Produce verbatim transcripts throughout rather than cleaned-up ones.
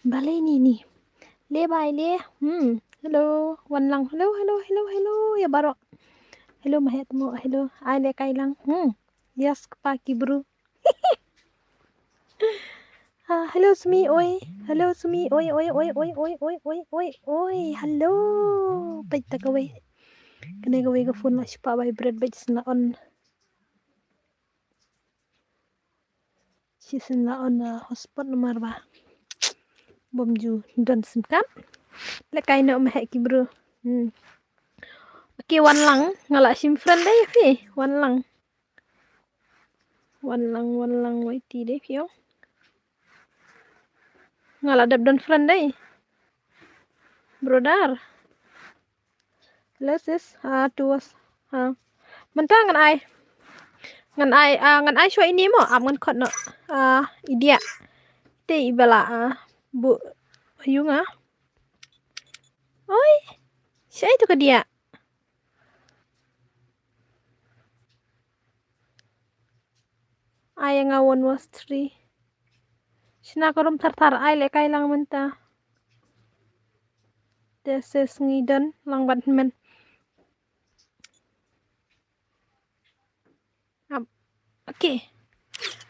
Balei ni ni. Le bai le. Hmm. Hello. Wan lang. Hello, hello, hello, hello. Ïa baroh. Hello, Mahet mo. Hello. Ai le kai lang. Hmm. Yes, kpa ki bru. Ah, hello, Sumi, oi. Hello, Sumi, oi, oi, oi, oi, oi, oi, oi, oi, oi. Hello. Peit ta kawei. Kane kawei ka phone la shipa vibrate, bad sna on. Shisien la on, uh, hotspot namar ba bym ju don sim card. Lehkai noh Mahet ki bru. Hmm. Okay, wan lang, nga la shim friend dei phi. Wan lang. Wan lang, wan lang, wait dei phi. Nga la dep don friend dei. Brother. Hello sis, ah, to us. Ah. Mynta ngan ai. Ngan ai, ah, ngan ai shuwa ine mo, ap ngan khot noh. Ah, i diah. Te i ba la, ah, buh ïa nga. Oi. Shaei to ka diah. Ai nga one was three. Shna ka rum thar thar, ai lehkai lang mynta. Te sis ngi don lang bad men. Ap. Okay.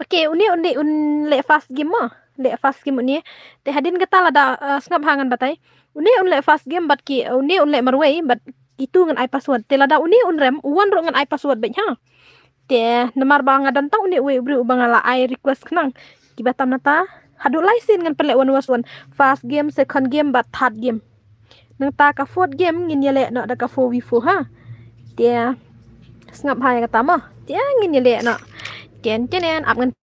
Okay, une un leh, un leh fast game mo. Leh fast game une. Te hadien kata lada, uh, sngap ha ngan batai. Une un leh fast game bad ki, une un leh marwei bad kitu ngan ai password. Te lada une un rem, u wan ruh ngan ai password bad ha. Te namar ba nga don tang une uwei u briew uba nga la ai request khnang. Kiba tam nata haduh lai sien ngan pynleh one was one. First game, second game bad third game. Nangta ka fourth game ngin ïaleh noh da ka four v four ha. Te sngap ha ïa kata mo. Te ngin ïaleh noh. Ken ken en ap ngan.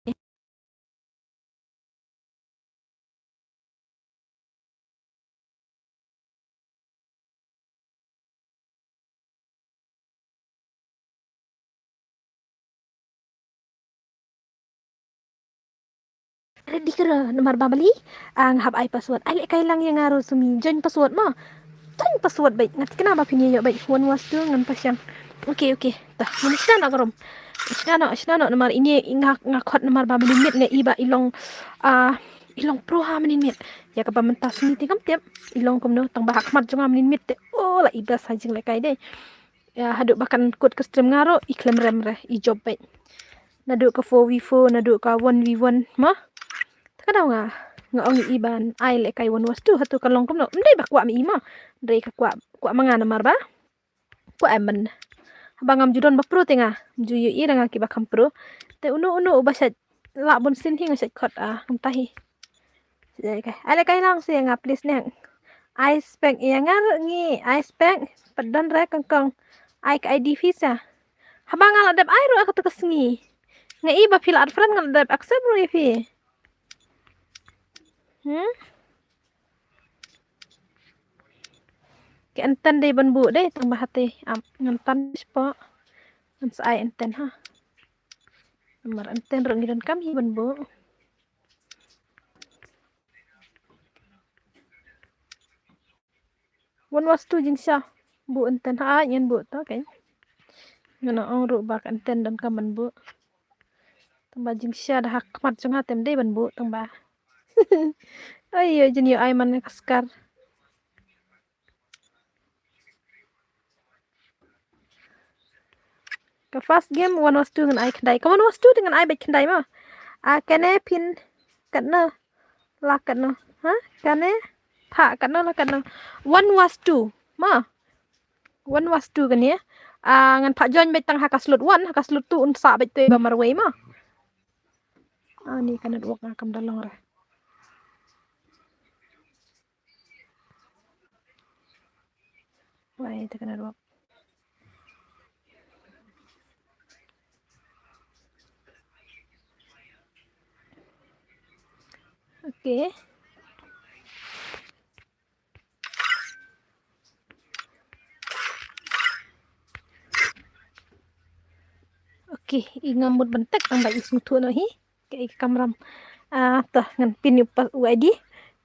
Ready ka ruh namar ba bali. Ah, nga hap ai password. Ai lehkai lang ïa nga ruh Sumi. Join password mo. Join password bad. Nga thikna ba phin ïoh bad. One was two ngan pashang. Okay, okay. Tah, ngin shna noh ka rum. Shna noh, shna noh namar ine nga, nga khot namar ba mynnin miet nga i ba i long, ah, i long pro ha mynnin miet. Ïa kaba mynta Sumi te kam tip. I long kumno tang ba ha khmat jong nga mynnin miet te. Oh, la i best ha jinglehkai dei. Ïa, haduh ba kan kut ka stream nga ruh, i khlem rem re, i jop bad. Naduh ka four v four, naduh ka one v one, mo? Te ka daw nga, nga ong i ban ai lehkai one was two, hato ka long kumno. Ym dei ba kwah ma i mo. Ym dei ka kwah, kwah ma nga namar ba. Kwah em ban. Haba ngam ju don ba pro te nga, ym ju ïohi re nga kiba kham pro. Te uno uno uba shait lah bun sien hi nga shait khot, ah, kumta hi. Ai lehkai lang seh ïa nga please neh. Ai spek ïa nga ruh ngi, ai spek. Pat don re kong kong. Ai ka I D phi sa. Haba nga la dep ai ruh ha kato ka sngi. Nga i ba phi la add friend nga la dep accept ruh ïa phi. Hmm? Ka enten dei ban buh dei tang ba hate am ngan tan spot. Ngan sa ai enten ha. Namar enten ruh ngi donkam hi ban buh. One was two jingshisha. Buh enten ha, ngan buh to, okay. Ngan ong ruh ba ka enten donkam ban buh. Tang ba jingshisha da ha khmat jong nga te ym dei ban buh tang ba. Ai, ïa jin ïa ai man ka skar. Ka first game one was two ngan ai khyndai. Ka one was two te ngan ai bad khyndai mo. Ah, kane phin katno la katno. Ha? Kane pha katno la katno. One was two mo. One was two kane. Ah, ngan pha join bad tang ha ka slot one, ha ka slot two un sah bad te ba marwei mo. Ah, ni ka network nga kam da long re. Wai, te ka network. Okay. Okay, i ngam mut ban tek tang ba i sngewthuh noh hi. Kaei ka kamram. Ah, to ngan pin ïa u ID.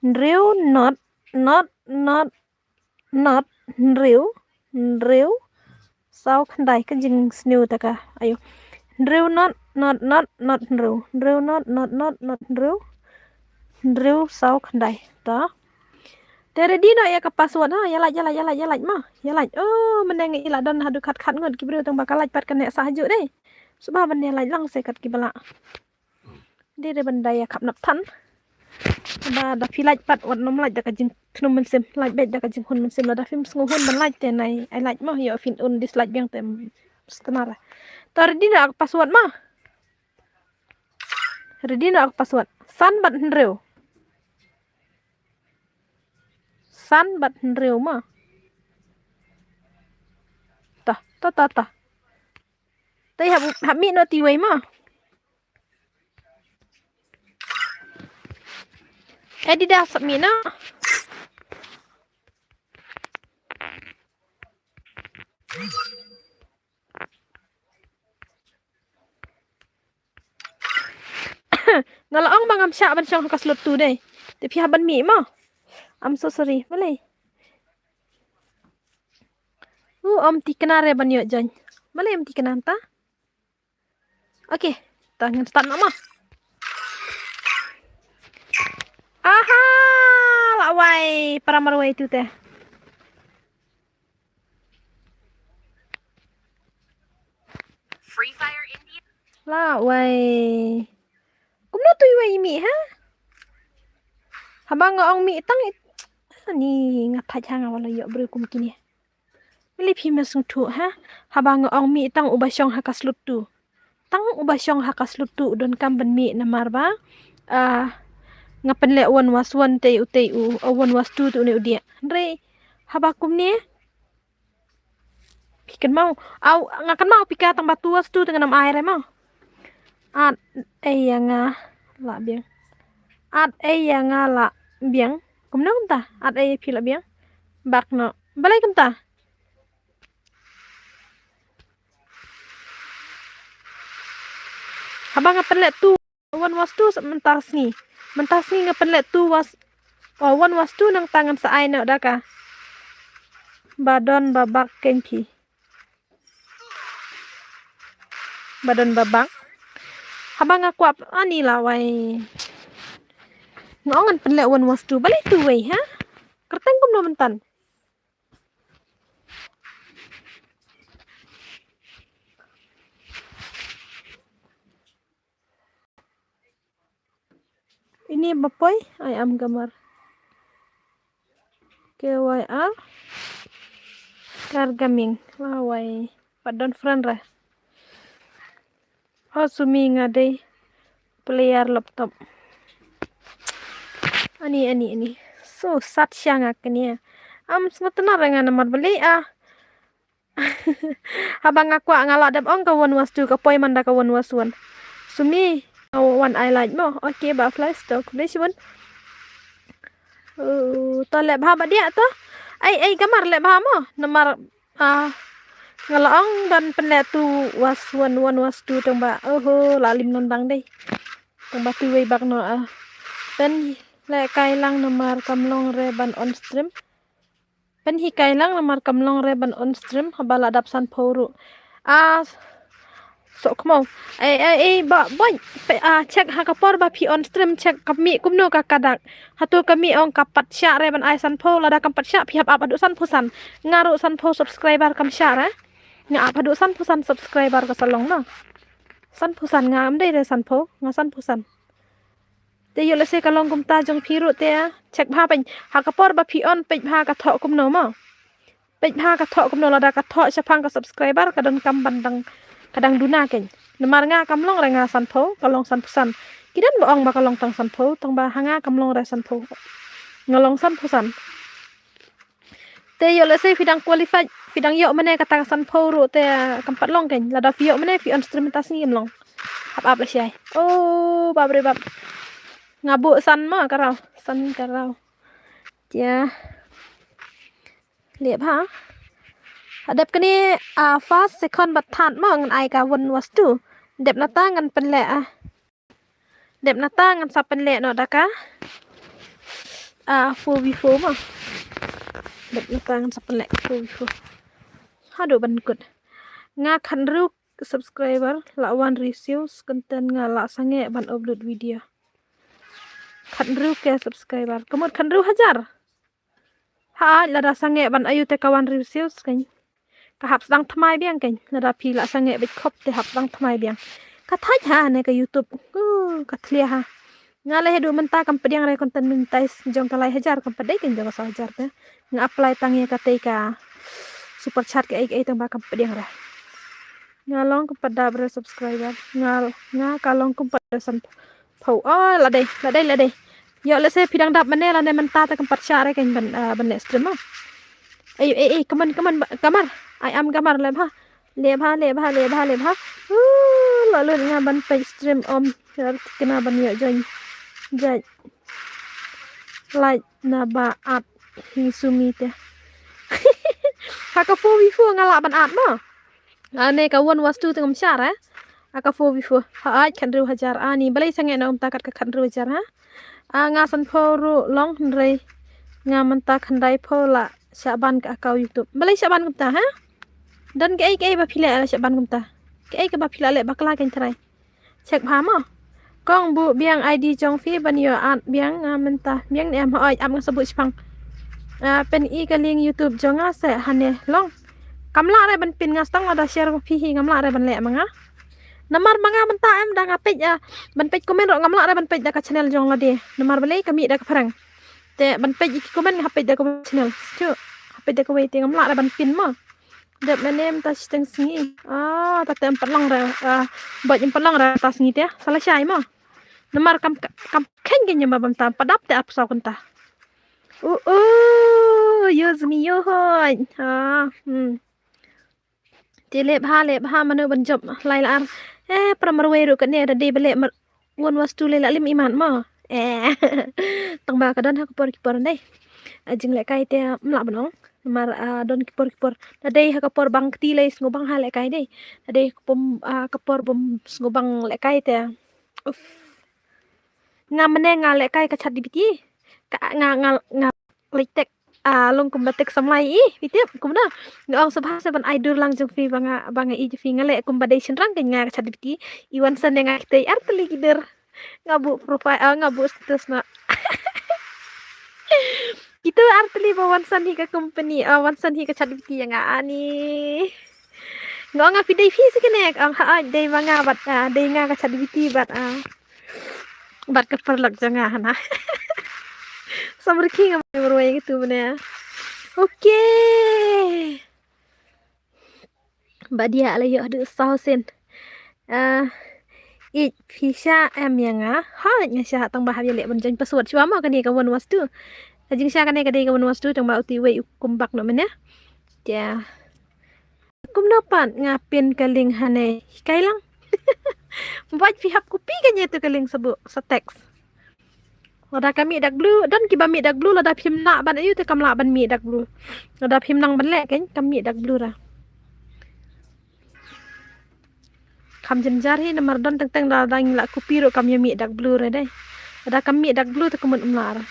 Hynriew not, not, not, not, hynriew, hynriew, saw khyndai ka jingsniew ta ka. Ayo. Hynriew not not not not hynriew. Hynriew not not not not hynriew. Hynriew saw khyndai. Ta. Te ready noh ïa ka password ha. Ïa lait, ïa lait, ïa lait, ïa lait ma. Ïa lait. Oh, mynne nga i la don haduh khat khat ngut ki briew tang ba ka lait pat ka neh sah hajuh dei. Sngewbha ban ïa lait lang se kat kiba lah. Dei re ban da ïa khap nap than. Ba da phi lait pat wat nym lait da ka jingkhnum mynsiem, lait beit da ka jinghun mynsiem, lada phim sngewhun ban lait te nai ai lait mo, ïoh phin un dislike biang te. Stemar. Ta ready noh ka password ma. Ready noh ka password. San bad hynriew. San bad hynriew ma. Ta, ta, ta, ta. Te hap, hap mih noh ti wei ma. Adidas hap mih noh. Nga la ong ba ngam shah ban shong ha ka slot two dei. Te phi hap ban mih mo. I'm so sorry. Balei? U ym thikna re ban ïoh join. Balei ym thikna ta? Okay, ta ngan start noh mo. Aha, la wai, para marwai tu te. Free Fire India. La wai. Kumno tu wai mih ha? Haba nga ong mih tang it. Ani nga thait ha nga wala ïoh briew kum kine. Balei phi ma sngewthuh ha? Haba nga ong mih tang uba shong ha ka slot two. Tang uba shong ha ka slot two u donkam ban mih namar ba, ah, nga pynleh one was one te u te u, ah, one was two te une u diah. Hynrei haba kumne phi kynmaw, aw, nga kynmaw phi ka tang ba two was two te ngan ym ai re mo. At ei ïa nga lah biang. At ei ïa nga lah biang. Kumno kumta? At ei ïa phi lah biang. Bak noh. Balei kumta? Haba nga pynleh two, one was two mynta sngi. Mynta sngi nga pynleh two was, oh, one was two nangta ngan sa ai noh da ka. Ba don ba bak kein phi. Ba don ba bak. Haba nga kwah ani la wai. Nga ong ngan pynleh one was two. Balei two wei ha? Kyrteng kumno mynta. Ini ba poi, ai am gamar. K Y R. Kar gaming. Lawai. Pat don friend re. Oh, sumi nga dei player laptop. Ani, ani, ani. So, sat sha nga kane. Am sngewtynnat re nga namar balei ah. Haba nga kwah nga lah dep ong ka one was two ka poi man da ka one was one. Sumi, oh, wan ai like mo. Okay, ba Play Store. Khublei shibun. Oh, to leh bha ba dia to. Ai, ai, gamar leh bha mo. Namar, ah, nga la ong ban pynleh two was one, one was two tang ba. Oho, la lim non bang dei. Tang ba tu wei bak no, ah. Pynleh kai lang namar kam long re ban on stream. Pynhikai lang namar kam long re ban on stream haba la dap sanphew ruh. Ah, sok mo. Ei, ei, ei, ba, boy. Pe, ah, check ha ka por ba phi on stream, check ka mih kumno ka kadak. Hato ka mih ong ka pat shah re ban ai sanphew, lada kam pat shah phi hap ap haduh sanphew san. Nga ruh sanphew subscriber kam shah re. Nga ap haduh sanphew san subscriber ka sa long na. Sanphew san nga am dei re sanphew, nga sanphew san. Te ïoh lehse ka long kumta jong phi ruh te, ah, check bha peit ha ka por ba phi on, peit bha ka thoh kumno mo. Peit bha ka thoh kumno, lada ka thoh shaphang ka subscriber ka donkam ban dang, ka dang duna kein. Namar nga kam long re nga sanphew, ka long sanphew san. Ki don ba ong ba ka long tang sanphew, tang ba ha nga kam long re sanphew. Nga long sanphew san. Te ïoh lehse phi dang qualified, phi dang ïoh mane kata ka sanphew ruh te, ah, kam pat long kein. Lada phi ïoh mane phi on stream mynta sngi kam long. Hap ap lehse ai. Oh, bap re bap. Nga buh san ma ka raw, san ka raw. Tia. Leh bha. Hadep kane, ah, first, second bad third ma ngan ai ka one was two. Dep nata ngan pynleh, ah. Dep nata ngan sa pynleh noh da ka, ah, four v four ma. Dep nata ngan sa pynleh four v four. Haduh ban kut. Nga khat hynriew, subscriber la wan reviews, content nga la sangeh ban upload video. Khatnriew K subscriber. Ka mut khatnriew hajar. Ha, lada sangeh ban ayu te ka wan reviews kan. Ka hap sdang tmai biang kan. Lada phi la sangeh bit khop te hap sdang tmai biang. Ka thait ha ne ka YouTube. Uh, ka thlia ha. Nga la hedu mynta kam pdiang re content monetize jong ka lai hajar kam pdei kan jong ka saw hajar te. Nga apply tang ïa ka tei ka super chat ka ei ka ei tang ba kam pdiang re. Nga long kum pat da bre subscriber. Nga, nga ka long kum pat da san pau. Oh, la dei, la dei, la dei. Yo, lehse phi dang dap mane lane mynta te kam pat shah re kan ban, ah, ban leh stream ma. Ei, ei, ei, come on, come on, ba-, Kamar. I am Kamar, leh bha. Leh bha, leh bha, leh bha, leh bha. Uh, la lut nga ban peit stream om. Kena ban ïoh join. Jai. Like na ba at hi sumi te. Ha ka four v four nga lah ban at ma. Ane ka one was two te ngam shah re. Ha ka four v four. Ha ai khatnriew hajar ani. Balei sangeh na um takat ka khatnriew hajar ha. A nga san pho ru long hynrei. Nga mynta khyndai pho la shah ban ka account YouTube. Balei shah ban kumta ha. Don kaei kaei ba phi leh la shah ban kumta. Kaei kaba phi la leh bakla kan trai. Check bha mo. Kong buh biang I D jong phi ban ïoh at biang nga mynta. Biang ne em hoi ap nga sa buh shipang. Ah, pyn-i ka link YouTube jong nga se hane long. Kam lah re ban pyn nga stang lada share ma phi hi ngam lah re ban leh ma nga. Namar ma nga mynta em da nga peit, ah, ban peit comment ruh ngam lah re ban peit da ka channel jong lade. Namar balei ka mih da ka phareng. Te ban peit ïa ki comment nga peit da ka channel. Chu, peit da kawei te ngam lah re ban pyn mo. Dep mane mynta shiteng sngi. Ah, ta te em pat long re. Ah, bad em pat long re ta sngi te. Sa la shai mo. Namar kam, kam kheiñ kein ïa ma bam tam pat dap te ap saw kynta. Uh, uh, yo zmi yo hoi. Ah, hmm. Te leh bha, leh bha mano ban jop lai la ar. Eh, para marwei ruh kane da dei ba leh mar-, One was two leh la lim imat mo. Eh. Tang ba ka don ha ka por ki por dei. A jinglehkai te ym lah ban ong. Namar, ah, don ki por ki por. Da dei ha ka por bang kti lei sngewbang ha lehkai dei. Da dei ka pom, ah, ka por bym sngewbang lehkai te. Uf. Nga mane nga lehkai ka chat D P T. Ka nga, nga, nga leit tek, ah, long kumba tek samlai i, phi tip kumno. Nga ong sngewbha sa ban ai dur lang jong phi ba nga, ba nga i jong phi nga leh kumba dei shynrang kein nga ka chat D P T. I wan san ïa nga kitei ar tylli ki dur. Nga buh profile, ah, nga buh status na. Kito ar tylli ba wan san hi ka company, ah, wan san hi ka chat D P T ïa nga ani. Nga ong nga phi dei phi sa kane, nga ong ha dei ba nga bad, ah, dei nga ka chat D P T bad, ah. Bad ka paralok jong nga hana. Samrkhie nga mai marwei katu mane. Okay. Ba dia la ïoh haduh saw sien. Ah, ïeit phi shah em ïa nga. Ha, nga shah tang ba hap ïaleh ban join password shuwa mo kane ka one was two. Ka jingsha kane ka dei ka one was two tang ba uti wei u kumbak noh mane. Te kumno pat nga pyn ka link hane hikai lang. Bad phi hap copy kane tu ka link sa buh sa text. Lada ka mih dak blue, don kiba mih dak blue, lada phim lah ban ayu te kam lah ban mih dak blue. Lada phim nang ban leh kein kam mih dak blue ra. Kham jynjar hi namar don teng teng lada ngi lah copy ruh kam ïa mih dak blue ra dei. Lada kam mih dak blue te ka mut ym lah ra.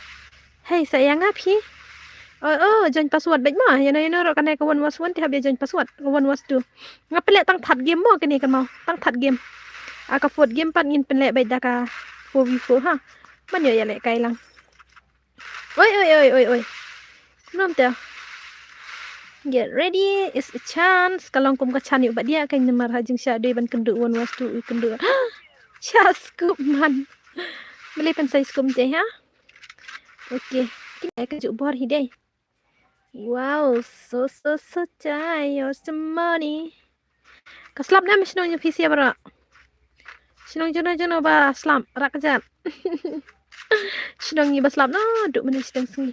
Hei, sa ïa nga phi. Oh, oh, join password bad ma. Ïano ïano ruh kane ka one was one te hap ïa join password. Ka one was two. Nga pynleh tang third game mo kane ka mo. Tang third game. A ka fourth game pat ngin pynleh bad da ka four v four ha. Man ïoh ïalehkai lang. Oi, oi, oi, oi, oi. Kumno te. Get ready, it's a chance. Ka long kum ka chan ïa u ba dia kein namar ha jingsha dei ban kynduh one was two u kynduh. Sha scoop man. Balei pynshai scoop te ha. Okay. Kine ka juh bor hi dei. Wow, so, so, so tired, your money. Ka slap ne em shnong ïa phi sia baroh. Shnong juno juno ba slap, rak kjat. Shnong ngi ba slap na, duh mane shiteng sngi.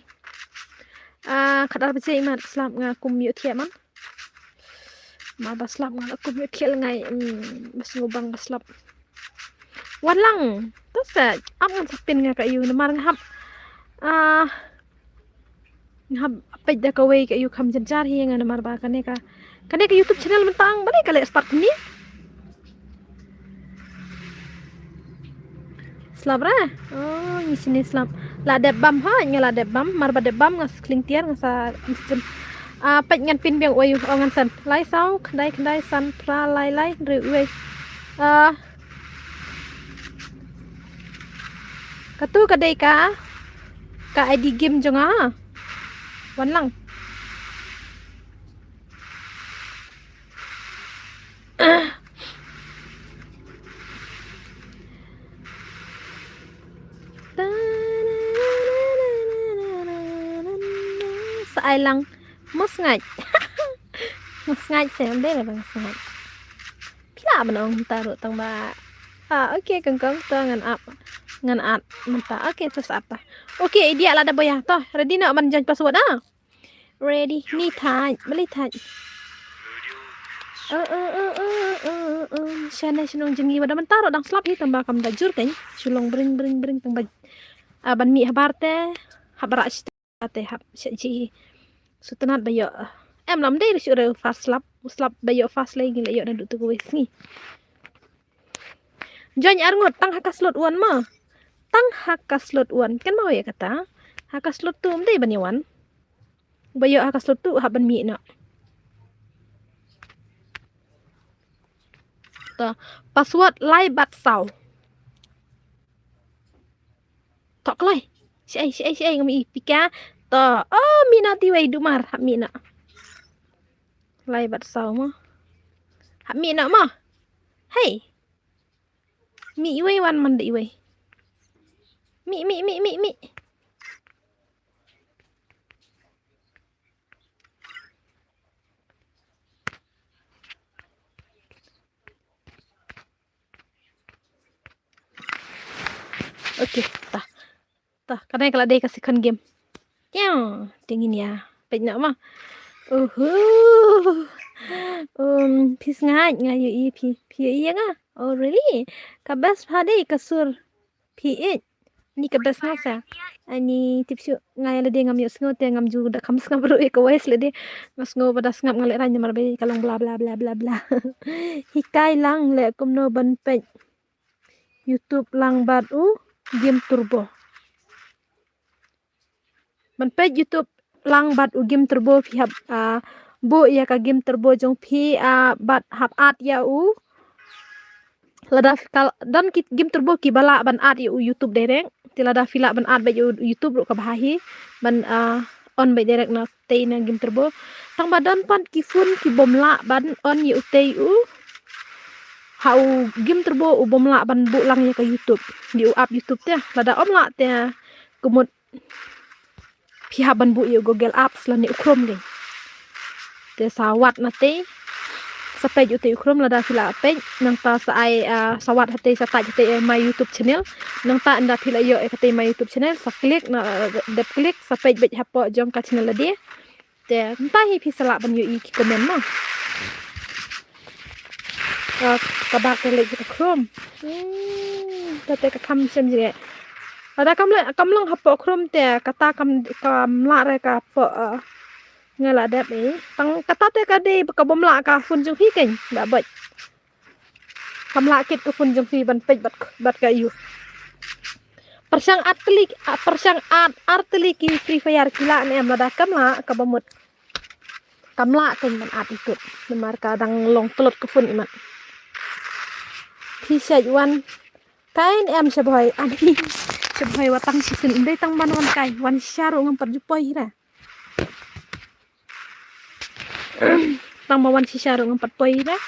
Ah, khatar baje imat slap nga kum ïohthiah man. Ma ba slap nga la kum ïohthiah lngai, mm, ba sngewbang ba slap. Wan lang, to sa, ap ngan sa pyn nga ka ïu namar nga hap. Ah, nga hap peit da kawei ka ïu kham jynjar hi nga namar ba kane ka, kane ka YouTube channel mynta ong balei ka leh start kumne. Slap ra? Oh, ngi sini slap. La dep bam ha, nga la dep bam, mar ba dep bam nga skling tiar nga sa instant. Ah, peit ngan pin biang uei u, oh, ngan send. Lai saw khyndai khyndai san phra lai lai hynriew uwei. Ah, katu ka dei ka, ka I D game jong nga. Wan lang. Sa ai lang. Musngaid. Musngaid, sem dei lah bang musngaid. Phi lah ban ong mynta ruh tang ba. Ah, okay, kong kong, to ngan ap. Ngan ap mynta. Okay, to sa ap ta. Okay, idea lah da boya. To, ready noh ban join password ah. Ready, ni thait, beli thait. Uh, uh, uh, uh, uh, uh. Shane shnong jong ngi ba da mynta ruh dang slap hi tang ba kam da jur kan. Shu long bring, bring, bring tang ba. Ah, ban mih habar te, habar ah te hap sha ji. Sutnat ba ïoh. Em lam dei shu re fast slap, slap ba ïoh fast lei ngi la ïoh naduh tu ko wei sngi. Join arngut tang ha ka slot one ma. Tang ha ka slot one. Kan ma ïa kata. Ha ka slot two ym dei ban ïa wan. Ba ïoh ha ka slot two hap ban mih noh. Ta password lai bad saw. Tok lai. Shi ai, shi ai, shi ai ngam i pika. Ta, oh, mih noh ti wei dumar hap mih noh. Lai bad saw ma. Hap mih noh ma. Hey. Mih iwei wan man da iwei. Mih, mih, mih, mih, mih. Okay, ta. Ta, kane ka la dei ka second game. Tiang, tiang ini ya. Peit noh ma. Uhu. Um, phi sngaid nga ïohi phi, phi ïohi ïa nga. Oh, really? Ka best ha dei ka sur phi ïeit. Ni ka best nga sa. Ani tip shu nga ïa lade ngam ïohsngew te ngam ju da kham sngap ruh ïa ka voice lade. Nga sngew ba da sngap nga lehrain namar ba ka long bla bla bla bla bla. Hikai lang leh kumno ban peit YouTube lang bad u Game Turbo. Ban peit YouTube lang bad u Game Turbo phi hap, ah, buh ïa ka Game Turbo jong phi, ah, bad hap add ïa u. Lada phi kal-, don ki Game Turbo kiba lah ban add ïa u YouTube direct. Te lada phi lah ban add beit ïa u YouTube ruh kaba ha hi. Ban, ah, on beit direct na tei na Game Turbo. Tang ba don pat ki phone ki bym lah ban on ïa utei u. Ha u Game Turbo u bym lah ban buh lang ïa ka YouTube. Dei u app YouTube te. Lada ym lah te kumut phi hap ban buh ïa u Google Apps lane u Chrome dei. Te sa wad na tei. Sa peit utei u Chrome lada phi lah peit. Nangta sa ai, ah, sa wad hatei sa type hatei, eh, My YouTube Channel. Nangta ynda phi lah ïoh, eh, katei My YouTube Channel. Sa click na, eh, dep click sa peit beit hapoh jong ka channel lade. Te mynta hi phi sa lah ban ïohi ki comment mo. Ka, kaba ka leh ka Chrome. Hmm, kata ka kham shem jingeh. Lada kam leh, kam long hapoh Chrome te kata kam, kam lah re ka hapoh, eh, nga la dep eh. Tang kata te ka dei ka bym lah ka phone jong phi kein. Da bait. Kam lah kit ka phone jong phi ban peit bad, bad ka ïu. Pyrshang ar tylli, ah, pyrshang ar, ar tylli ki Free Fire ki lah ne em lada kam lah kaba mut. Kam lah kein ban add itut. Namar ka dang long tlot ka phone imat. Phi shait wan kai ne em Shabhoi. Ani Shabhoi wa tang shisien ym dei tang ban wan kai. Wan shisha ruh ngam pat ju poi hi ra. Tang ba wan shisha ruh ngam pat poi ra.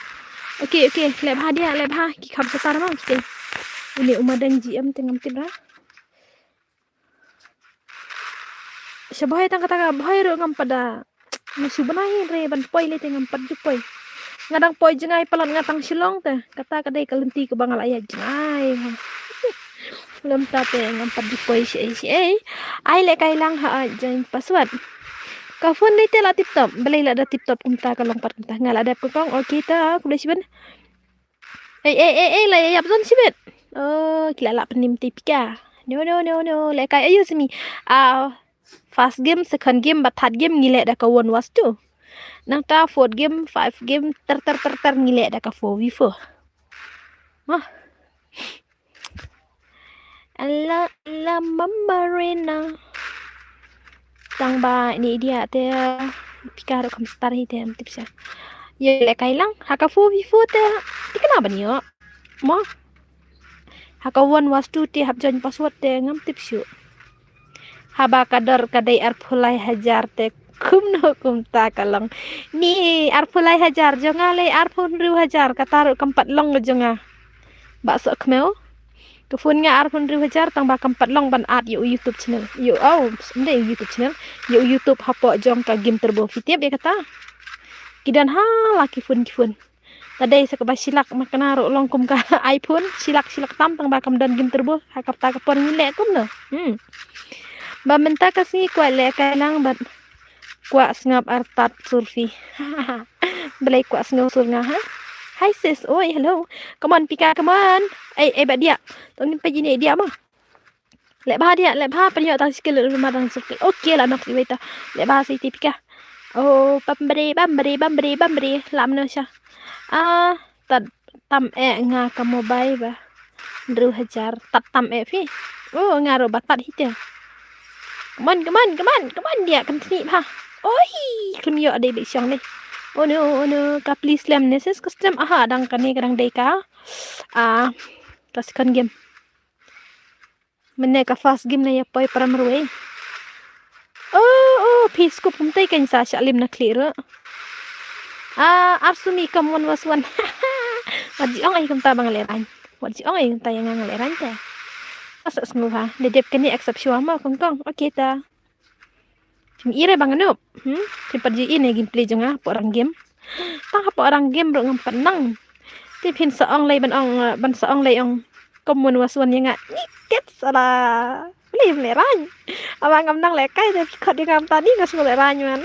Okay, okay, leh bha dia, leh bha. Ki kham satar ma, okay. Une u Madang G M te ngam tip ra. Sha Bhoi tang kata ka Bhoi ruh ngam pat da. Nga shu bnai re ban poi lei te ngam pat ju poi. Nga dang poi jngai palat nga tang Shillong te. Kata ka dei ka lynti kaba nga la ïaid jngai. Lem ta te ngam pat ju poi shi ei shi ei. Ai leh kai lang ha ai join password. Ka phone lei te la tip top. Balei la da tip top kumta ka long pat kumta. Nga la dep ka kong. Okay ta. Khublei shibun. Ei, ei, ei, ei, la ïap zon shibit. Oh, ki la lah pynim te pika. No, no, no, no. Leh kai ayu simi. Ah, first game, second game, bad third game ngi leh da ka one versus two. Nangta fourth game, five game, ter ter ter ter ngi leh da ka four v four. Mah. Ala, ala Mama Rena. Tang ba ini dia te. Pika ruh kam star hi te, ym tip sha. Ïa lehkai lang, ha ka four V four te, te kane ban ïoh. Mo. Ha ka one wastu te hap join password te ngam tip shuh. Haba ka dor ka dei arphew lai hajar te kumno kumta ka long. Ni arphew lai hajar jong nga lei arphew hynriew hajar kata ruh kam pat long ka jong nga. Ba soh khmew. Ka phone nga arphew hynriew hajar tang ba kam pat long ban add ïa u YouTube channel. Ïa u, oh, ym dei u YouTube channel. Ïa u YouTube hapoh jong ka Game Turbo phi tip ïa kata. Ki don ha la ki phone ki phone. Ta dei sa kaba shilak ma kane ruh long kum ka iPhone, shilak shilak tam tang ba kam don Game Turbo, ha kata ka por ngi leh kumno. Hmm. Ba mynta ka sngi kwah lehkai lang bad kwah sngap artat sur phi. Balei kwah sngew sur nga ha? Hi sis, oi, hello. Come on, pika, come on. Ei, ei, Bah Diah. Tang ngin peit ine Diah mo. Leh bha Diah, leh bha, pynïoh tang sikil, leh bha tang sikil. Okay, la nok siwei ta. Leh bha sa iti pika. Oh, bam bri, bam bri, bam bri, bam bri. Lam no sha. Ah, tad tam eh nga ka mobile ba. Hynriew hajar, tad tam eh phi. Oh, nga ruh ba tad hi te. Come on, come on, come on, come on, Diah, kan sni bha. Oi, khlem ïoh dei beit shong dei. Oh no, oh no, ka please lem ne sis ka stem, aha, dang kane ka dang dei ka. Ah, ka second game. Mynne ka first game ne ïa poi para marwei. Oh, oh, phi scoop kumtai kan sa sha lim na khlieh ruh. Ah, ar sumi kam one was one. Wat ji ong ai kumta ba nga leh rang. Wat ji ong ai kumta ïa nga nga leh rang te. Asa sngew ha. Da dep kane accept shuwa ma kong kong. Okay ta. Phim i re ba nga noob. Hmm? Phim pat ju i ne gameplay jong nga hapoh rang game. Tang hapoh rang game ruh ngam pat nang. Te phin sa ong lei ban ong, eh, ban sa ong lei ong. Kum one was one ïa nga. Ni ket sala. Lei ym leh rang. Aba ngam nang lehkai te phi khot ïa nga mynta ni nga sngew leh rang man.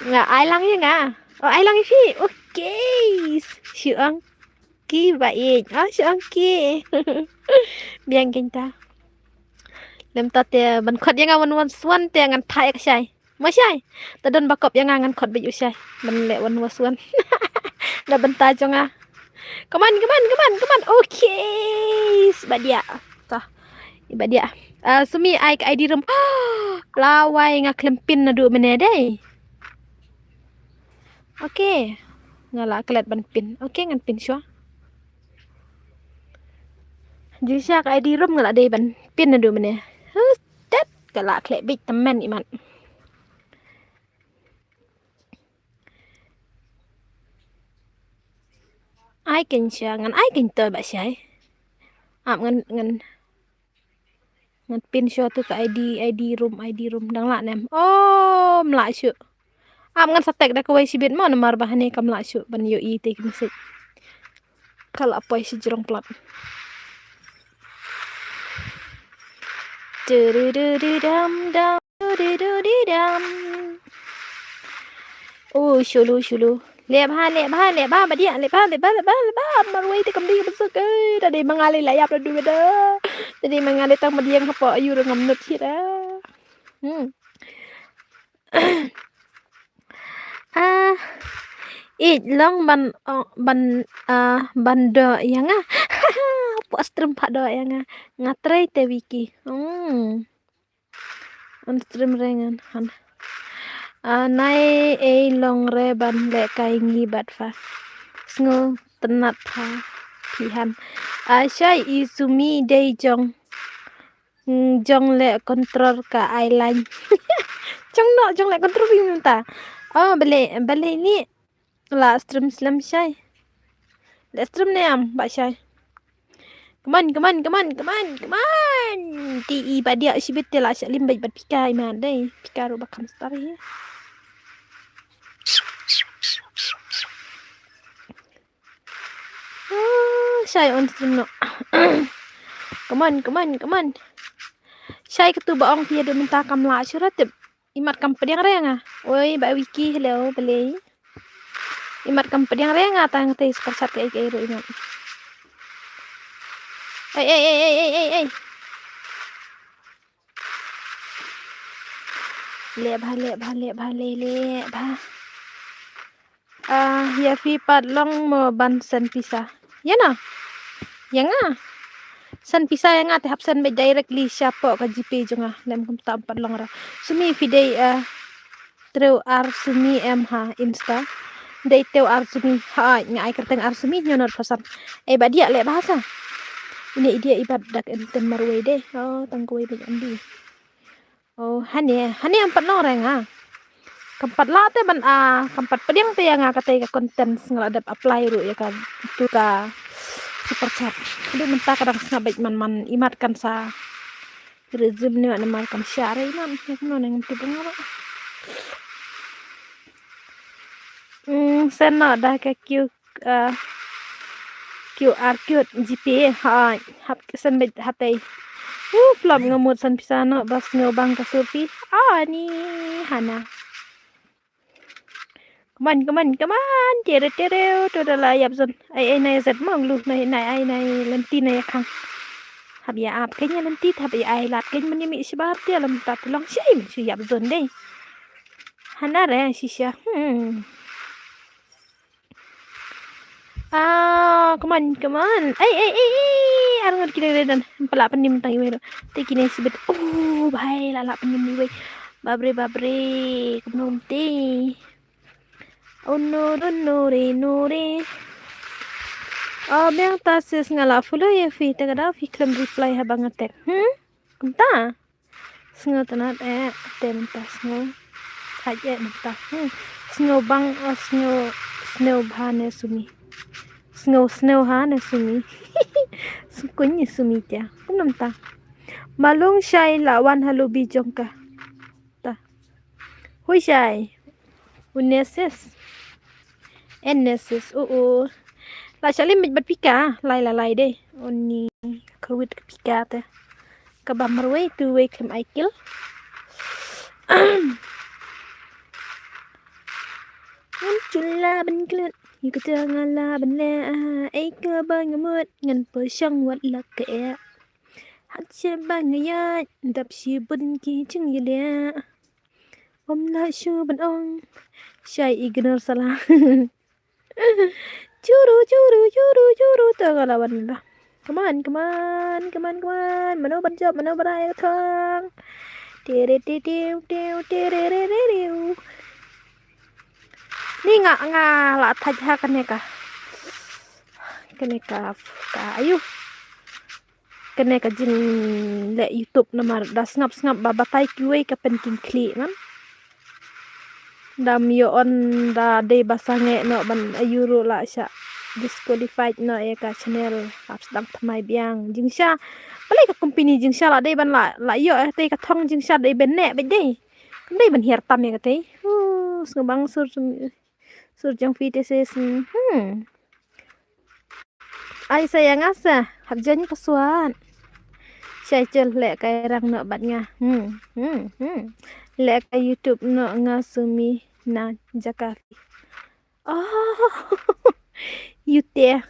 Nga ai lang ïa nga. Oh, ai lang ïa phi. Okay. Shu ong. Ki ba ïeit. Ah, shu ong ki. Biang kein ta. Lem ta te ban khot ïa nga one was one te ngan phah ïa ka shai. Mo shai. Ta don ba kop ïa nga ngan khot beit u shai. Ban leh one was one. Na bynta jong nga. Come on, come on, come on, come on. Okay. Ba Diah. Ta. Ba Diah. Ah, sumi ai ka I D room. Lawai nga khlem pin naduh mynne dei. Okay. Nga la klet ban pin. Okay, ngan pin shuwa. Jingshisha ka I D room nga la dei ban pin naduh mynne. Hustet ka la klet beit tymmen imat. Ai kein sha, ngan ai kein to ba shai. Ap ngan, ngan, ngan pin shuwa to ka I D, I D room, I D room dang lah ne em. Oh, ym lah shuh. Ap ngan sa tek da kawei shibit mo namar ba hane kam lah shuh ban ïohi te ki message. Ka la poi shi jrong plat. Du-du-du-du-dam, dam, du-du-du-du-dam. Oh, shulu, shulu. Leh bha, leh bha, leh bha, Bah Diah, leh bha, leh bha, leh bha, leh bha. Marwei te kam dei ka besuk. Eh, da dei ma nga lei la ïap da du da. Da dei ma nga lei tang ma diang hapoh ayu ruh ngam nut hi da. Hmm. Ah, ïeit long ban, oh, ban, ah, ban doh ïa nga. Pok stream pha doh ïa nga. Nga trei te Wiki. Hmm. On stream re ngan han. Ah, nai ei long re ban lehkai ngi bad pha. Sngewtynnat pha phi han. Ah, shai i sumi dei jong. Hmm, jong leh control ka ai lain. Jong noh, jong leh control ri mynta. Oh, balei, balei ni. La stream slem shai. Leh stream ne em, ba shai. Come on, come on, come on, come on, come on. Ti i Bah Diah shibit te la shah lim bad pika i ma dei. Pika ruh ba kham star hi. Ah, shai on stream noh. Come on, come on, come on. Shai katu ba ong phi haduh mynta kam lah shuh ra tip. Imat kam pdiang re nga. Oi, ba Wiki, hello, balei. Imat kam pdiang re nga tang te super chat ka ei ka ei ruh imat. Ei, ei, ei, ei, ei, ei, ei. Leh bha, leh bha, leh bha, leh, leh bha. Ah, ïa phi pat long mo ban send pisa. Ïa na? Ïa nga. Send pisa ïa nga te hap send beit directly shapoh ka GPay jong nga. Lem kumta pat long ra. Sumi phi dei, ah, Treu ar sumi em ha Insta. Dei teu ar sumi. Ha, nga ai kyrteng ar sumi nyo not phasan. Ei ba dia le bahasa. Ini idia ibat dak enten marwei deh. Oh, tang kawei bik andi. Oh, hane, hane am pat nong renga. Kam pat la te ban a, kam pat pdiang te ya nga kate ka content nga la dep apply ruh ya ka tu ka super chat. Aduh mynta ka dang sngap beit man man imat kan sa resume ne namar kam share imat ne kumno ne ngam tip nga ruh. Hmm, send noh da ka Q, uh, Q R code G P A ha hap send beit hatei. Uh, flop nga mut san pisa noh bas nga bang ka surfi. Ani hana. Come on, come on, come on. Tere tere to da la yap zon. Ai ai nai zet mong lu nai nai ai nai lenti nai khang. Hap ya ap kenya lenti hap ya ai lat kenya mani mi shibar tia lam ta tulong shai mi shi yap zon dei. Hana re shisha. Hmm. Ah, come on, come on. Ai ai ai ai. Ar ngot kile re dan. Pala panim tang iwe. Te kine sibet. Oh, bhai la la panim iwe. Babre babre. Kumno te. Oh no no no re no re. Oh, biang ta sis nga la follow ya fi te kada fi klem reply ha bang attack. Hmm? Kumta? Sngew tnat eh te mynta sngew. Thaj eh mynta. Hmm. Sngew bang oh sngew sngew bha ne sumi. Sngew sngew ha ne sumi. Sngkuñ ne sumi tia. Kumno mynta. Malung shai la wan ha lubi jong ka. Ta. Hui shai. Unesis. Enesis. U u. La shalim bit bat pika. Lai la lai de. Oni. Kawit ka pika te. Ka ba marwei tu wei klem aikil. Ngam chula ban klut. Yu ka tang la ban le. Ai ka ba ngamut. Ngan po shang wat lak ka e. Hat she ba nga ya dap shi bun ki jing yele. Om la shu ban ong. Shai ignore sala. Churu churu churu churu to ka lawan ba. Come on, come on, come on, come on. Mano ban jop, mano ban ai thang. Tere te tiu tiu tere re re riu. Ni nga nga la thaj ha kane ka. Kane ka ka ayu. Kane ka jingleh YouTube namar da sngap sngap ba batai kiwei ka pen kin khlieh man. Da ym ïoh on da dei ba sangeh noh ban ayu ruh la shah disqualified noh ïa ka channel. Ap sdang thymmai biang jingsha. Balei ka company jingsha la dei ban la la ïoh ïa katei ka thong jingsha dei ban neh bad dei. Kam dei ban hiar tam ïa katei. Huh, sngewbang sur sur jong phi te se sng. Hmm. Ai sa ïa nga sa hap jan password. Shai chul leh kai rang noh bad nga. Hmm, hmm, hmm. Leh kai YouTube noh nga sumi na jaka phi. Oh. Yute.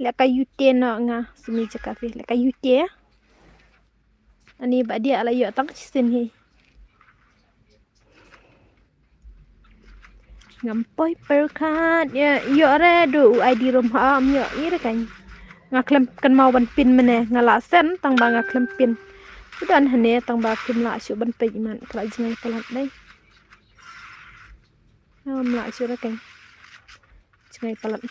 Leh kai yute noh nga sumi jaka phi. Leh kai yute. Ani ba dia la ïoh tang shisien hi. Ngam poi pyrkhat ïa ïoh re du u I D rum ha am ïoh ïa re kan. Nga khlem kynmaw ban pin mene nga la send tang ba nga khlem pin. U don hane tang ba khlem lah shuh ban peit imat ka la jngai palat dei. Ngam lah shuh re kan. Jngai palat.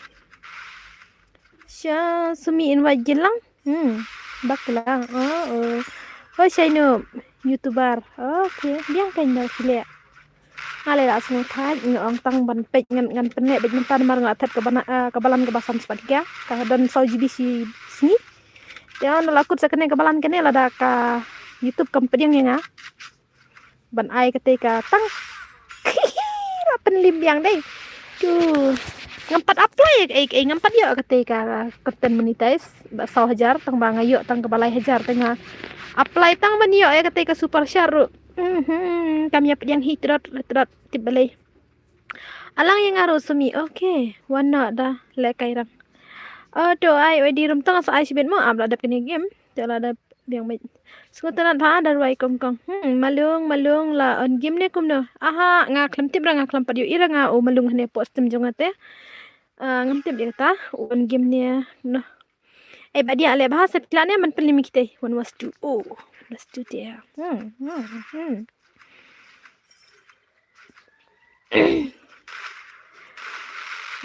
Sha sumi invite jin lang. Hmm. Bakla. Oh, oh. Oh, Shainu. YouTuber. Okay. Biang kan da sile. Nga le la sngew thait nga ong tang ban peit ngan ngan pynleh bad mynta namar nga thait ka bana ah, ka balan ka ba san spah ka. Ka don saw G B shi sngi. Te nga la kut sa kane ka balan kane lada ka YouTube kam pdiang ïa nga. Ban ai kate ka tang. La pynlim biang dei. Tu. Ngam pat apply ei ei ngam pat ïoh kate ka content monetize ba saw hajar tang ba nga ïoh tang ka ba lai hajar te nga apply tang ban ïoh ïa kate ka super chat ruh. Mhm. Kam ïa pdiang hi trot trot tip balei. Alang ïa nga ruh sumi. Okay. Wan noh da leh kai rang. Oh, to ai oi di rum tang sa ai shibit mo am la dep kane game. Te la dep biang beit. Sngewtynnat bha da rwai kong kong. Hmm, malung malung la on game ne kumno. Aha, nga khlem tip ra nga khlem pat ïohi ra nga u malung hane poh stem jong nga te. Ah, ngam tip ïa kata u on game ne kumno. Eh, ba dia leh bha se pla ne man pynlim ïa kita. One was two. Oh, one was two te. Hmm, hmm, hmm.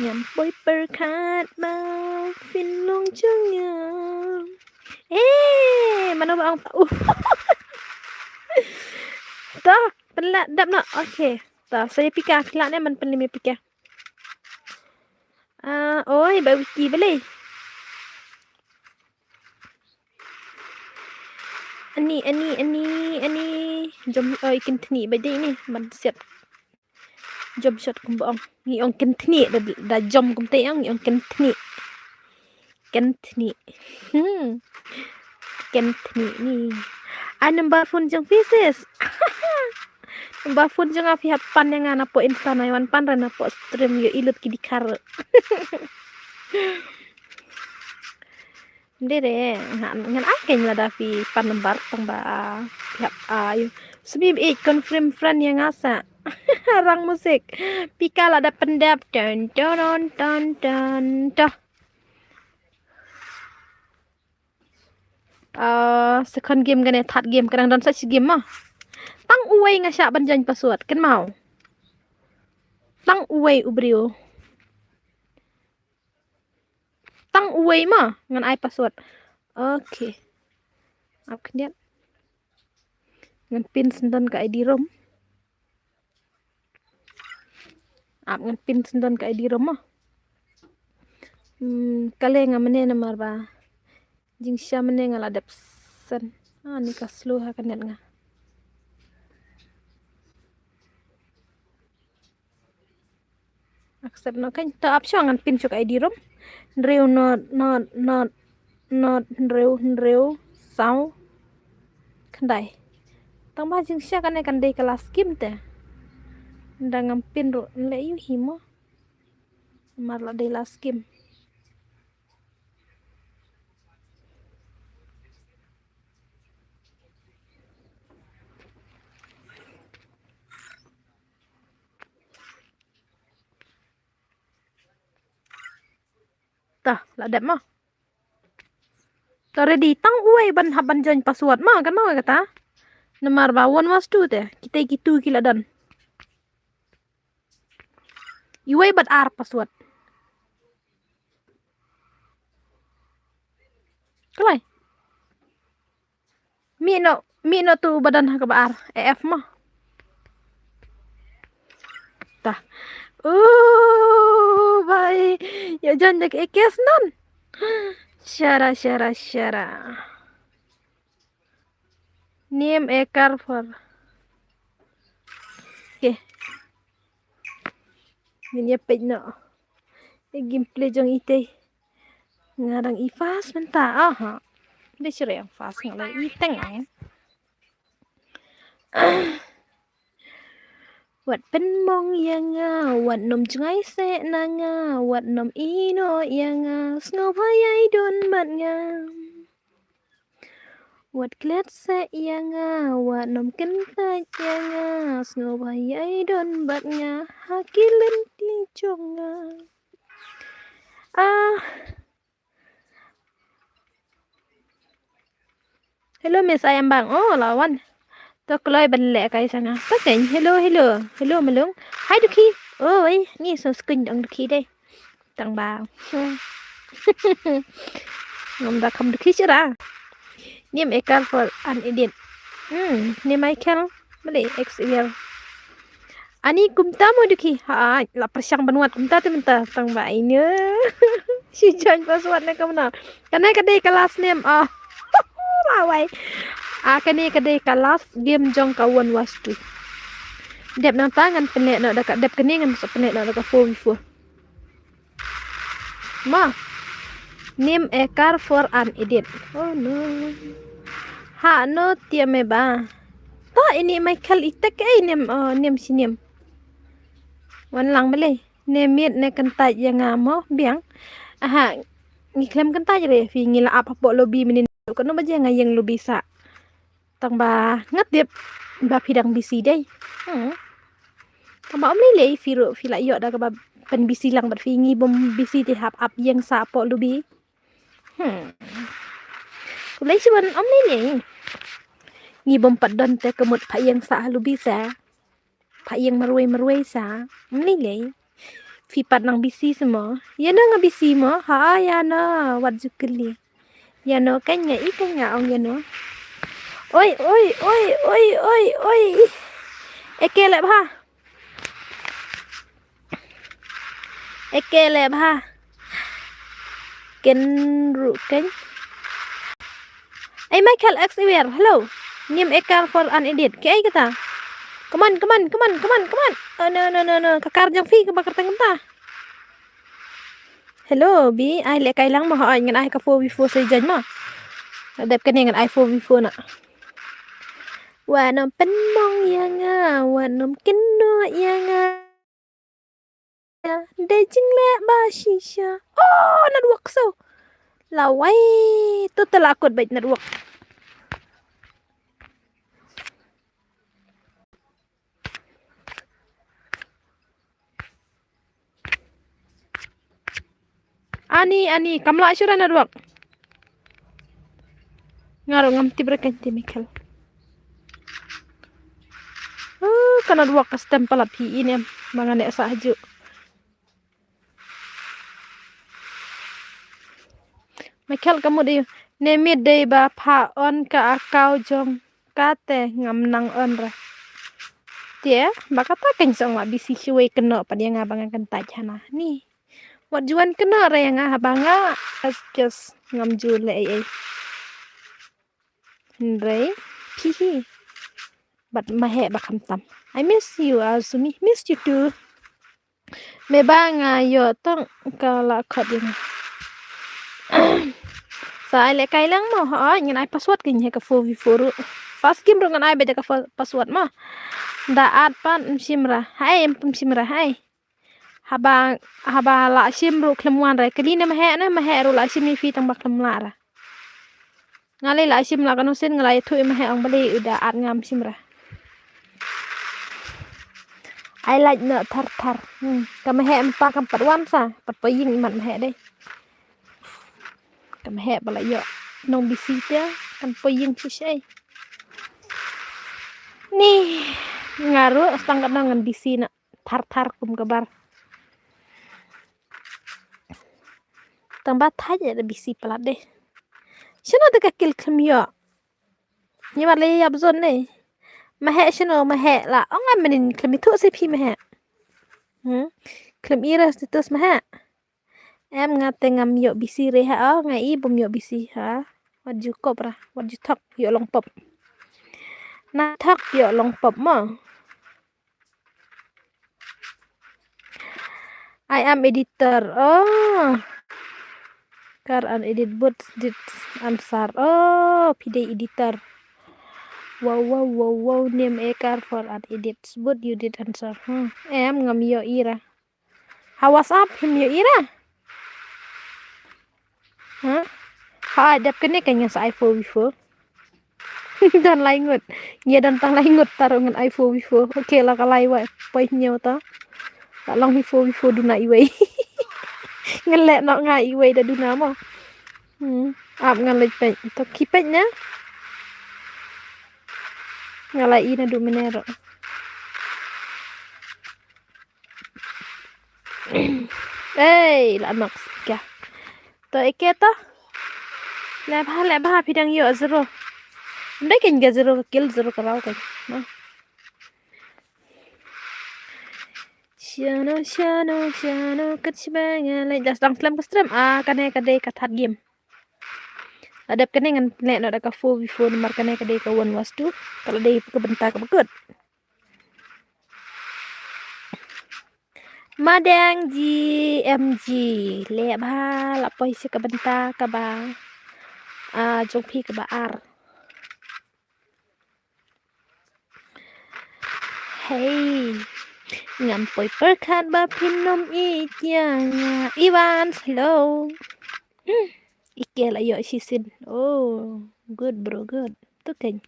Ngam poi pyrkhat ba phin long jong nga. Eh, mano ba ong ta u. Ta, pynlah dap na. Okay. Ta, sa ïa pika, pynlah ne man pynlem ïa pika. Ah, oi, ba wiki balei. Ani, ani, ani, ani. Jom, oi, kynthni ba dei ni, man siat. Jom shot kumba ong. Ngi ong kynthni, da, da jom kumta ong, ngi ong kynthni. Kynthni. Hmm. Kynthni ni. Ai number phone jong phi sis. Number phone jong nga phi hap pan ïa nga napoh Insta na wan pan re napoh stream ïohi lut ki dkhar. Ym dei re, ngan, ngan ai keiñ lada phi pan number tang ba, ah, phi hap, ah, ïoh. Sbim ïeit confirm friend ïa nga sa. Rang musik. Pika lada pyndep. Dun, dun, dun, dun, dun, dun. Ah, second game kane third game ka dang don sa shi game ma. Tang uwei nga shah ban join password, kynmaw. Tang uwei u briew. Tang uwei ma, ngan ai password. Okay. Ap khyndiat. Ngan pin sendon ka I D room. Ap ngan pin sendon ka I D room ma. Hmm, kale nga mane namar ba jingshisha mane nga la dep sen. Ah, ni ka slow ha ka net nga. Accept noh keiñ. To ap shuwa ngan pin shuwa ka I D room. Hynriew nod nod nod nod hynriew hynriew saw khyndai. Tang ba jingshisha kane kan dei ka last game te. Ynda ngam pin ruh yn leh ïohi mo. Namar la dei last game. Tah, la dep ma. Tah ready, tang uwei ban hap ban join password ma, kan ma kata. Namar ba one was two te, kita ki two ki la don. Uwei bad ar password. Kalai. Mih noh, mih noh tu ba don ha kaba ar. A F ma. Tah. Oh, bai. Ïa jan da ka A K S non. Shara, shara, shara. Name a car for. Okay. Ngin ïa peit noh. Ïa gameplay jong ite. Nga dang i fast mynta. Aha. Dei shuh re ïa fast nga la i teng ang. Wat pynmong ïa nga, wat nym jngai seh na nga, wat nym ïehnoh ïa nga, sngewbha ïai don bad nga. Wat klet seh ïa nga, wat nym kyntait ïa nga, sngewbha ïai don bad nga, ha ki lynti jong nga. Ah. Hello Miss, I am bang. Oh, la wan. To kloi ban leh kai sa nga. To keiñ. Hello, hello. Hello Malung. Hi Dukhi. Oh, ai, ni so skuñ dong Dukhi dei. Tang ba. Ngam da kham Dukhi shuh ra. Name a car for an idiot. Hmm, name Michael. Balei X L. Ani kumta mo Dukhi. Ha, la pyrshang ban wad kumta te mynta tang ba ine. Shi join password ne kumno. Kane ka dei ka last name. Oh. Lawai. Ah, kane ka dei ka last game jong ka one was two. Dep nangta ngan pynleh noh da ka, dep kane ngan sa pynleh noh da ka four v four. Ma. Name a car for an idiot. Oh no. Ha no tiam e ba. Ta ini Michael itek ei nem, oh, nem si nem. Wan lang bele. Ne miet ne kyntait ïa nga mo biang. Aha. Ngi khlem kyntait re phi ngi la ap hapoh lobby mynnin. Kano ba je nga ïeng lobby sa. Tang ba nga tip ba phi dang busy dei. Hmm. Tang ba ym lei lei phi ruh phi la ïoh da kaba pyn busy lang bad phi ngi bym busy te hap ap ïeng sa hapoh lobby. Hmm. Khublei shibun ym lei lei. Ngi bym pat don te ka mut pha ïeng sa ha lobby sa. Pha ïeng marwei marwei sa. Mni lei. Phi pat nang busy sa mo. Ïa no nga busy mo. Ha ïa no. Wat ju kylli. Ïa no kan nga i kan nga ong ïa no. Oi oi oi oi oi oi. Eke leh bha. Eke leh bha. Ken ruh ken. Ai Michael X Iwer, hello. Nim ekar for an edit. Ke ai kata. Come on, come on, come on, come on, come on. Oh no no no no. Ka kar jong phi ka ba kyrteng kumta. Hello bi, ai leh kai lang mo, ha ai ngan ai ka four v four sa jan mo. Dep kane ngan ai four v four na. Wa nom pynmong ïa nga, wa nom kynnoh ïa nga. Dei jingleh ba shisha. Oh, network so. Lawai, tu te la kot bait network. Ani, ani, kam lah shuh ra network. Nga ruh ngam tip re kan te Michael. Uh, ka network ka stem palat phi in em. Ba ngan ïa sah hajuh. Michael ka mut ïa ne mit dei ba pha on ka account jong ka te ngam nang on re. Te ba kata kan song ma busy shuwei kynnoh pat ïa nga ba nga kyntait hana ni. Wat ju wan kynnoh re ïa nga haba nga as just ngam ju leh ei ei. Hynrei phi hi bad ma heh ba khamtam. I miss you, Azumi. Miss you too. Me ba nga ïoh tang ka la khot ïa nga. Sa ai leh kai lang mo, hooid ngan ai password keiñ ha ka four v four ruh. First game ruh ngan ai beit da ka fo-, password mo. Da at pat ym shim ra. Hai, ym shim ra, hai. Haba, haba la shim ruh khlem wan ra. Kylli ne ma heh ne, ma heh ruh la shim ïa phi tang ba khlem lah ra. Nga lei la shim la kano sien nga la ïathuh ïa ma heh ong balei u da at ngam shim ra. Ai lait noh thar thar. Hmm. Ka ma heh mynta kam pat wan sa, pat poi ïing i mat ma heh dei. Ka ma heh ba la ïoh nong busy te kan poi ïing shisha. Ni nga ruh stang ka nong ngan busy na. Thar thar kum ka bar. Tang ba thait ïa da busy palat de. Shano te ka kil khlem ïoh. Ni mat le ïap zon de. Ma heh shano ma heh la. Ong am menin khlem ithuh se phi ma heh. Hmm? Khlem i ra status ma heh. Em nga te ngam ïoh busy re ha, oh, nga i bym ïoh busy ha. Wat ju kop ra, wat ju thok ïoh long pop. Na thok ïoh long pop mo. I am editor. Oh. Kar an edit bot dit answer. Oh, phi dei editor. Wow, wow, wow, wow, name ekar for an edit. Bot you did answer. Hmm. Em ngam ïoh i ra. Ha WhatsApp him ïoh i ra. Ha? Ha, dep kane ka ngan sa ai four v four. Don lai ngut. Ngi don tang lai ngut taro ngan ai four v four. Okay, la ka lai wa poi hynñiew ta. La long hi four v four duna iwei. Ngan leh noh nga iwei da duna mo. Hmm. Ap ngan leit peit. To ki peit na. Nga la i na du minero. Ei, la nok ka. To eke to. Leh bha, leh bha phi dang ïoh zero. Ndai kan ga zero ka kill, zero ka raw kan. No. Shano, shano, shano, kat shibang, leh das dang slem ka stream. Ah, kane ka dei ka third game. La dep kane ngan leh noh da ka four v four namar kane ka dei ka one versus two. Ka la dei ka bynta kaba kut. Madang G M G, leh bha la poi sha ka bynta kaba, ah, jong phi kaba ar. Hey, ngam poi pyrkhat ba phin ym ïeit ïa nga. Evans, hello. Hmm, ike la ïoh shisien. Oh, good bro, good. Tu kan.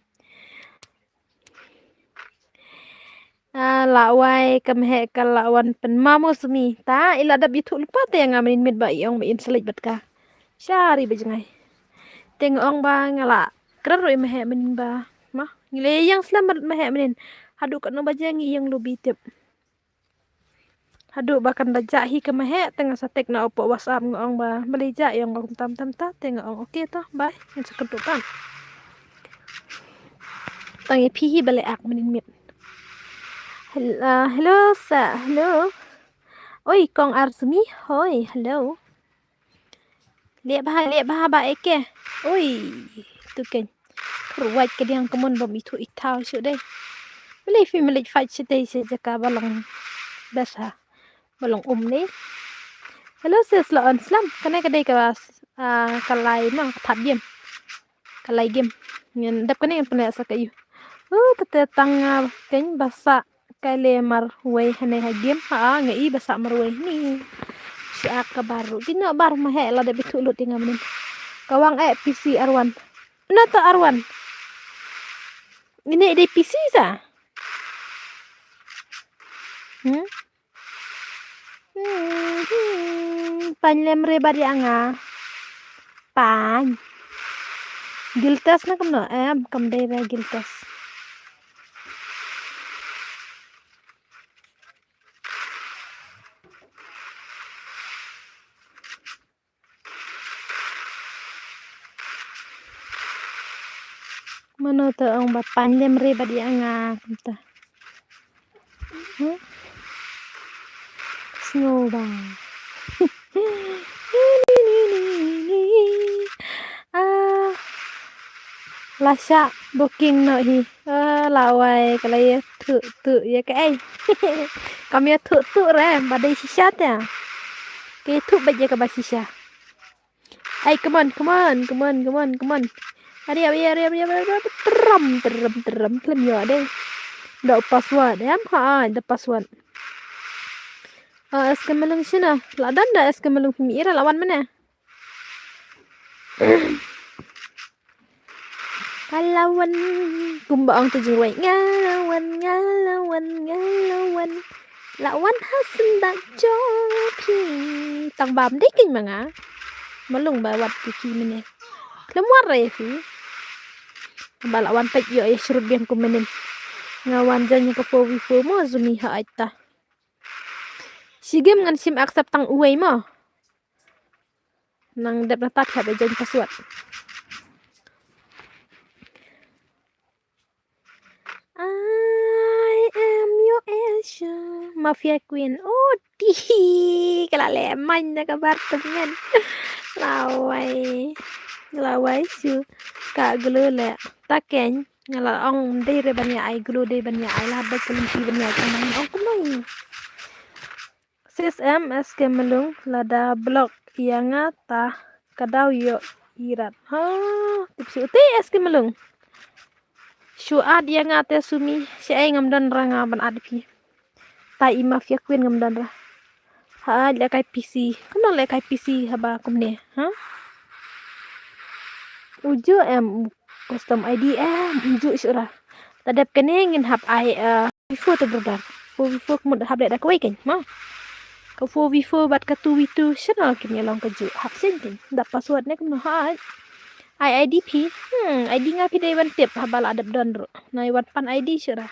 Ah, la wai ka mhek ka la wan pynmamo sumi. Ta i la dap ïathuh lypa te nga mynnin mit ba i ong ba in select bad ka. Shari ba jngai. Te nga ong ba nga la kren ruh i mhek mynnin ba. Ma, ngi le yang slam bad mhek mynnin. Haduh katno baje ngi ïeng lubi tip. Haduh ba kan da jah hi ka maheh, te nga sa text na u poh WhatsApp nga ong ba balei jah, ïa nga kumta kumta kumta, te nga ong okay to, bye, ngan sa kynduh pat. Tang ïa phi hi balei ak mynnin miet. Hel-, ah, hello sa, hello. Oi, kong Arsumi, hoi, hello. Leh bha, leh bha ba eke. Oi, tu ken. Kyrwat ka diang ka mon bom ithuh ithaw shu dei. Balei phi mlei fight shu dei sha jaka ba long best ha. Ba long um ne. Hello sis, la on slam. Kane ka dei ka, ah, ka lai ma, ka thap game. Ka lai game. Ngan dep kane ngan pynleh sa ka yu. Uh, tete tang, ah, ken ba sah ka le marwei hane ha game. Ha, nga i ba sah marwei ni. Sha ka baru. Kino bar ma he la dep ithuh lut ïa nga mynnin. Ka wang eh P C R one. Na to R one. Ini dei P C sa. Hmm? Hmm, hmm, pan lem re bad ïa nga. Pan. Guild test na kumno? Em, kam dei re guild test. Mano to ong ba pan lem re bad ïa nga kumta. Huh? Sngew ba. Ah. La shah booking noh hi. Ah, la wai ka la ïathuh tuh ïa kaei. Kam ïathuh tuh re, ba dei shisha te. Ka ïathuh beit ïa kaba shisha. Ai, come on, come on, come on, come on, come on. Ari, ari, ari, ari, ari, ari, tram, tram, tram, khlem ïoh dei. Da u password, em, ha, ai, da password. Ah, S K Malung shina. La dang da S K Malung phi mih ira la wan mane. Nga la wan, kumba ong tu jingrwai. Nga la wan, nga la wan, nga la wan. La wan ha senda jong phi. Tang bam dei ken ma nga. Malung ba wat phi mane. Khlem wat re phi. Ba la wan peit ïoh ïa shrut biang kum mynnin. Nga wan jan ïa ka four v four mo zumi ha aita. Shi game ngan shim accept tang uwei mo. Nang dep na ta phi hap ïa join password. I am your Asia Mafia Queen. Oh, ti ka la leh main da ka bar temen. Lawai. Lawai shu. Ka glu le. Ta ken. Nga la ong dei re ban ïa ai glu dei ban ïa ai la ba ka lynti ban ïa ai ka main ong kumno. Sis em, S K Malung, lada block ïa nga ta ka daw ïoh irat. Ha, tip shu te S K Malung. Shu add ïa nga te sumi, shaei ngam don ra nga ban add phi. Ta i Mafia Queen ngam don ra. Ha, lehkai P C. Kumno lehkai P C haba kumne, ha? Uju em custom I D em, uju shu ra. Ta dep kane ngin hap ai, eh, before to brother. Four v four ka mut hap leh da kawei kein, mo. Ka four v four bad ka two v two, shano kin ïa long kajuh. Hap sien kein. Da password ne kumno hap. Ai I D phi. Hmm, I D nga phi dei ban tip haba la dep don ruh. Nai wan pan I D shuh ra.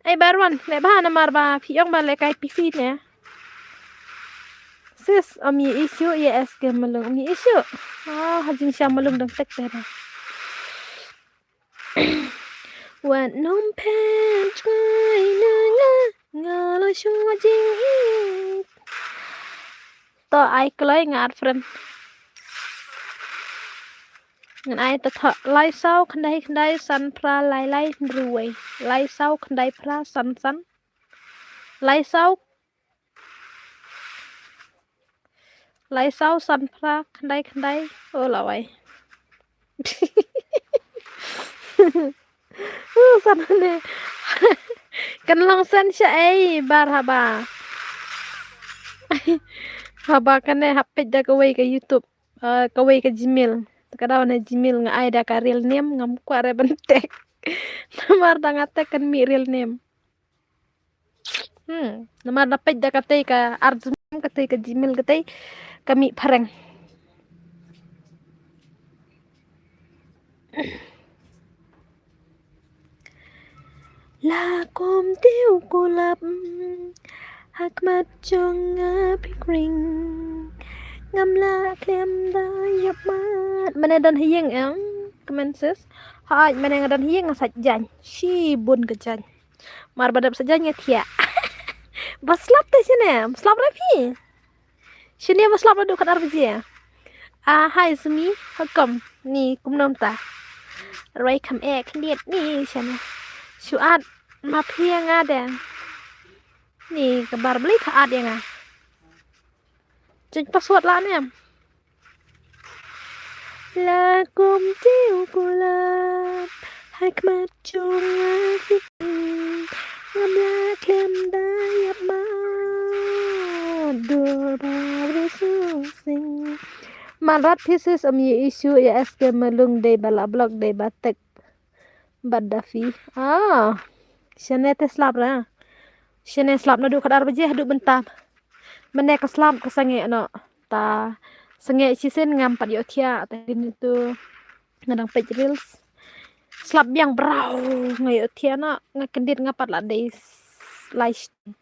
Ai bar wan, leh bha namar ba phi ong ba lehkai P C ne. Sis, ym ïa issue ïa S K Malung, ym ïa issue. Ah, ha jingsha Malung dang tek te na. Wat nong phet jngai na nga, nga la shu jingit. To ai kloi nga add friend. Ngan ai to tho lai saw khyndai khyndai san phra lai lai hynriew wei. Lai saw khyndai phra san san. Lai saw Lai saw san phra khyndai khyndai. O lawai. Uh, san ne. Kan long send shaei bar haba. Haba kane hap peit da kawei ka YouTube. Eh, kawei ka Gmail. Te ka daw ne Gmail nga ai da ka real name ngam kwah re ban tag. Namar da nga tag kan mih real name. Hmm, namar da peit da katei ka art, katei ka Gmail katei ka mih phareng. La kum tiew kulap ha khmat jong nga phi kring. Ngam lah khlem da ïap mat. Mane don ha ïing em? Comment sis. Hooid, mane nga don ha ïing nga sait jaiñ. Shibun ka jaiñ. Mar ba dep sait jaiñ nga thiah. Ba slap te shane, slap re phi. Shane ba slap naduh khatar baje. Ah, hi Sumi, ha kum ni kumno mynta? Rwai kham eh khyndiat ni shane. Shu at ma phi ïa nga de. Ni ka bar bli ka at ïa nga. Jaiñ password la ne em? La kum tiew kulap ha khmat jong nga phi kring. Ngam lah khlem da ïap mat. Dur ba bri sung sing. Man rat phi sis, ym ïohi shuh ïa S K Malung, dei ba la block, dei ba tek bad da phi. Ah. Shane te slap re. Shane slap naduh khatar baje haduh mynta. Mynne ka slap ka sangeh noh. Ta sangeh shisien ngam pat ïoh thiah, ta kine tu nga dang peit reels. Slap biang brau, nga ïoh thiah noh, nga kyndit nga pat la dei lai shiteng.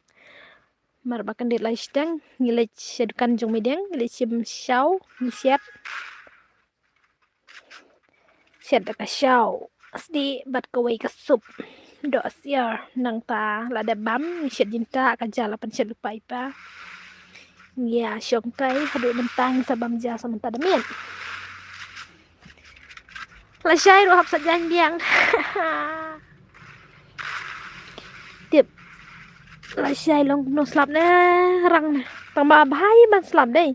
Mar ba kyndit lai shiteng ngi leit sha dukan jong Meideng, ngi leit shim shaw, ngi shet. Shet da ka shaw sdih bad kawei ka sup. Doh syiar, nangta la dep bam ngi shet jingtah, ka ja la pynshet lypa lypa. Ngi ïa shong kai haduh mynta, ngi sa bam ja sa mynta da miet. Lashai ruh hap sait jaiñ biang. Tip. Lashai long kumno slap ne rang ne. Tang ba bha ban slap dei.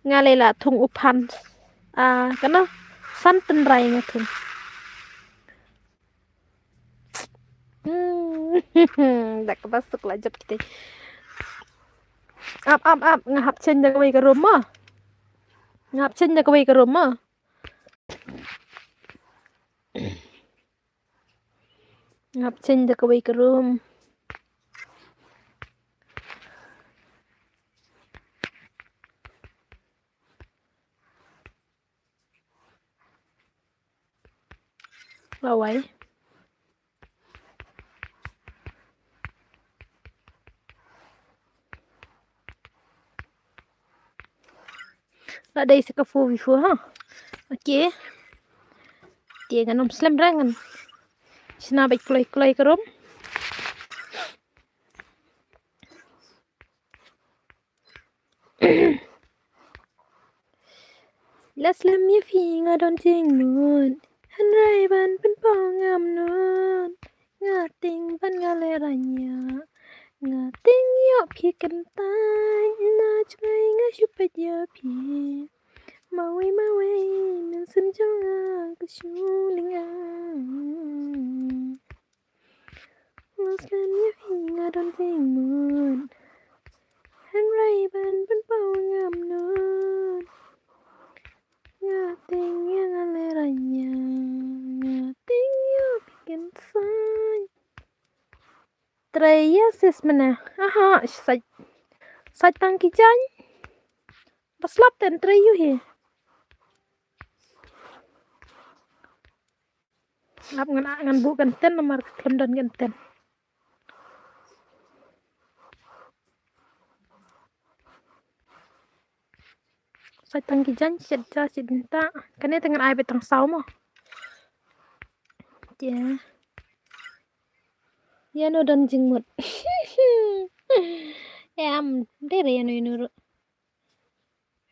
Nga lei la thung u phan. Ah, kane san tynrai nga thung. Hmm. Da kaba suk la jop kita. Ap, ap, ap, nga hap change da kawei ka room mo. Nga hap change da kawei ka room mo. Nga hap change da kawei ka room. Lawei. La dei sa ka four by four ha. Okay. Te ngan ym slem re, ngan shna beit kloi kloi ka room. La slem ïa phi nga don jingmut, hynrei ban pynpaw ngam nud. Nga tieng ban nga lehraiñ ïa, nga tieng ïoh phi kyntait. Na jngai nga shu peit ïa phi, mawei mawei mynsiem jong nga ka shu lyngngoh. La slem ïa phi nga don jingmut, hynrei ban pynpaw ngam nud. Nga tieng ïa nga lehraiñ ïa, nga tieng ïoh phi kyntait. Trei ïa sis mynne. Aha, sait, sait tang ki jaiñ. Ba slap ten trei ïa hi. Ap ngan, ngan buh kynten namar khlem don kynten. Sait tang ki jaiñ, shet ja shet jingtah. Kane te ngan ai beit tang saw mo. Te ïano don jingmut. Em, dei re ïano ïano ruh.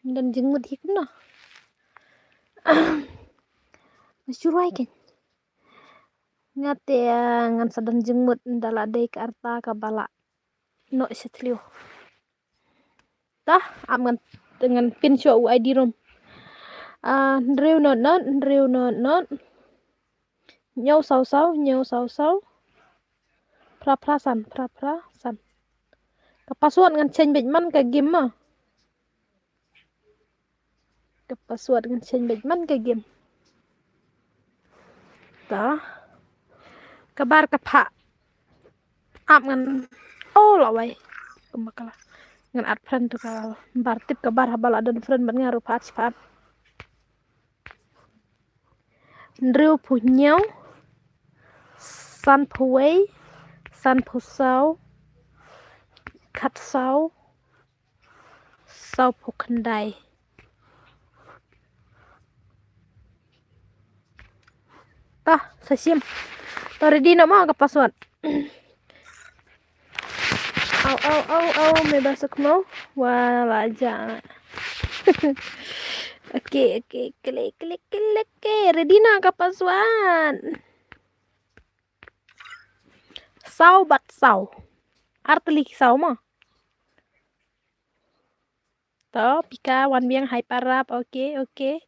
Don jingmut hi kumno. Nga shu rwai kein. Nga te ngan sa don jingmut ynda la dei ka rta kaba la noh sha thliew. Tah, ap ngan, ngan pin shuwa u I D room. Ah, hynriew not not, hynriew not not. Hynñiew saw saw, hynñiew saw saw. Phra phra san, phra phra san. Ka password ngan change beit man ka game ma. Ka password ngan change beit man ka game. Ta. Ka bar ka phah. Ap ngan. Oh, lawei. Kumba ka la. Ngan add friend to ka bar tip ka bar haba la don friend bad nga ruh phah phah. Hynriewphew hynñiew, sanphew wei, Sanphew saw, khatsaw, sawphew khyndai. Tah, sa shim. To ready noh mo ka password. Au, au, au, au, me ba suk mo. Wa la ja. Okay, okay, klik, klik, klik, klik. Ready noh ka password. Saw bad saw. Ar tylli ki saw mo. To, pika wan biang hai parap. Okay, okay.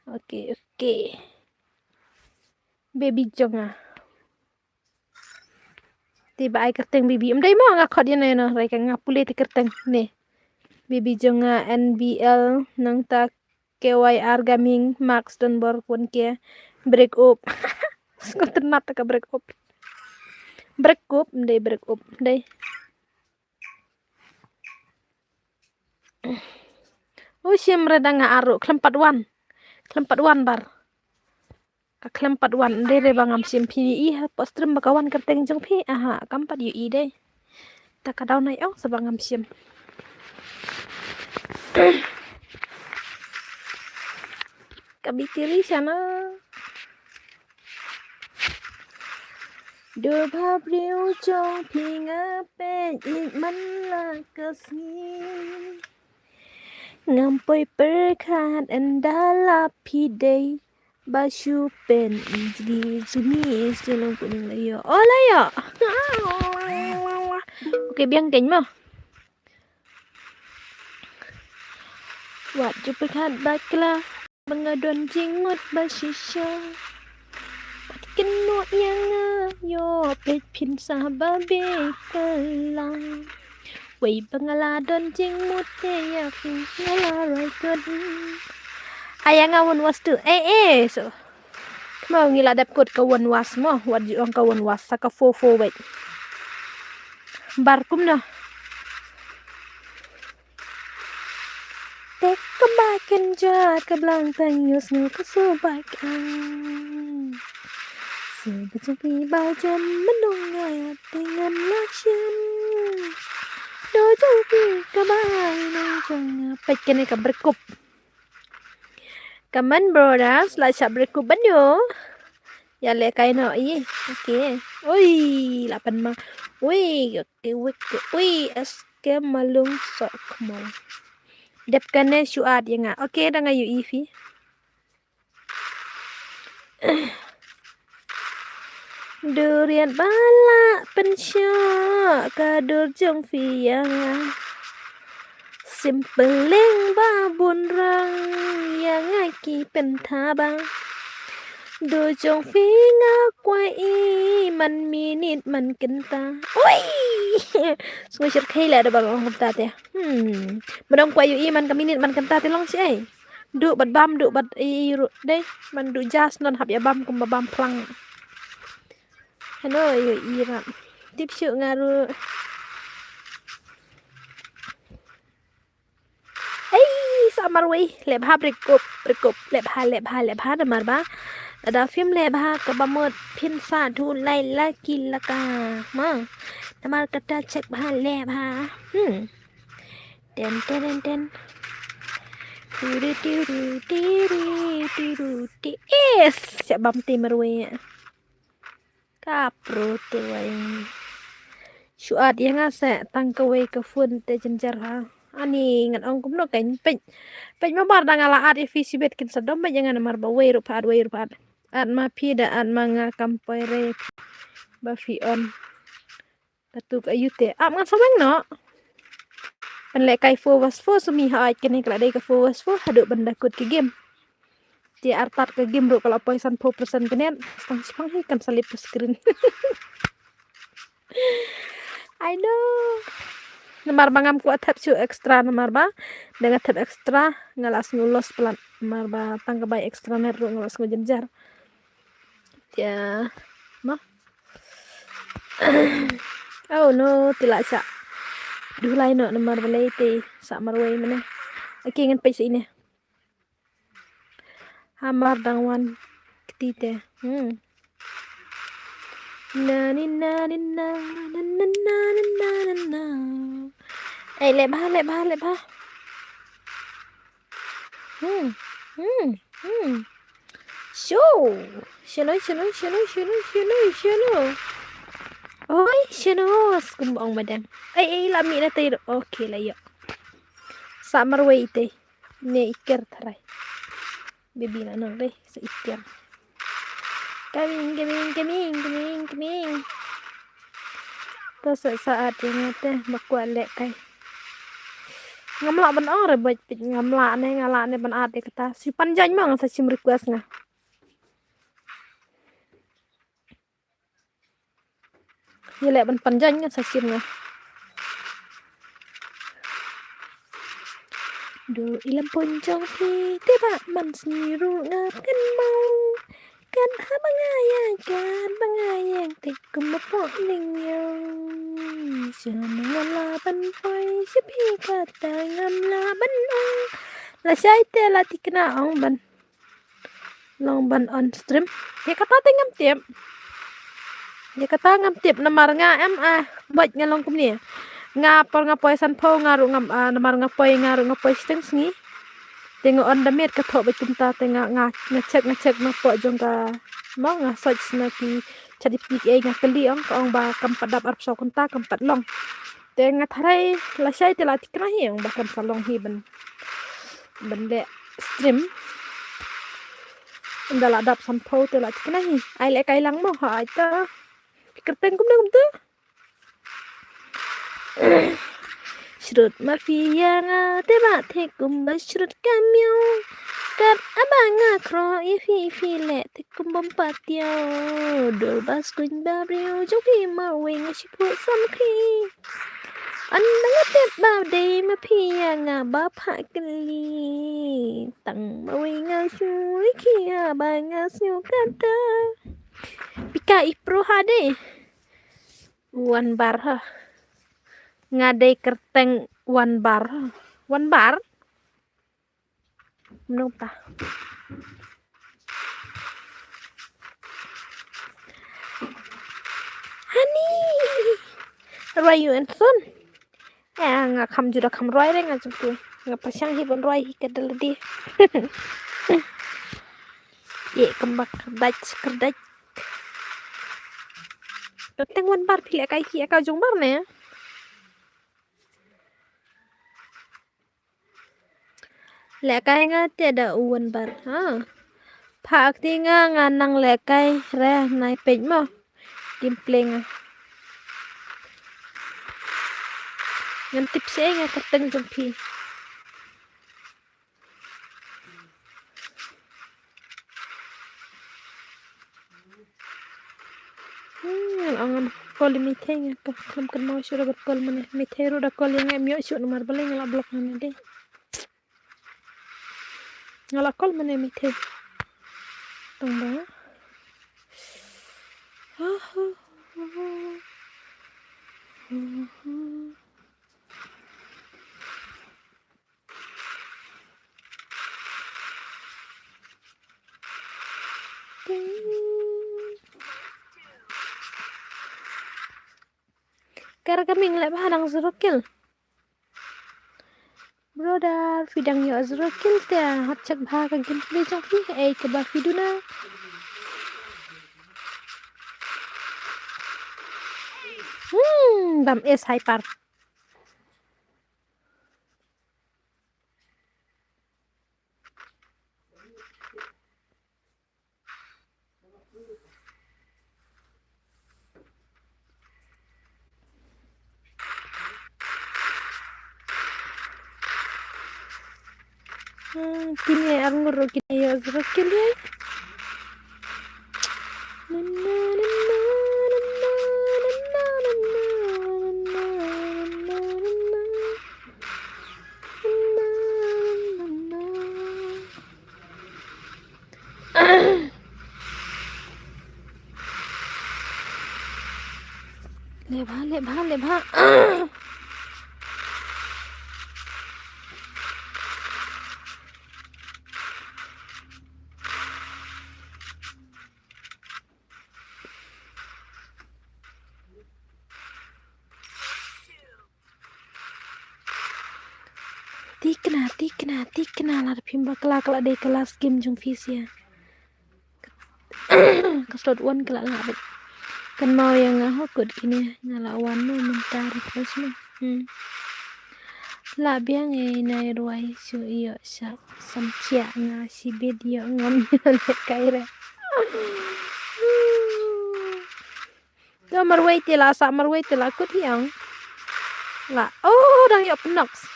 Okay, okay. Baby jong nga. Te ba ai kyrteng baby. Em dei mo nga khot ïa no ïa no. Rai ka nga pule te kyrteng. Ne. Baby jong nga N B L nangta K Y R Gaming Max Donbor one K. Break up. Sngewtynnat ka break up. Break up, em dei break up. Em dei. U shim re dang nga aru khlem pat wan. Khlem pat wan bar. Ka khlem pat wan, em dei re ba ngam shim phi i ha post stream ba ka wan kyrteng jong phi. Aha, kam pat ïohi dei. Ta ka daw nai ong sa ba ngam shim. Ka bitiri shana. Dur bha briew jong phi nga peit ïeit man la ka sngi. Ngam poi pyrkhat ynda la phi dei ba shu peit ïeit jli jli jli long kuning la ïoh. Oh la ïoh. Okay biang keiñ mo. Wat ju pyrkhat bakla ba nga don jingmut ba shisha. Wat kynnoh ïa nga ïoh peit phin sa ba bikla. Wei ba nga la don jingmut te ïa phi nga la rai kut. Aya nga wan was tu eh eh so. Kma ngi la dep kut ka wan was mo wat ju ong ka wan was sa ka four four wei. Bar kumno. Te ka ba ken ja ka blang tang yus ngu ka su ba kan. Su ba jong pi ba jam menung nga te ngam la shim. Do jong pi ka ba nang jong nga. Peit kane ka berkup. Kaman brothers la shah berkup ban yo. Ya le kai no i. Okay. Oi, la pan ma. Oi, okay, wik. Oi, es ke malung sok mo. Dep kane shuat ya nga. Okay, da nga yu ifi. Duriat ba la pynshah ka dur jong phi ïa nga. Simpeleng ba bun rang ïa nga ki pynthaba. Dur jong phi nga kwah i man minit man kynta. Oi! Sngew shyrkhei la da ba long kumta te. Hmm. Ba dang kwah ïa i man ka minit man kynta te long shi ei. Duh bad bam, duh bad i ruh dei. Man duh jas non hap ïa bam kumba bam phlang. Hano ïa i rat. Tip shuh nga ruh. Ei, sa marwei. Leh bha break up, break up. Leh bha, leh bha, leh bha namar ba. Lada phim leh bha kaba mut phin sa du lai laki laka. Ma. Namar kata check bha leh bha. Hmm. Ten ten ten ten. Tiru tiru tiru tiru ti. Yes, siap bam ti marwei. Ka pro te wei. Shuat ïa nga sa tang kawei ka phone te jynjar ha. Ani ngan ong kumno kan peit. Peit ma bar da nga la at ïa phi shibit kin sa dom peit ïa nga namar ba wei ruh pha at wei ruh pha at. At ma phi da at ma nga kam poi re. Ba phi on. Katu ka ayu te ap ngan sa weng noh. Pynleh kai four versus four sumi ha ai kane ka la dei ka four versus four haduh ban da kut ka game. Te artat ka game ruh ka la poi sanphew percent ka net. Stang spang hi kan sa lip ka screen. I know. Namar ba ngam kwah thep shu extra namar ba da nga thep extra nga la sngew loss palat namar ba tang ka bai extra net ruh nga la sngew jynjar. Te ma. Oh no, te la shah. Duh lai noh namar balei te shah marwei mane. Okay, ngan peit sa ine. Hamar dang wan kti te. Hmm. Na ni na ni na na na na na na na na. Ei, leh bha, leh bha, leh bha. Hmm, hmm, hmm. Shu. Shano, shano, shano, shano, shano, shano. Oi, shano, skum ong madang. Ei, ei, la mi na tai. Okay, la yo. Sa marwei tai. Ne iker tharai. Baby na nang dei, sa iker. Coming, coming, coming, coming, coming. Ta sa sa at ïa nga te, ba kwah leh kai. Ngam lah ban ong re, bad ngam lah ne, nga lah ne ban at ïa kata. Shu pan jaiñ mo nga sa shim request nga. Ïa leh ban pan jaiñ nga sa shim nga. Dur i lampun jong phi te ba man sngi ruh nga kynmaw. Kat haba nga ïaid, kat ba nga ïeng te kumba pok ning ïong. Sha ngam lah ban poi sha phi kata ngam lah ban ong. Lashai te la thikna ong ban long ban on stream. Ïa kata te ngam tip. Ïa kata ngam tip namar nga em ah. Bad nga long kumne. Nga por nga poi sanphew nga ruh ngam ah, namar nga poi nga ruh nga poi shiteng sngi. Te nga on da miet ka thoh bad kumta te nga nga nga check nga check na pok jong ka. Mo nga search na ki ChatGPT ki ei nga kylli ong ka ong ba kam pat dap arphew saw kynta kam pat long. Te nga tharai lashai te la thikna hi ong ba kam sa long hi ban ban leh stream. Ynda la dap sanphew te la thikna hi. Ai leh kai lang mo ha ai ta. Ki kyrteng kumne kumta. Shrut ma phi ïa nga te ba te kumba shrut ka miaw. Kat haba nga khroh ïa phi phi leh te kumba ym pat ïaw. Dur ba skuiñ ba briew jong phi marwei nga shiphuh samkhih. Ynda nga tip ba dei ma phi ïa nga ba phah kylli. Tang marwei nga shu ïa ki ïa ba nga shu kata. Pika i pro ha dei. Wan bar ha. Nga dei kyrteng wan bar ha. Wan bar. Mnung ta. Hani. Roi ïu en son. Eh, nga kham ju da kham roi re nga jong tu. Nga pyrshang hi ban roi hi ka da lade. Ye, kamba kyrdaid, kyrdaid. Ka teng wan bar phi leh kai hi ka jong bar ne. Leh kai nga te da u wan bar. Ha. Phah kti nga nga nang leh kai re nai peit mo. Gameplay nga. Ngan tip seh nga kyrteng jong phi. Hmm, ngan ong ngan call ïa Mithei nga ka khlem kynmaw shuh da bad call mane. Mithei ruh da call ïa nga em ïoh shuh namar balei nga la block nga ne dei. Nga la call mane Mithei. Tang ba. Kar ka ming leh ba nang zero kill. Brother, phi dang ïoh zero kill te, hap check bha ka gameplay jong phi, ei kaba phi duna. Hmm, bam es hyper. Ah, kine ar ngur ro kine ïoh zero kill ïa. Leh bha, leh bha, leh bha. tikna, tikna, tikna, la da phim bakla ka la dei ka last game jong phi sha. Ka slot one ka la lah beit. Kan mau ïa nga ho kut kine, nga la wan mo mynta request mo. Hmm. La biang e nai ruai shu ïoh sha samchiah nga shibit ïoh ngam ïoh lehkai re. To marwei te la sah marwei te la kut hiang. La. Oh, dang ïoh pynnox.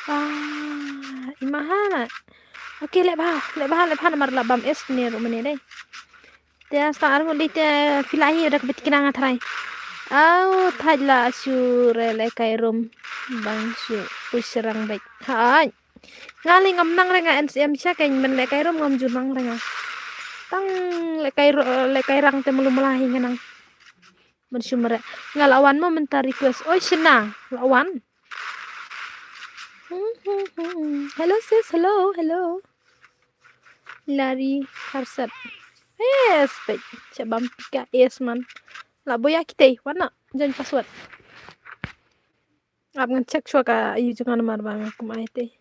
Ah, i ma ha la. Okay, leh bha, leh bha, leh bha namar la bam es ne ruh mane dei. Te asta arngut dei te phi la hi da ka bit kina nga tharai. Au, thaj la shu re lehkai rum. Bang shu push rang beit. Hai. Nga lei ngam nang re nga N C M sha kein men lehkai rum ngam ju nang re nga. Tang lehkai ru-, lehkai rang te melu melahi nga nang. Men shu mere. Nga la wan mo mynta request. Oi shena, la wan. Hello sis, hello, hello. Lari harsat. Yes, peit. Sha bam pika yes man. La boya kitei, wana. Join password. Ap ngan check shuwa ka ayu jong nga namar ba nga kum ai te.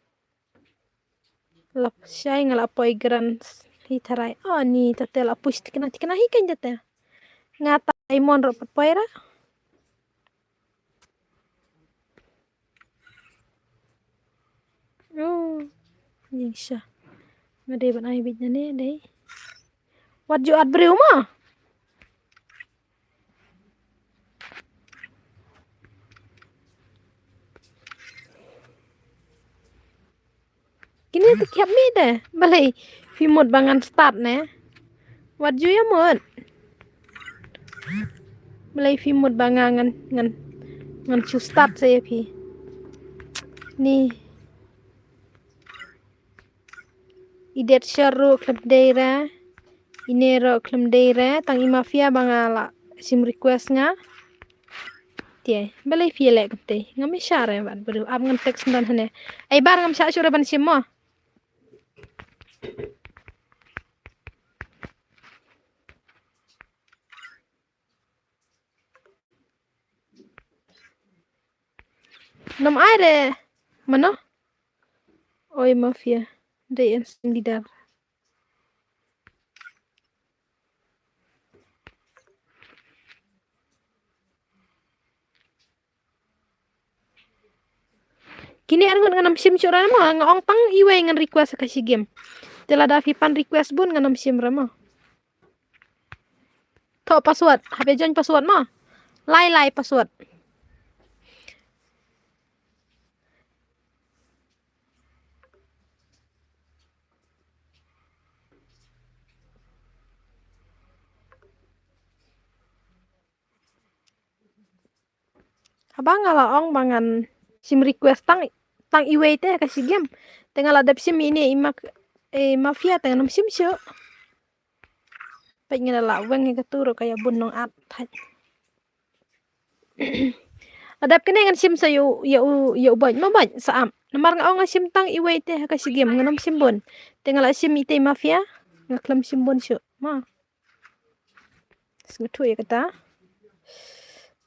Lap shai nga la poi grand hi tharai. Oh, ni tate la push tikna tikna hi kan tate. Nga ta diamond ro pat poi ra. Oh, ni sha. Nga dei ban ai bit na ne dei. Wat ju at briew ma. Kine te kiap mi te. Balei phi mut ba ngan start ne. Wat ju ïa mut. Balei phi mut ba nga ngan, ngan, ngan shu start sa ïa phi. Ni. I det shor ruh khlem dei re. Ine ruh khlem dei re. Tang i mafia ba nga la sim request nga. Te, balei phi leh kumte. Ngam ïa shah re bad briew. Ap ngan text ngan hane. Ai bar ngam shah shuh re ban sim mo. Nam ai re. Mano? Oi mafia. Dei en sing didar. Kine arngut ngan ym shim shuh re mo, nga ong tang iwei ngan request ka shi game. Te lada phi pan request bun ngan ym shim re mo. Thoh password, hap ïa join password mo. Lai lai password. Haba nga la ong ba ngan sim request tang, tang iwei te ka shi game. Te nga la dep sim ine i ma, i mafia te ngan ym sim shuh. Peit nga la weng ïa ka tu ruh ka ïa bun nong at thait. La dep kane ngan sim sa ïa u, ïa u, ïa u bait ma bait sa ap. Namar nga ong nga sim tang iwei te ha ka shi game ngan ym sim bun. Te nga la sim ite i mafia nga khlem sim bun shuh. Ma. Sngewthuh ïa kata.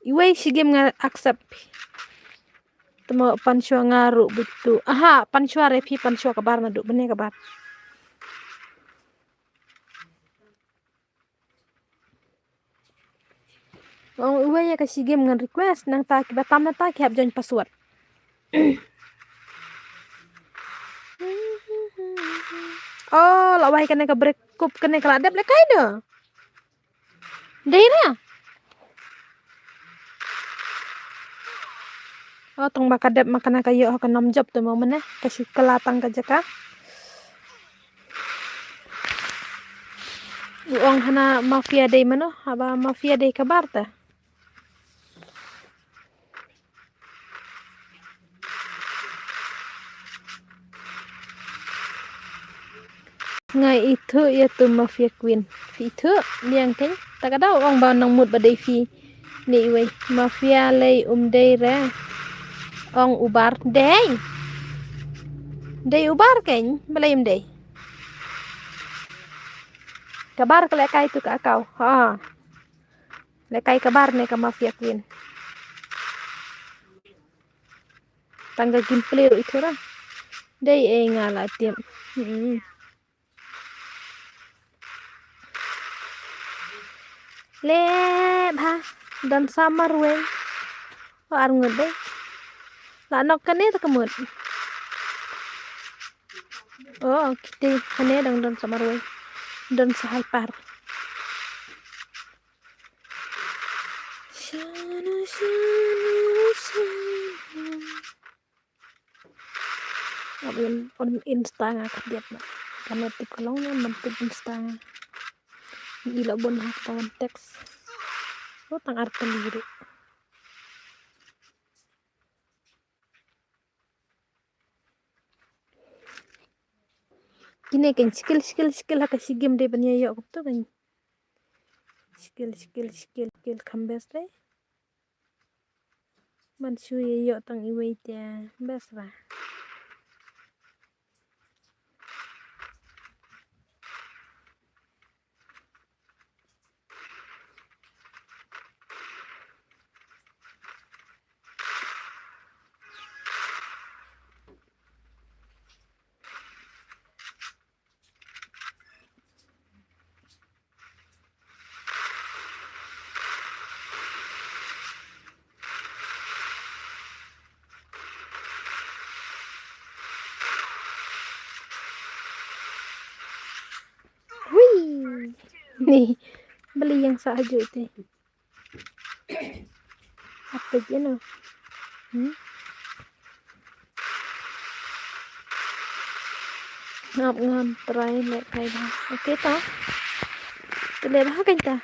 Iwei shi game nga accept. Te mo pan shuwa nga ruh butu. Aha, pan shuwa re phi pan shuwa ka bar naduh bane ka bar. Ong iwei ïa ka shi game ngan request nangta kiba tam nangta ki hap join password. Oh, la wai kane ka break kup kane ka la dep le kai do. Dei ra. Oh, tang ba ka dep ma kana ka ïoh ka nam jop tu mo mane ka shu kala tang ka jaka. U ong hana mafia dei mano, haba mafia dei ka bar ta. Nga ithuh ïa tu mafia queen. Phi ithuh liang kein. Ta ka dau ong ba nang mut ba dei phi. Ni iwei mafia lei um dei re. Ong u bar dei. Dei u bar kein balei um dei. Ka bar ka lehkai tu ka kau. Ha. Lehkai ka bar ne ka mafia queen. Tang ka gameplay ruh ithuh ra. Dei ei nga la tip. Hmm. Leh bha, don sa marwei. O ar ngut dei. La nok kane ta ka mut. O kiti hane dang don sa marwei. Don sa hyper. Shana, shana, shana. Ap un, un Insta nga khadiat na. Kane tip ka long nga man tip Insta nga. Ila bun ha ka wan text. Lo tang ar kali ri. Kine kan sikil sikil sikil ha ka sigim de ban ïaïoh kumto kan. Sikil sikil sikil sikil kham best de. Man shu ïa ïoh tang iwei te best ba. Hui. Ni beli yang sa aja te. Apa je no? Hmm? Ngap ngam try leh kai ba. Okay ta. Te leh ba kai ta.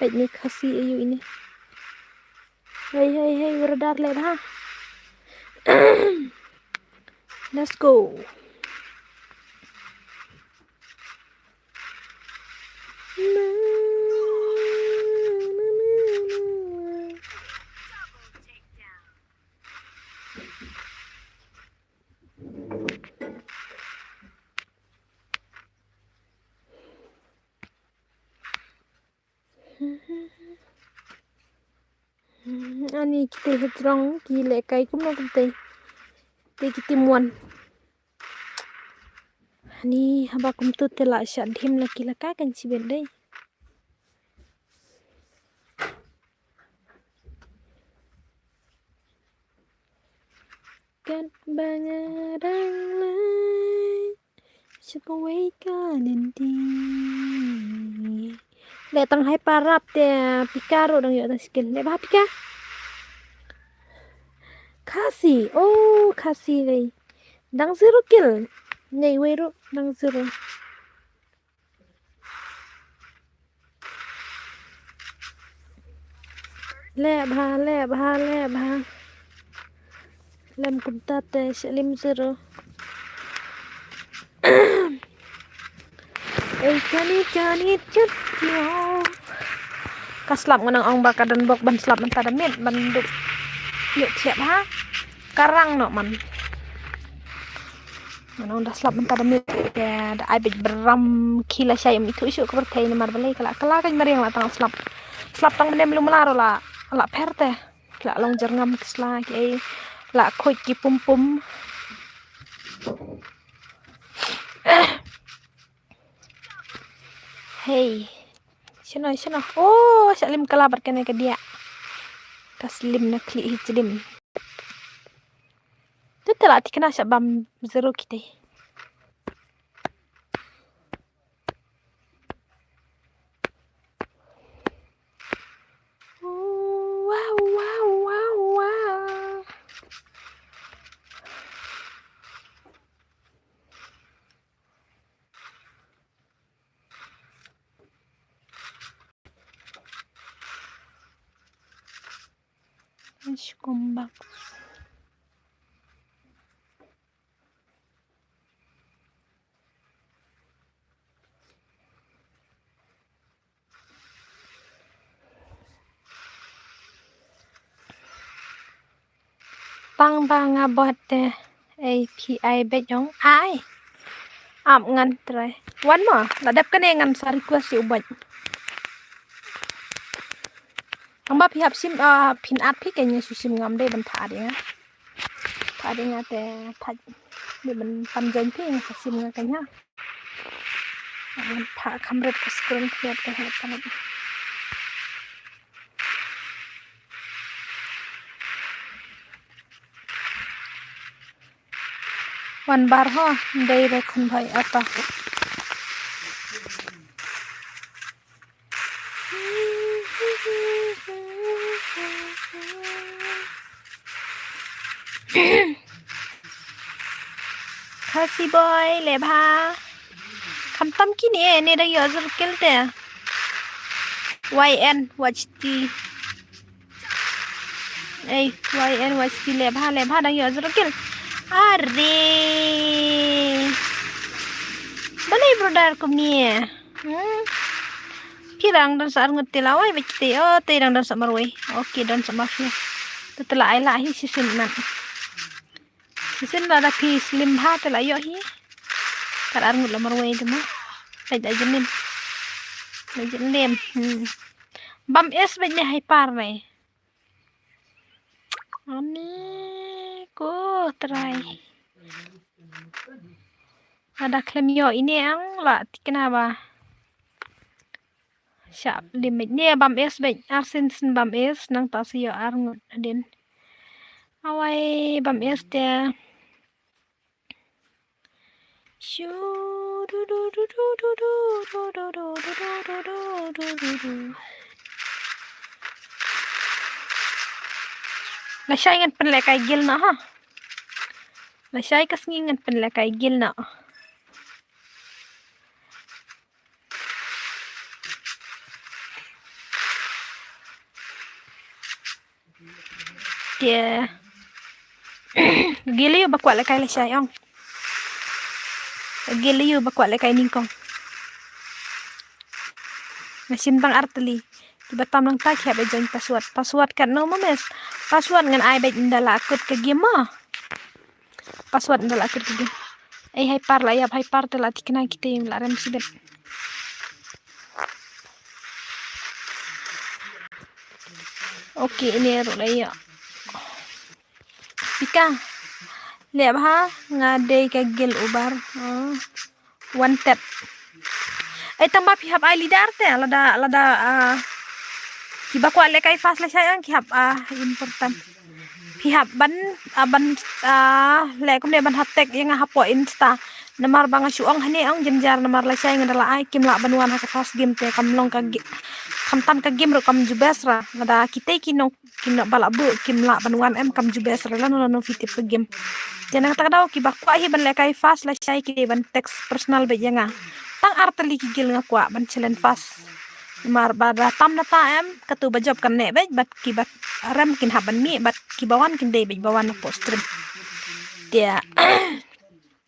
Peit ni Khasi ayu ini. Hey hey hey, radar leh ba. Let's go. Ani kite hajrong ki leh kai kumno kumte. Te kite muan. Ani haba kumtu te la sha dhim la ki la ka kan chibet dei. Kat ba nga dang leit sha kawei ka lynti. Leh tang hai parap te pika ruh dang ïoh tang skill. Leh ba pika. Khasi. Oh, Khasi lei. Dang zero kill. Nei wei ruh dang zero. Leh bha, leh bha, leh bha. Lem kumta te sha lim zero. Ei kani kani chet kio. Ka slap ngan ong ba ka don bok ban slap mynta da miet ban duk. Ïoh thiah bha. Ka rang noh man. Ngan ong da slap mynta da miet te da ai beit bram khila shai em ithuh shuh ka pyrthei namar balei ka la ka la ka mariang la tang slap. Slap tang mnem lu mlar la la pher te. Ki la long jyrngam ki sla ki ei la khuid ki pum pum. Hey. Shano shano. Oh, sha lim kala bad kane ka dia. Ka slim na khlieh hi slim. Tu te la thikna sha bam zero kite. Wow, wow, wow, wow. Let's come back. Tang ba nga bot te A P I bejong ai. Ap ngan try. Wan mo, la dep kane ngan sa request ïa u bot. Tang ba phi hap sim, ah, phin at phi kane shu sim ngam dei ban pha at ïa nga. Pha at ïa nga te pha dei ban pan join phi nga sa sim nga kane. Ban pha kham ret ka screen clear te ha pan. Wan bar ho, dei re khun bhai ata. Khasi boy, leh bha. Khamtam kine, ne dang ïoh zero kill te. Y N, watch T. Ei, Y N watch T leh bha, leh bha dang ïoh zero kill. Are. Balei brother kumne. Hmm. Phi dang don sa arngut te la wai bad te. Oh, te dang don sa marwei. Okay, don sa mafia. Te te la ai la hi sisin man. Sisin la da phi slim bha te la ïoh hi. Kat arngut la marwei te ma. Peit da jin lim. Da jin lim. Hmm. Bam es bad ne hai par ne. Ani ko trai. Ada khlem ïoh ine ang la tikna ba. Sha limit ne bam es bad arsin sin bam es nang ta si ïoh arngut adin. Awai bam es te. Shu du du du du. Lashai ngan pynlehkai guild noh ha. Lashai ka sngi ngan pynlehkai guild noh. Te. Guild ïa u ba kwah lehkai lashai ong. Guild ïa u ba kwah lehkai nyngkong. Nga sim tang artylli. Kiba tam nangta ki hap ban join password. Password katno ma mes. Password ngan ai bad ynda la kut ka game ma. Password ynda la kut ka game. Ei hai par la ïap hai par te la tikna kita ïa la rem sibet. Okay, ini ruh la ïa. Pika. Leh bha nga dei ka guild ubar. Oh. Wanted. Ei tang ba phi hap ai leader te lada lada ah, kiba kwah lehkai fast lashai ang ki hap ah, important. Phi hap ban ah, ban ah, leh kumne ban attack ïa nga hapoh Insta. Namar ba nga shu ong hangne ong jynjar namar lashai nga da la ai kim lah ban wan ha ka first game te kam long ka gi-, khamtam ka game ruh kam ju best ra. Lada kitei ki nong Kim lah ba lah buh, kim lah ban wan em kam ju best re lano lano phi tip ka game. Te na kata ka daw kiba kwah hi ban lehkai fast lashai ki dei ban text personal bad ïa nga. Tang artylli ki guild nga kwah ban challenge fast. Namar ba da tam nata em, katu ba jop kan neh bad, bad kiba rem kin hap ban mih, bad kiba wan kin dei bad ba wan hapoh stream. Te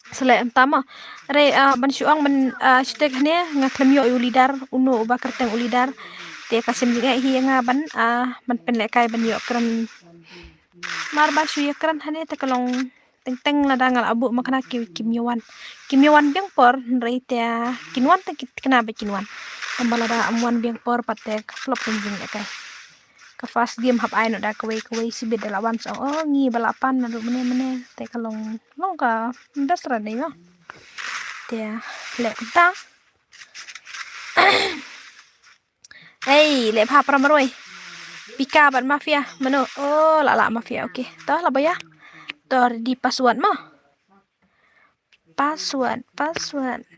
Sele em tama. Re ah, ban shu ong ban ah, shu tek hane nga khlem ïoh ïa u leader, uno uba kyrteng u leader. Te ka shem jingeh hi ïa nga ban ah, ban pynlehkai ban ïoh kren. Mar ba shu ïa kren hane te ka long teng teng lada nga la buh ma kane ki kim ïa wan. Kim ïa wan biang por hynrei te kin wan te ki tikna ba kin wan. Tang ba lada am wan biang por pat te ka flop kan jingeh kai. Ka first game hap ai noh da kawei kawei sibit da la wan sa ong, oh ngi ba la pan naduh mane mane te ka long long ka best ra dei ma. Te leh kumta. Ei, leh bha para marwei. Pika bad mafia mano. Oh, la la mafia. Okay. To la ba ïa. To ready password ma. Password, password.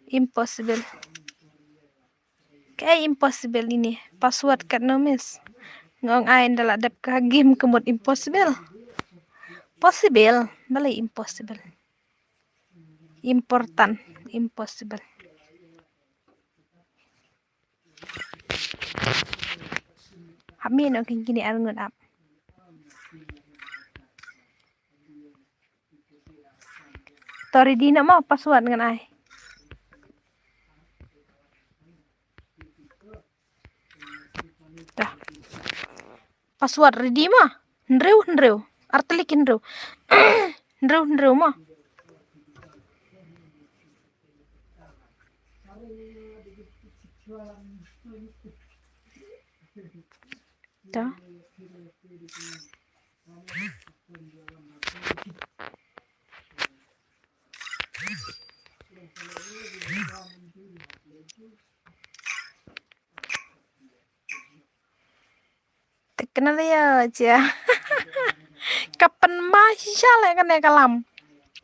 Impossible. Kaei impossible ine? Password katno miss? Nga ong ai ynda la dep ka game ka mut impossible. Possible, balei impossible? Important, impossible. Hap mih noh kine ar ngut ap. To ready noh mo, password ngan ai. Dah. Password ready mo. Hynriew, hynriew. Artylli ki hynriew. Hynriew, hynriew mo. Ta. Te kane de ïa, ïa. Ka pynma shisha leh kane ka lam.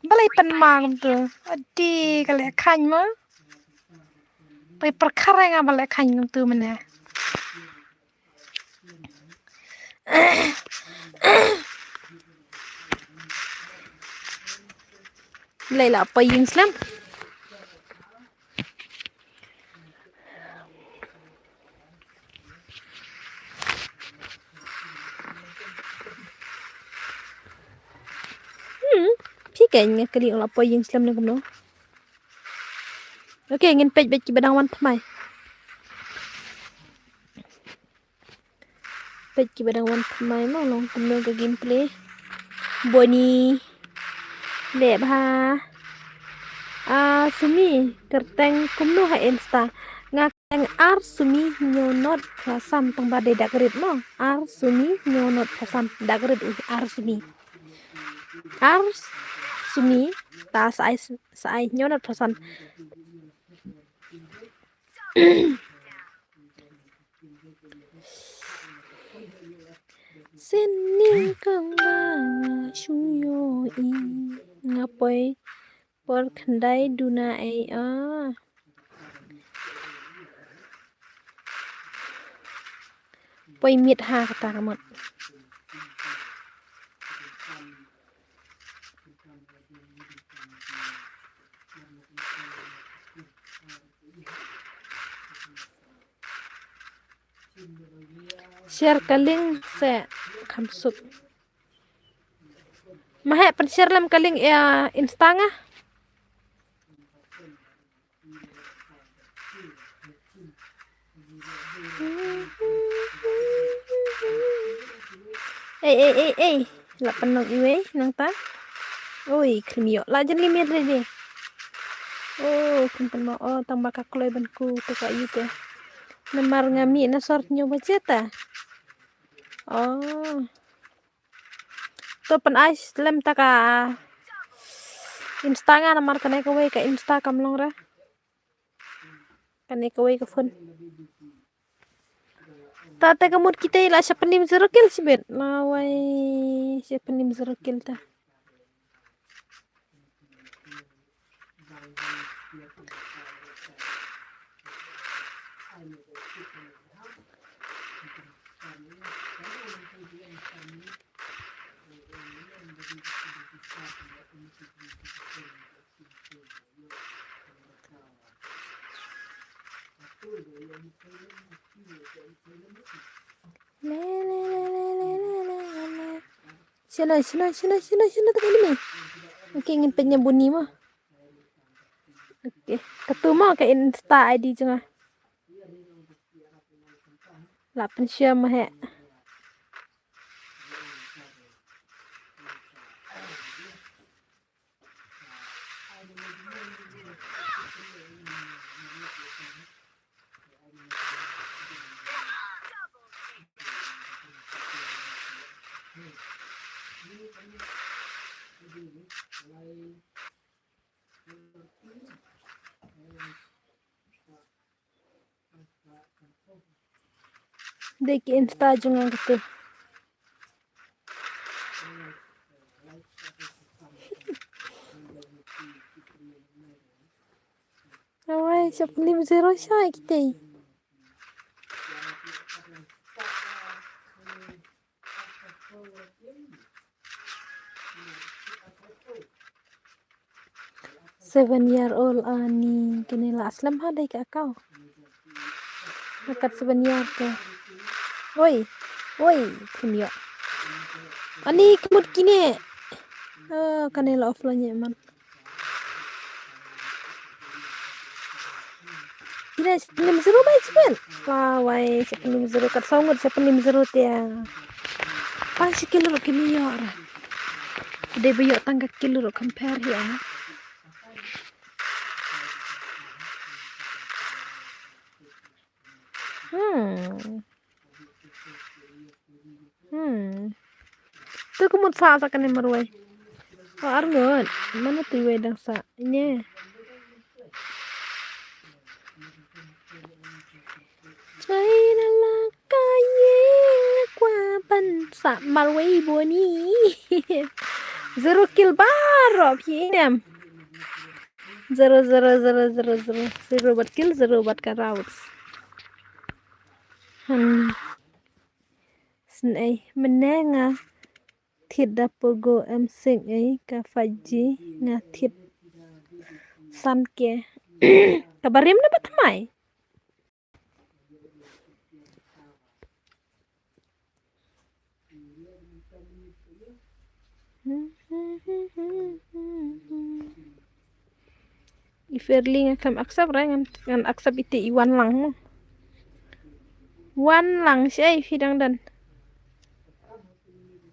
Balei pynma kumtu? Adi ka leh khaiñ mo. Pei pyrkhat ïa nga balei khaiñ kumtu mane. Lei la poi ïing slem. Hmm, phi keiñ nga kylli la poi ïing slem ne kumno. Okay, ngin peit beit kiba dang wan thymmai. Peit kiba dang wan thymmai mo long kumno ka gameplay. Boni. Leh bha. Ah, Sumi, kyrteng kumno ha Insta. Nga kyrteng Ar Sumi hynñiew not phra san tang ba dei dak rit mo. Ar Sumi hynñiew not phra san dak rit u Ar Sumi. Ar Sumi ta sa ai sa ai hynñiew not phra san. Sini kang ba nga shu ïohi nga poi por khyndai duna ei ah. Poi miet ha kata ka mut. Share ka link se kham suk. Ma heh pynshare lem ka link ïa Insta nga. Ei ei ei ei. La pynlong iwei nangta. Oi, khlim ïoh. La jan limit re de. Oh, khlim pynlong. Oh, tang ba ka kloi ban ku te ka yu te. Namar nga mih na sor nyo ba jeta. Oh. To pyn ai slem ta ka Insta nga namar kane kawei ka Insta kam long re. Kane kawei ka phone. Ta te ka mut kita la sha pynlong zero kill sibit. Lawai sha pynlong zero kill ta. Shano, shano, shano, shano, shano, tak ini. Okay, ngin peit ïa Buni mo. Okay, katu mo ka Insta I D jong nga. La pynshare mo heh. Dei ki Insta jong nga katu. Awai, sha pynlong zero shai kita. Seven year old ani kane la slem ha dei ka account. Hakat seven year ka. Oi, oi, khun ïa. Ani kmut kine. Oh, kane la offline ïa man. Kine sa pynlong zero bai sipel. Lawai sa pynlong zero kat saw ngut sa pynlong zero te. Pan sa kilo ro kine ïa ra. Dei ba ïa tang ka kilo ro compare ïa. Hmm. Ngut sa sa kane marwei. Wa ar ngut. Mano tu wei dang sa. Nye. China la ka ïing kwa ban sa marwei boni. Zero kill baroh phi dem. Zero, zero, zero, zero, zero. Zero bad kill, zero bad ka rounds. Hmm. Snei, mynne nga thied da pogo em sing ei ka five G nga thied san ke. Ka barim na ba tmai. I Fairly nga khlem accept re, ngan, ngan accept ite i Wan Lang mo. Wan Lang, shaei phi dang don?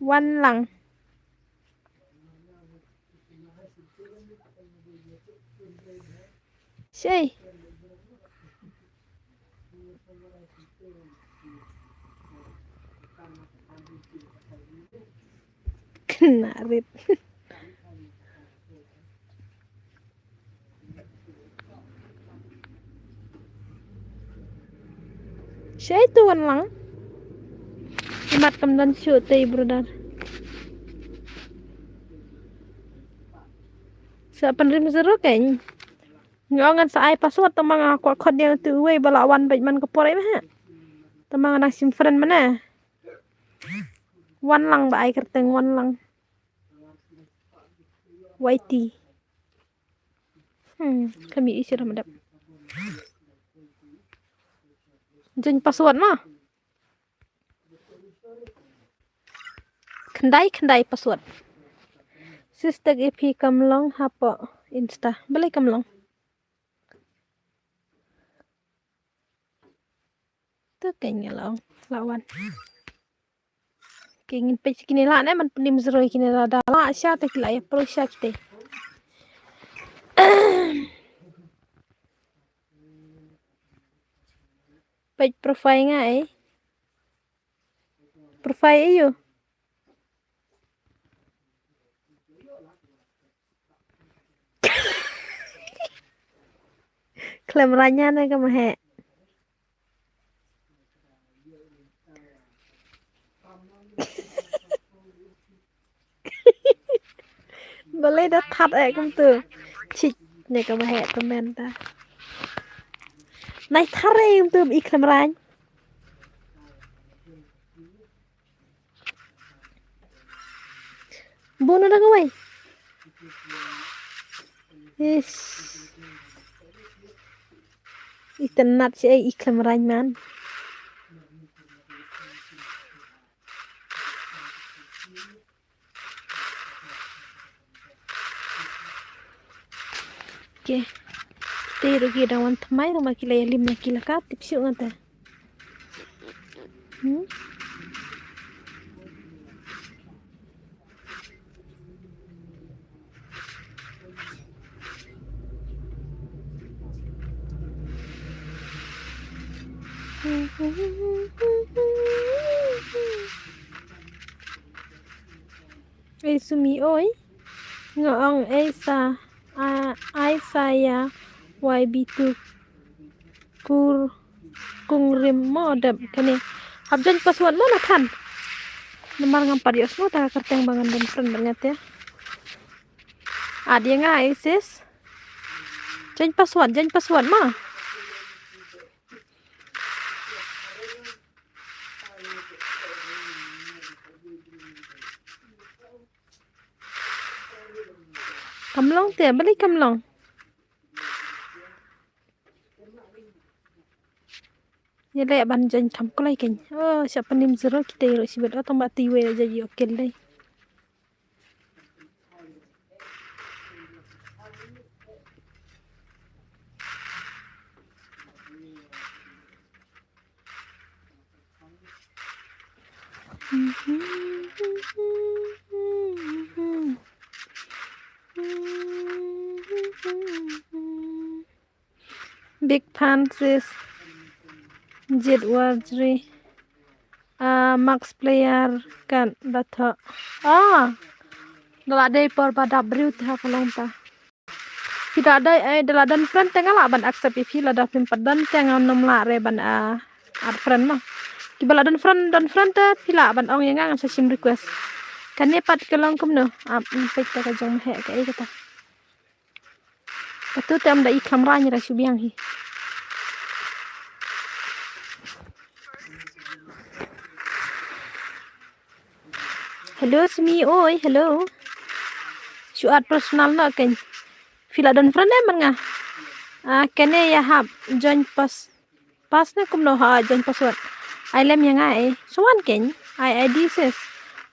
Wan Lang. Shaei. Kena rit. Shaei tu Wan Lang. Imat kam don shuh te brother. Sa pynrim zero kein. Nga ong ngan sa ai password tang ma nga kwah khot ïa utu uwei ba la wan bad man ka por ei ma ha. Tang ma nga nang shim friend mana. Wan Lang ba ai kyrteng Wan Lang. Y T. Hmm, kami isi dah medap. Jin password ma. Khyndai khyndai password. Sister ïa phi kam long hapoh Insta. Balei kam long? Tu kein nga long. La wan. Ki ngin peit kine la ne man pyndim zero kine la da la sha te ki la ïa pro sha kite. Peit profile nga eh. Profile ïa u. Khlem ranya na ka mahe. Balei da that eh kumtu. Chik ne ka mahe tu men ta. Nai thar eh kumtu i khlem ranya. Bun na da kawei. Ish. Itynnat shi ei i khlem ranya man. Okay. Te rugi da wan tmai rama ki la ïa lim na ki la ka tip shuh nga te. Hmm? Ei Sumi oi. Nga ong ei sa, a, ai sa ïa Y B two kur kung rim mo dep kane. Hap jan password mo na khan. Namar ngam pat ïohsngew ta ka kyrteng ba ngan don friend bad nga te. Adi nga ei sis. Jan password, jan password mo. Kam long te, balei kam long? Ïa leh ban join kam kulai kein. Oh, sha pyndim zero kita ïa ruh shibit. Oh, tang ba ti wei la jai ïa kel dei. Big fan sis. Jit Warjri. Ah, max player kan da thoh. Ah. Da la dei por ba dap briew te ha ka long ta. Phi da dei, eh, da la don friend te nga lah ban accept ïa phi, lada phim pat don te ngan nym lah re ban, ah, add friend mo. Kiba la don friend, don friend te phi lah ban ong ïa nga, ngan sa shim request. Kane pat ka long kumno? Ah, peit ta ka jong ma heh kaei kata. Katu te ym da i khlam rang ïa ra shu biang hi. Hello Sumi, oi, hello. Shu add personal noh kein. Phi la don friend em bad nga? Ah, kane ïa hap join pass. Pass ne kumno, ha, join password. Ai lem ïa nga eh. Shu wan kein. Ai I D sis.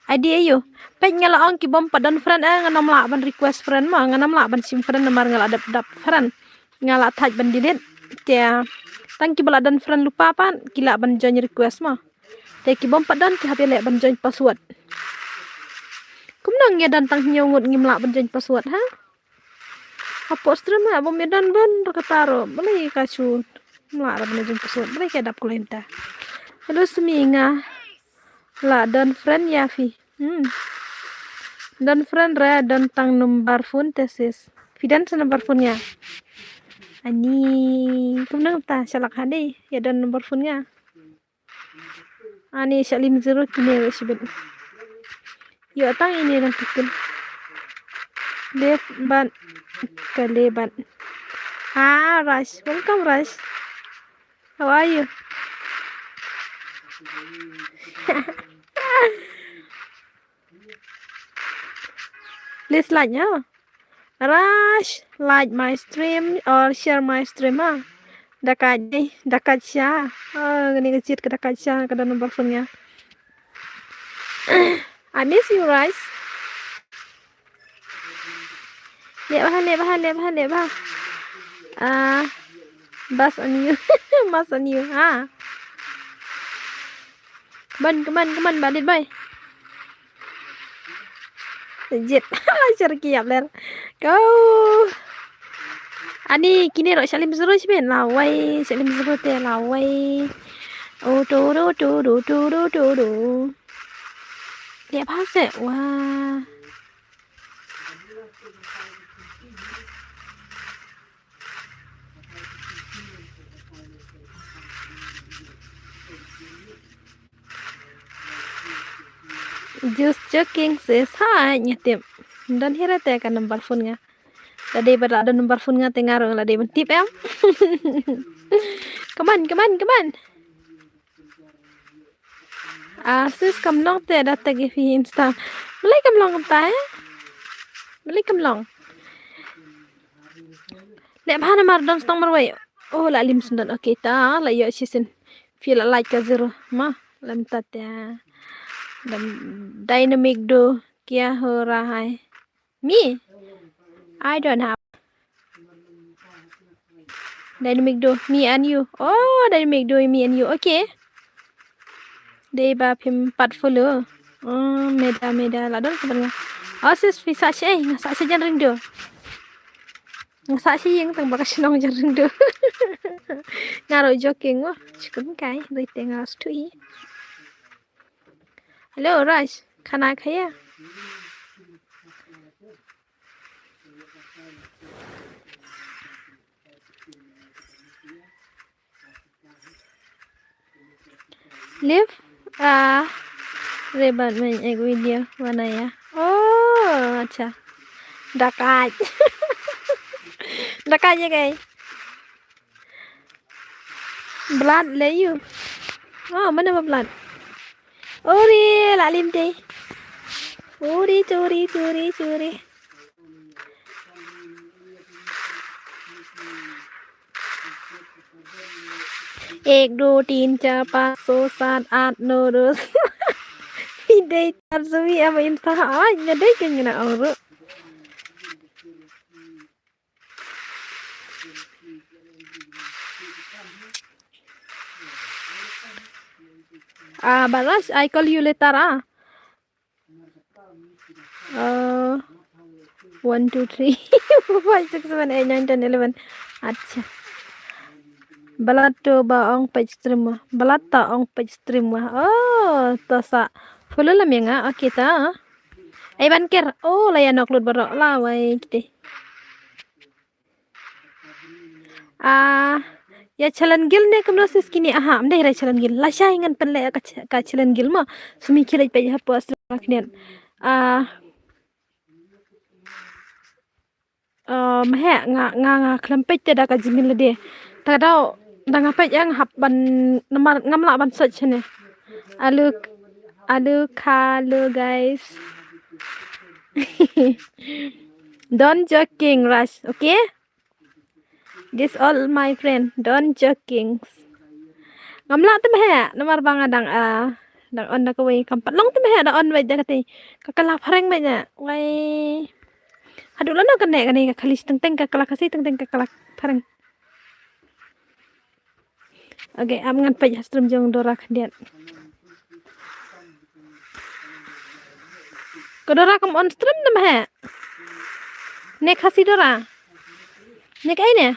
I D aïu? Peit nga la ong kibym pat don friend eh, ngan nym lah ban request friend mo, ngan nym lah ban shim friend namar nga la dep dap friend. Nga la thait ban delete. Te tang kiba la don friend lypa pat ki lah ban join request mo. Te kibym pat don ki hap ïaleh ban join password. Kumno ngi don tang hynñiew ngut ngim lah ban join password ha? Hapoh stream ha bym ïadon bun re kata ruh. Balei ka shu ym lah re ban join password? Balei ka dap kular mynta? Hello Sumi, nga la don friend ïa phi. Hmm. Don friend re, don tang number phone te sis. Phi don sa number phone nga? Ani, kumno ta shalak ha dei ïa don number phone nga. Ani shah lim zero kine ruh shibit. Ïoh tang ine dang tukun. Dave bad Kale bad. Ah, Rush. Welcome, Rush. How are you? Please like, yeah. Rush, like my stream or share my stream, ha. Da ka dei, da ka sha. Oh, kane ka jied ka da ka sha, ka da number phone nga. I miss you, Rush. Leh bha, leh bha, leh bha, leh bha. Ah, bas on you. Mas on you, ha. Come on, come on, come on, Badit boy. Jied. La shar ki ïap ler. Go. Ani kine ruh shah lim zero shibit lawei, shah lim zero te lawei. O to ro to ro to ro to ro. Leh bha se, wah. Just joking sis. Hai, nga tip. Don hi re te ka number phone nga. Lada ba la don number phone nga te nga ruh la dei ban tip em. Come on, come on, come on. Ah, sis kam long te da tag ïa phi Insta. Balei kam long kumta eh? Balei kam long? Leh bha namar don stang marwei. Oh, la lim sendon. Okay, ta la ïoh shisien. Phi la like ka zero. Ma, lam ta te. Dynamic do kya ho raha hai? Me? I don't have. Dynamic do, me and you. Oh, Dynamic do, me and you. Okay. Dei ba phim pat follow. Oh, meda, meda. La don ka ban nga. Oh, sis, phi sah shi, eh, nga sah shi jan ring do. Nga sah shi ïing tang ba ka shnong jan ring do. Nga ruh joking, oh. Shukun kai, dei te nga stu hi. Hello, Raj. Khana khaya? Live? Ah, rebat main ek video banaya. Oh, acha. Dakat. Dakat ya, guys. Blood le yu. Oh, mana ba blood? Uri, la lim te. Uri, churi, churi, churi. Ek, do, tin, char, panch, so, sat, aath, no, dos. Phi dei tar sumi ama Insta ha, ai, nga dei ka ngina ong ruh. Ah, Barash, I call you later, ah. Uh, one, two, three, four, five, six, seven, eight, nine, ten, eleven. Acha. Balat to ba ong page stream wa. Balat ta ong page stream wa. Oh, to sa. Follow lam ïa nga. Okay ta. Ai ban ker. Oh, la ïa nok lut baroh la wai kiti. Ah, ïa challenge guild ne kumno sis kine? Aha, ym dei re challenge guild. Lashai ngan pynleh ka ch-, ka challenge guild mo. Sumi khie leit peit hapoh Australia khyndiat. Ah, um, he, nga, nga, nga khlem peit te da ka Gmail lade. Ta ka daw, da nga peit ïa nga hap ban, namar ngam lah ban search ne. Aluk, aluk, hello guys. Don't joking, Rush, okay? This all my friend, don't joking. Ngam lah te meh, namar ba nga dang, ah, dang on da kawei kam pat long te meh, dang on wei da kati. Ka kala phareng meh nya. Wei. Haduh lano kane, kane ka kali teng teng ka kala Khasi, teng teng ka kala phareng. Okay, am ngan peit ha stream jong Dora khyndiat. Ko Dora kam on stream te meh. Ne Khasi Dora. Ne kaei ne?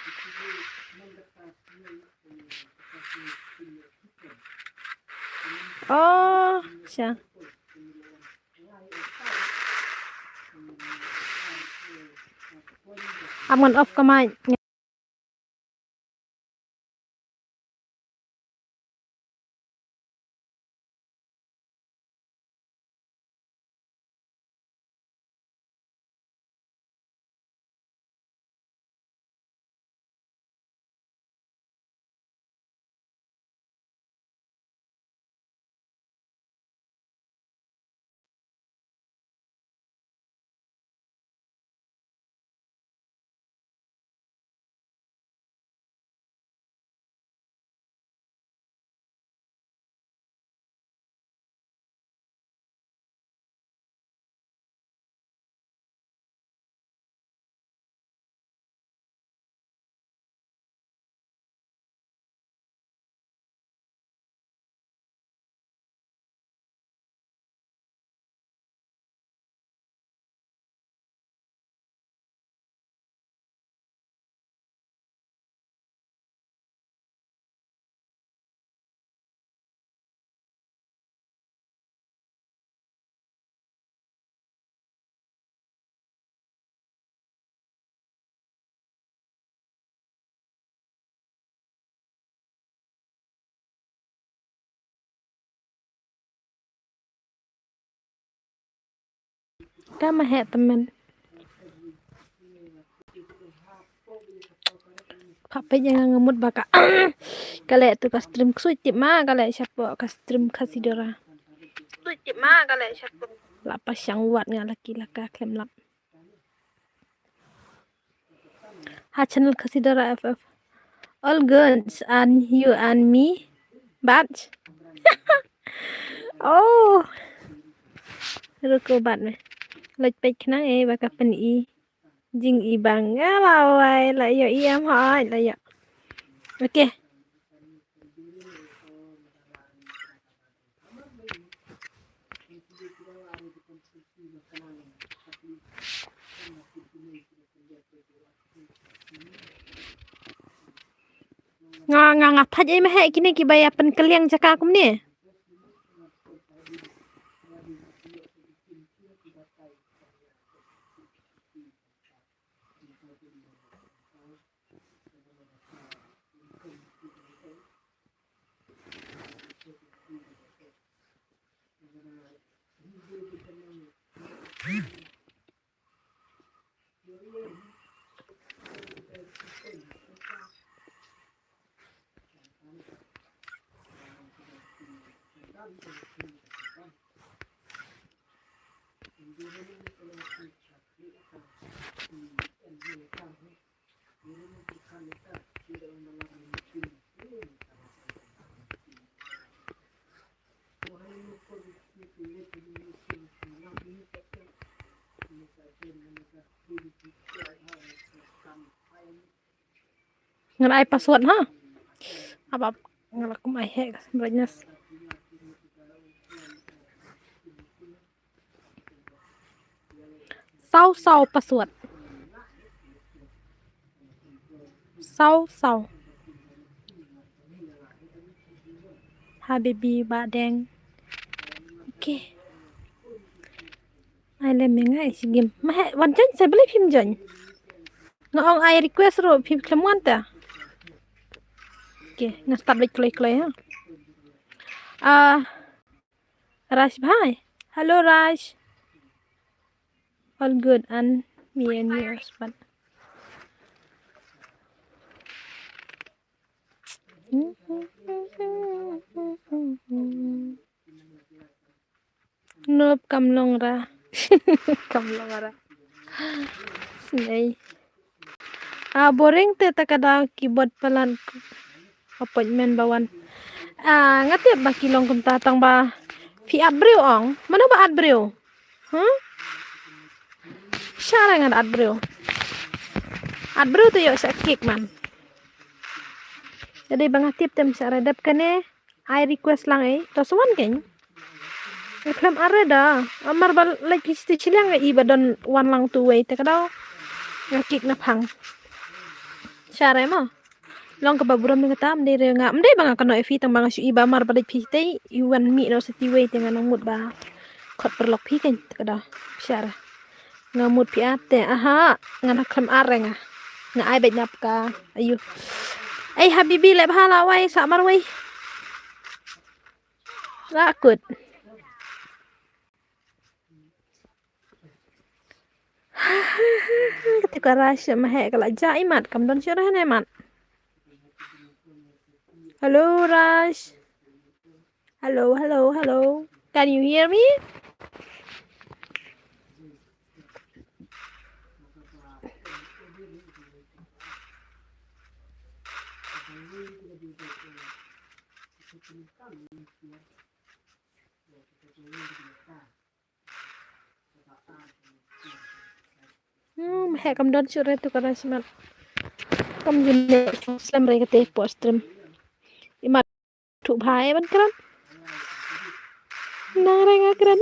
Oh, sha. Am ngan off ka mic. Ka ma heh tymmen. Pha peit ïa nga nga mut ba ka, ka leh tu ka stream ksuid tip ma ka leh shapoh ka stream Khasi Dora. Ksuid tip ma ka leh shapoh. La pa shang wat nga la ki la ka khlem lap. Ha channel Khasi Dora F F. All good and you and me. But oh. Ruko bat me. Leit peit khnang eh ba ka pyni. Jing i bang. Ya la wai la ïoh i em hoi la ïoh. Okay. Nga, nga, nga thait ei ma heh kine kiba ïa pynkylliang jaka kumne. Ngan ai password ha. Haba nga la kum ai heh ka brightness. Saw saw password. Saw saw. Habibi Badeng. Okay. Ai lem nga ai si game. Ma he wan join sa beli phim join. Nga ong ai request ro phim khlem wan ta. Okay, nga start balik kloi kloi ha. Ah, Raj bhai. Hello Raj. All good and me and you husband. Nop kam long ra. Kam long ra. Snei. Ah, boring te ta ka da keyboard palat appointment ba wan. Ah, nga tip ba ki long kumta tang ba phi at briew ong. Mano ba at briew? Huh? Sha ra ngan at briew. At briew te ïoh sha kick man. Jadi ba nga tip tem sha ra dep kane. Ai request lang ei. To swan keng. Nga khlem ar re da. Amar ba leit phi sti chiliang nga i ba don wan lang tu wei te ka daw. Nga kick na phang. Sha re mo. Long kaba burom ïa kata, ym dei re nga, ym dei ba nga kynnoh ïa phi tang ba nga shu i ba mar ba dei phi te i wan mih noh sa ti wei te nga nang mut ba khot paralok phi keiñ te ka da. Sha re. Nga mut phi ate, aha, nga da khlem ar re nga. Nga ai beit nap ka, ayu. Ei habibi leh bha la wai sa mar wei. La kut. Kata ka Raj ma heh ka la jah i mat, kam don shuh re ne mat. Hello Raj. Hello, hello, hello. Can you hear me? Hmm, heh kam don shuh re tu ka Raj mat. Kam jin le slem re kate por stream. I mat tu bha e ban kren. Nang re nga kren.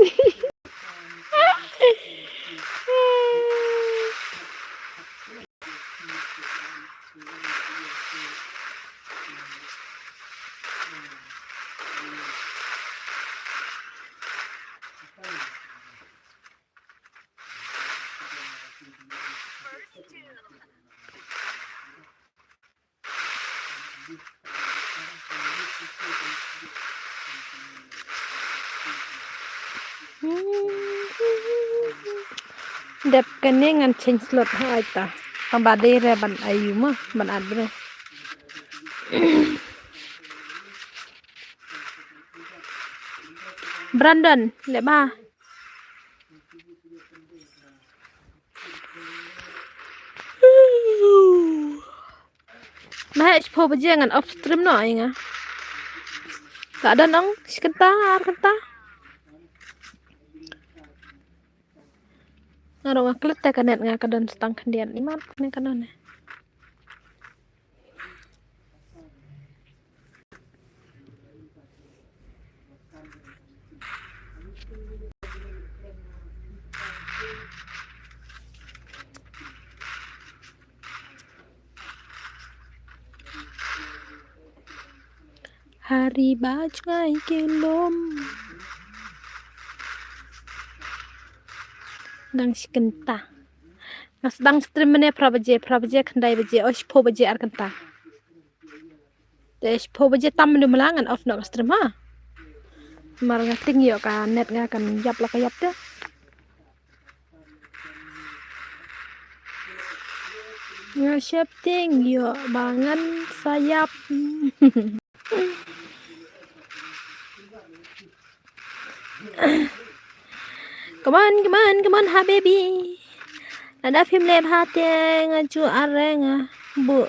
Dep kane ngan change slot ha ai ta. Tang ba dei re ban ayu ma ban at bre. Brandon, leh ba. Nahe shiphew baje ngan off stream noh ïa nga. Ka don ong shi kynta ar kynta. Nga ruh nga klet te ka net nga ka don stang khyndiat imat ne ka don ne. Hari ba jngai ki lum. Nang shi kynta. Nga sdang stream mynne phra baje, phra baje, khyndai baje, oh shiphew baje ar kynta. Te shiphew baje tam mynne mala ngan off noh ka stream ha. Mar nga tieng ïoh ka net nga kan ïap la ka ïap te. Nga shep tieng ïoh ba ngan sa ïap. Come on, come on, come on, habibi. Lada phim leh bha te nga ju areng ah. Bu.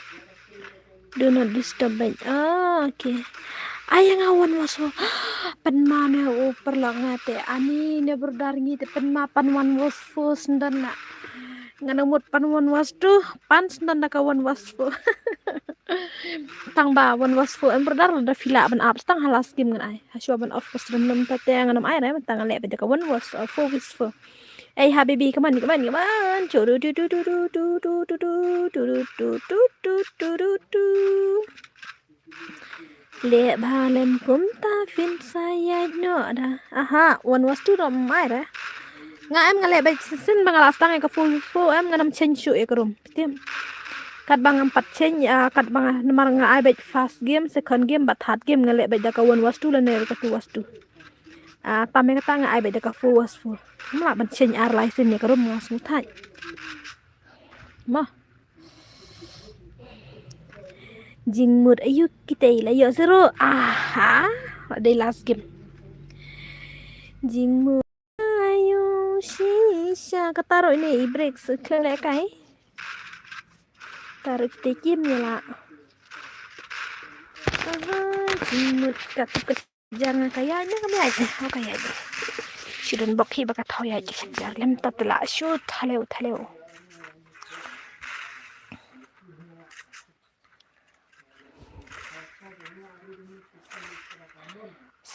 Do not disturb beit. Ah, okay. Ai nga wan was fo. Pynma ne u paralok nga te ani ne brother ngi te pynma pan wan was fo sndon na. Nga nang mut pan wan was tu pan sndon na ka wan was fo. Tang ba wan was fo em brother da phi lah ban ap tang ha last game ngan ai. Hashwa ban off ka stream lem ta te ngan ym ai re tang leh ba da ka wan was fo was fo. Ei habibi, come on, come on, come on. Chu du du du du du du du du du du du du du du du du du. Leh bha lem kumta phin sa ïaid noh da. Aha, one was two dom ai re. Nga em nga leh beit shisien ba nga la stang ïa ka four four em, ngan ym change shuh ïa ka room. Phi tip. Katba ngam pat change, ah, katba nga, namar nga ai beit first game, second game bad third game nga leh beit da ka one was two lane ka two was two. Ah, tang ïa kata nga ai beit da ka four was four. Ngam lah ban change ar lai sien ïa ka room, nga sngewthuh. Mo. Jingmut ayu kita ila yo zero. Aha. Dei last game. Jingmut ayu shisha ka taro ini i break se khlele kai. Taro kita kim ila. Aha, jingmut ka tu ka jang ka ya nya ka ya. Oh, ka ya. Shouldn't bok hi baka thau ya. Jar lem tat la shu thaleu thaleu.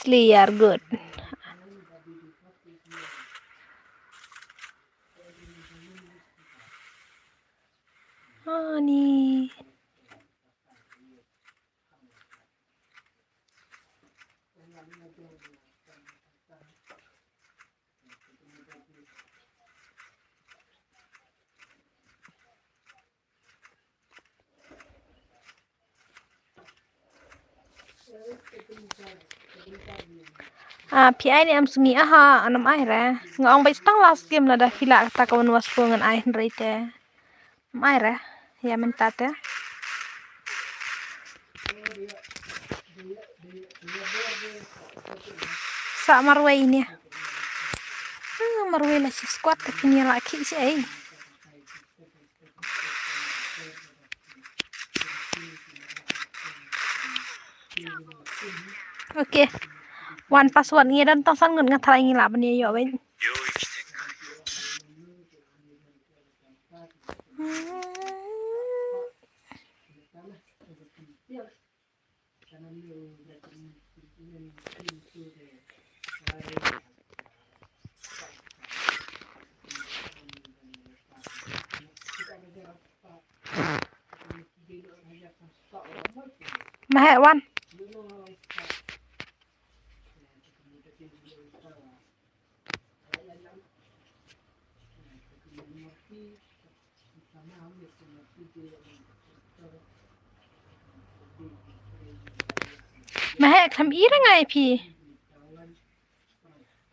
Slayer good. Ani. Ah, phi ai ne em Sumi, aha, ngam ai re. Nga ong beit tang last game lada phi lah kata ka one was four ngan ai hynrei te. Ngam ai re. Ïa mynta te. Sa marwei ne. Ah, marwei la shi squad te phi ne la ki shi ai. Okay. Wan password ngi don tang san ngut nga tharai ngi lah ban ïoh wei. Mahek wan. Mahek khlem i ra ngai phi.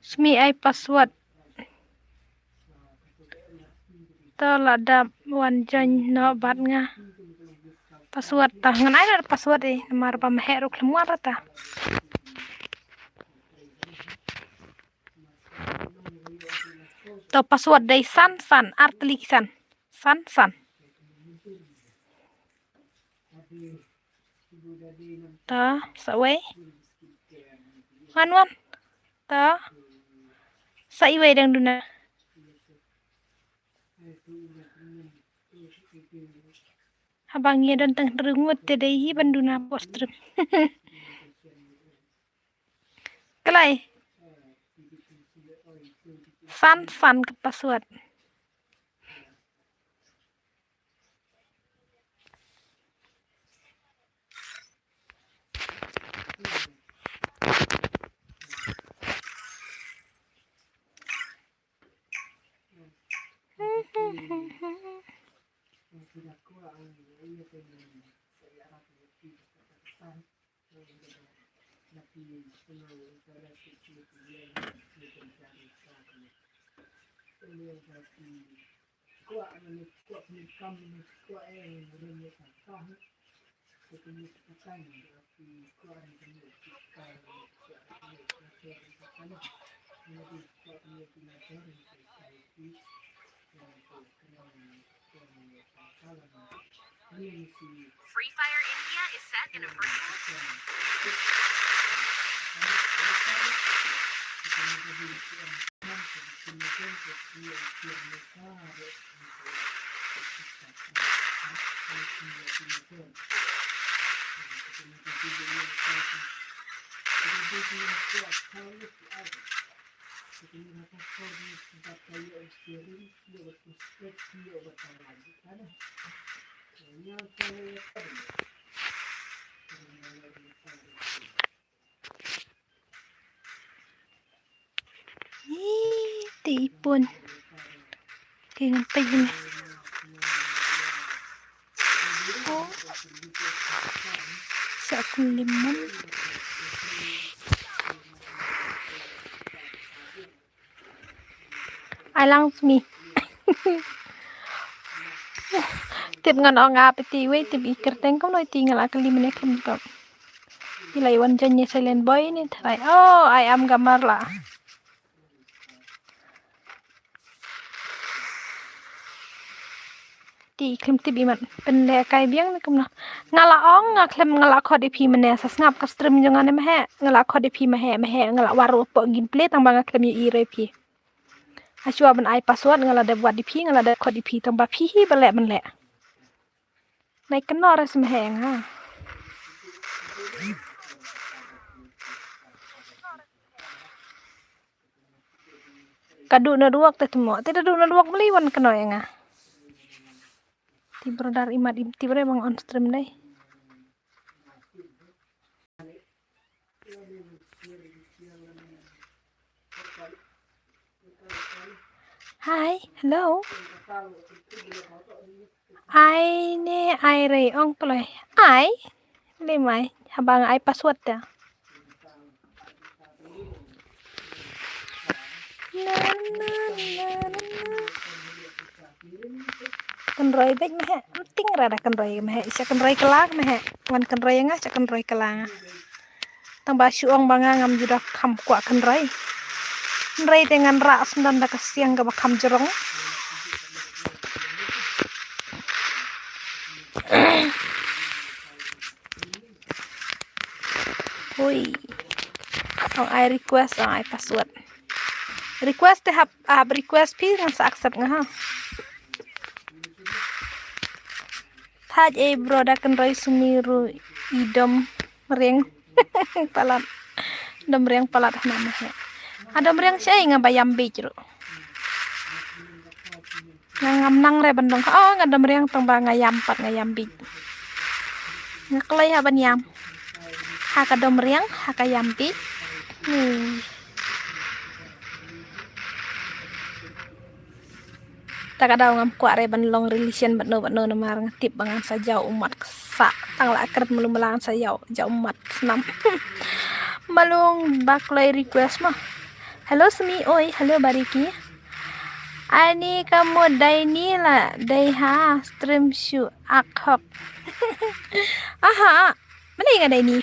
Sumi ai password. To la dap wan join noh bad nga. Password ta ngan ai la password eh, namar ba Mahek ruh khlem wan ra ta. To password dei san san, ar tylli ki san. San san. Ta, sa wei. Wan wan. Ta. Sa iwei dang duna. Haba ngi don tang hynriew ngut te dei hi ban duna post stream. Kalai. San san ka password. Free Fire India is set in a virtual Te i pun. Te ngan peit ïa me. Oh. Sa kum lemon. Ai lang smi. Tip ngan ong ap iti wei tip i kyrteng kumno iti nga la kylli mane khlem jop. I la i wan jan ïa silent boy ne tharai. Oh, ai am gamar la. Ti khlem tip imat pynleh kai biang ne kumno. Nga la ong nga khlem nga la khot ïa phi mane sa sngap ka stream jong nga ne mahe nga la khot ïa phi mahe mahe nga la war ruh poh gin ple tang ba nga khlem ïohi re phi. Hashwa ban ai password nga la dep wad ïa phi nga la dep khot ïa phi tang ba phi hi ba leh ban leh. Nai kynnoh re smahe nga. Ka du network te tmo. Te da du network mali wan kynnoh ïa nga. Ti brother imat im ti bre bang on stream dai. Hi, hello. Ai ne ai rei ong kloi. Ai. Lim ai haba nga ai password ta. Na, na, na, na, na. Kynroi beit mahe. Ting ra da kynroi mahe. Sa kynroi kala mahe. Wan kynroi nga sa kynroi kala nga. Tang ba shu ong ba nga ngam ju da kham kwah kynroi. Kynroi te ngan rah sendon da ka siang kaba kham jrong. Hui. Ong ai request, ong ai password. Request te hap, hap request phi ngan sa accept nga ha. Thaj ei bro da kynroi sumi ru i dom riang palat. Dom riang palat hna mahe. A dom riang shai nga ba ïam bit ru. Nga ngam nang re ban dong. Oh, nga dom riang tang ba nga ïam pat nga ïam bit. Nga kloi ha ban ïam. Ha ka dom riang, ha ka ïam bit. Hmm. Ta ka daw ngam kwah re ban long relation bad no bad no namar nga tip ba ngan sa jaw umat ksa tang la kret melu mela ngan sa jaw jaw umat snam. Malung ba kloi request ma. Hello Smi oi, hello Bariki. Ani ka mo dai ni la dai ha stream shu ak hok. Aha. Mane nga dai ni.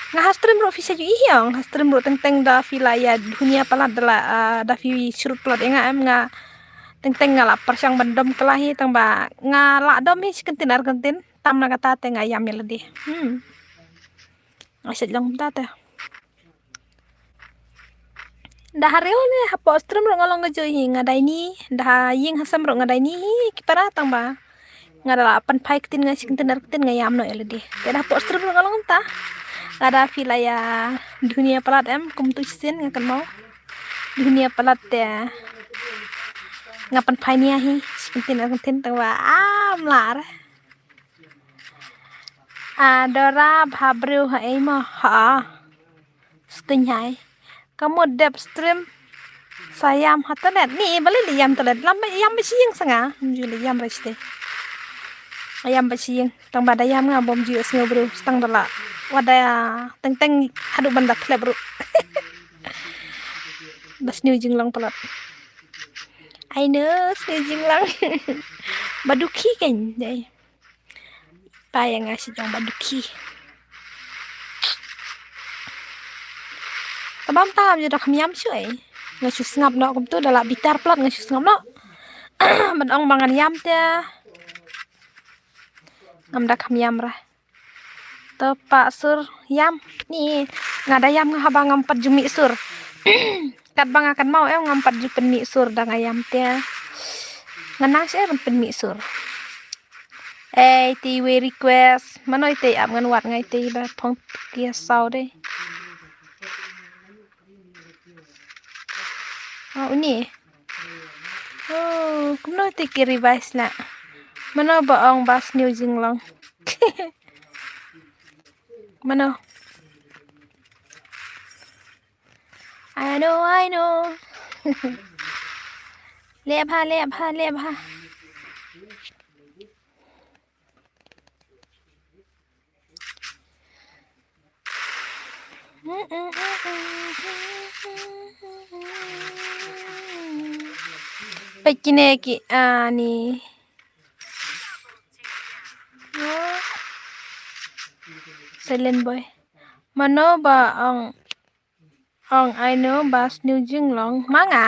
Nga ha stream ruh phi sa ju i hiong, ha stream ruh teng teng da phi la ïa dunia palat da la, ah, da phi shrut palat ïa nga em nga teng teng nga la pyrshang ban dom kala hi tang ba nga la dom hi shi kyntien ar kyntien tam na kata te nga ïam ïa lade. Hmm. Nga shet long da te. Da ha riew ne hapoh stream ruh nga long ka joi hi nga dai ni, da ha ïing ha sem ruh nga dai ni hi ki para tang ba. Nga da la pynphai ktien nga shi kyntien ar kyntien nga ïam noh ïa lade. Te da hapoh stream ruh nga long ta. Lada phi la ïa dunia palat em kum tu shisien nga kynmaw. Dunia palat te nga pynphai nia hi shi kyntien ar kyntien tang ba am lar. Adora bha briew ha ei mo ha. Sting hai. Ka mut dep stream. Sa ïam ha toilet. Ni ba lei lei ïam toilet. Lam ïam ba shi ïing sa nga. Ym ju lei ïam reste. Ïam ba shi ïing. Tang ba da ïam nga bym ju sngew briew. Stang da la. Wa da teng teng haduh ban da thlep ruh. Ba sniew jinglong palat. Ai no sniew jinglong. Ba dukhi kan dei. Pa ïa nga shi jong ba dukhi. Tabam tam ju da kham ïam shu ei. Nga shu sngap noh kumtu da la bitar palat nga shu sngap noh. Ban ong ba ngan ïam te. Ngam da kham ïam ra. To pa sur ïam ni nga da ïam nga haba ngam pat ju mih sur. Kat ba nga kan mau em ngam pat ju pynmih sur da nga ïam te. Nga nang shu em ban pynmih sur. Ei te wei request. Mano ite ap ngan wad ngai te ba phong kia sau de. Oh, uni. Oh, kumno te ki revise la. Mano ba ong ba sniew jinglong. Mano. I know, I know. Leh bha, leh bha, leh bha. Peit kine ki ani. Silent boy. Mano ba ong Ong ai no ba sniew jinglong ma nga.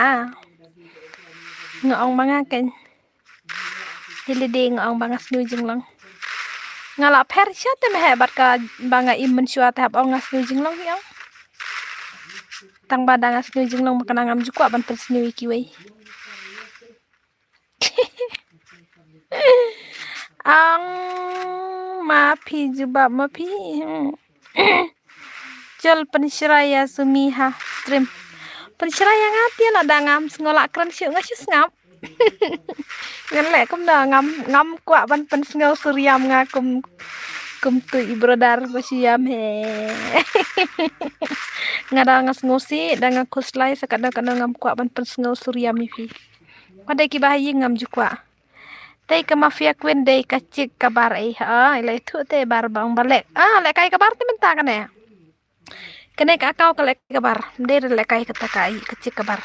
Nga ong ma nga ken. Hi lade nga ong ba nga sniew jinglong. Nga la pher sha te me he bad ka ba nga im mynshuwa te hap ong nga sniew jinglong hi ong. Tang ba da nga sniew jinglong ma ka na ngam ju kwah ban pynsniew ïa kiwei. Ang ma phi jubab ma phi. Hmm. Jol pynshrai ïa Sumi ha stream. Pynshrai ïa nga te la da ngam sngew la kren shuh nga shu sngap. Ngan leh kumno ngam ngam kwah ban pynsngew suriam nga kum kum tu i brother ba shu ïam he. Nga da nga sngewsih da nga khuslai sa kano kano ngam kwah ban pynsngew suriam ïa phi. Wat dei kiba ha ïing ngam ju kwah. Dei ka mafia queen dei ka chick ka bar ei ha. Leh thu te bar ba ong ba leh. Ah, lehkai ka bar te mynta kane. Kane ka account ka lehkai ka bar. Dei lehkai kata ka ei ka chick ka bar.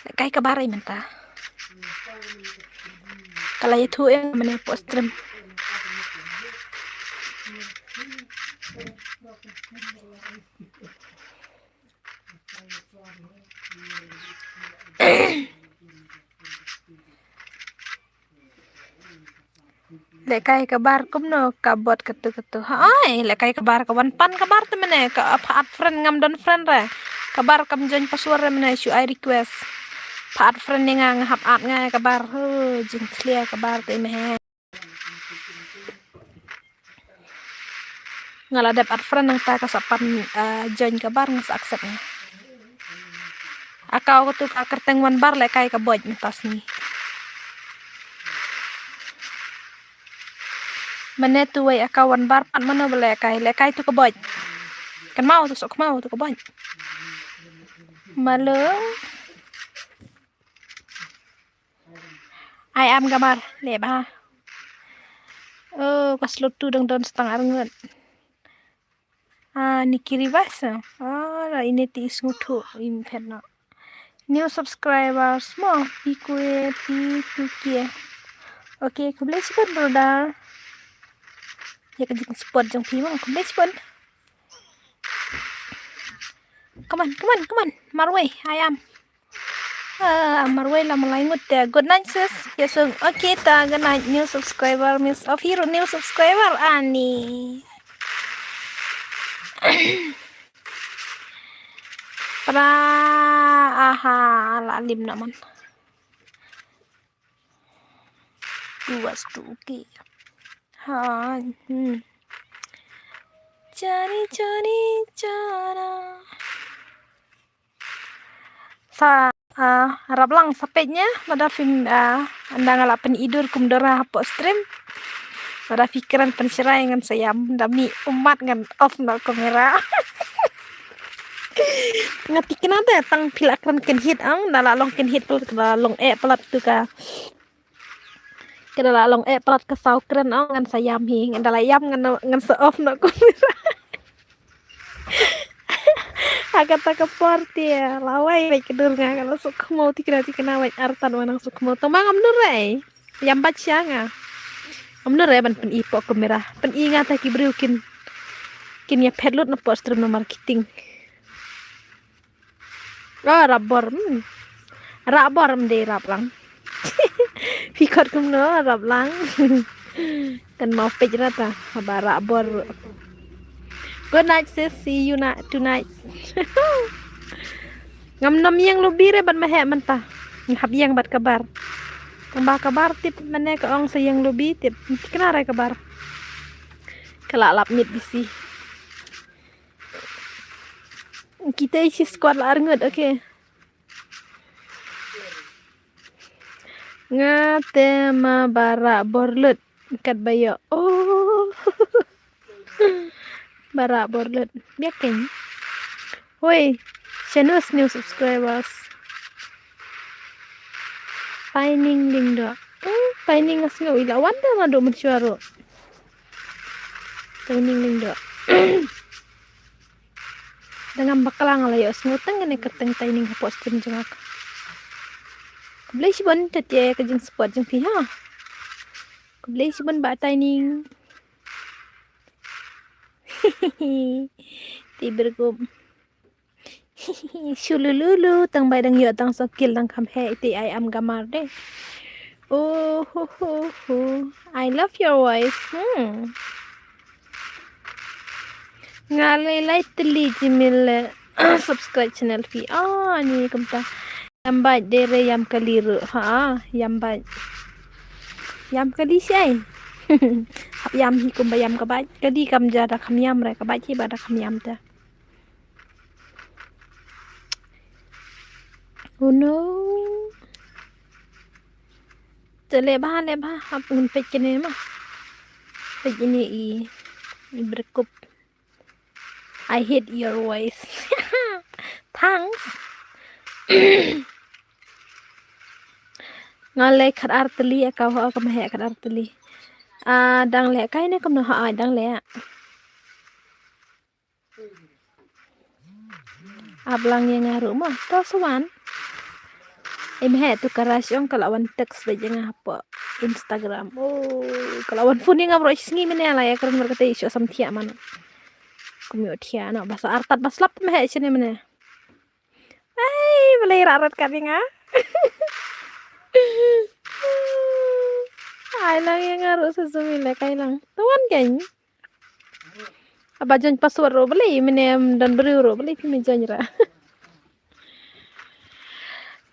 Lehkai ka bar ei mynta. Ka la ïathuh ïa nga mynne hapoh stream. Lehkai ka bar kumno ka bot katu katu. Hai, lehkai ka bar ka wan pan ka bar te mynne ka pha add friend ngam don friend re. Ka bar kam join password re mynne shu ai request. Pha add friend ïa nga nga hap add nga ïa ka bar. Huh, jingkhlia ka bar te mynne. Nga la dep add friend nangta ka sa pan, ah, join ka bar nga sa accept nga. Account katu ka kyrteng wan bar lehkai ka bot mynta sngi. Mynne tu wei account wan bar pat mano ba lehkai, lehkai tu ka bot. Kan mau tu sok mau tu ka bot. Malo. Ai am ka bar leh bha. Oh, ka slow tu dang don stang arngut. Ah, Nikki Rivas. Ah, la ine ti is ngutu im phet no. New subscribers mo, P Q A, P two K. Okay, khublei shibun brother. Ïa ka jing support jong phi mo, khublei shibun. Come on, come on, come on. Marwei, I am. Ah, marwei la malai ngut te. Good night sis. Ya sung. Okay ta, good night new subscriber miss of hero new subscriber ani. Pra aha la lim naman. Tu was tu okay. Ha, hmm. Chari chari chara. Sa, ah, rap lang sa peit nia, lada phim, ah, ynda nga la pyni dur kum dora hapoh stream. Lada phi kren pynshrai ngan sa ïam, da mih ummat ngan off noh kamera. Nga thikna te tang phi la kren kynhit ang, da la long kynhit palat, da la long eh palat tu ka. Ka da la long eh palat ka saw kren ong ngan sa ïam hi, ngan da la ïam ngan, ngan sa off noh kamera. Ha kata ka por te lawei bad ka dur nga ka la suk khmo thikna thikna bad artat wa nang suk khmo. Tang ma ngam dur re. Ïam bad sha nga. Ngam dur re ban pyni poh kamera. Pyni nga ta ki briew kin, kin ïa phet lut na poh stream na marketing. Oh, rap bor. Hmm. Rap bor, em dei rap lang. Phi khot kumno rap lang. Kan mau peit rata haba rap bor. Good night sis, see you na tonight. Ngam nym ïeng lobby re ban maheh mynta. Nga hap ïeng bad ka bar. Tang ba ka bar tip mane ka ong sa ïeng lobby tip. Kena re ka bar. Ka la lap mit bisi. Kita isi squad la arngut, okay. Nga te ma ba rah bor lut kat ba ïoh. Oh. Ba rah bor lut. Biak keng. Woi, shanus new subscribers. Taining Lyngdoh. Hmm, Taining nga sngew i la wan da naduh mynshuwa ruh. Taining Lyngdoh. Da ngam bakla nga la ïohsngew tang kane ka kyrteng Taining hapoh stream jong nga. Khublei shibun ïa ka jingsupport jong phi ha. Khublei shibun Bah Taining. Te berkup. Shulululu, tang bai dang ïoh tang sokil dang kham heh ite ai am gamar de. Oh ho ho ho. I love your voice. Hmm. Nga lei lai tylli jingmut leh subscribe channel phi. Ah, ni kumta. Ïam bait de re ïam kali ruh. Ha, ïam bait. Ïam kali shai. Hap ïam hi kumba ïam ka bait. Kali kam ja da kham ïam re ka bait hi ba da kham ïam ta. Oh no. Te leh bha, leh bha. Hap ngan peit kane ma. Peit ini i, i berkup. I hate your voice. Thanks. Nga leh khat ar tylli ïa ka, ho ka ma heh khat ar tylli. Ah, dang leh kai ne kumno ha ai dang leh. Ap lang ïa nga ruh mo. To sa wan. Em heh tu ka Rashong ka la wan text beit ïa nga hapoh Instagram. Oh, ka la wan phone ïa nga baroh shi sngi mynne la ïa kren bad kata i shu sam thiah man. Kum ïoh thiah no ba sa artat ba slap te meh shane mynne. Ai, balei rat rat kat ïa nga. Ai lang ïa nga ruh sa sumi le kai lang. To wan kein. Aba join password ruh balei, mynne em don briew ruh balei phi me join ra.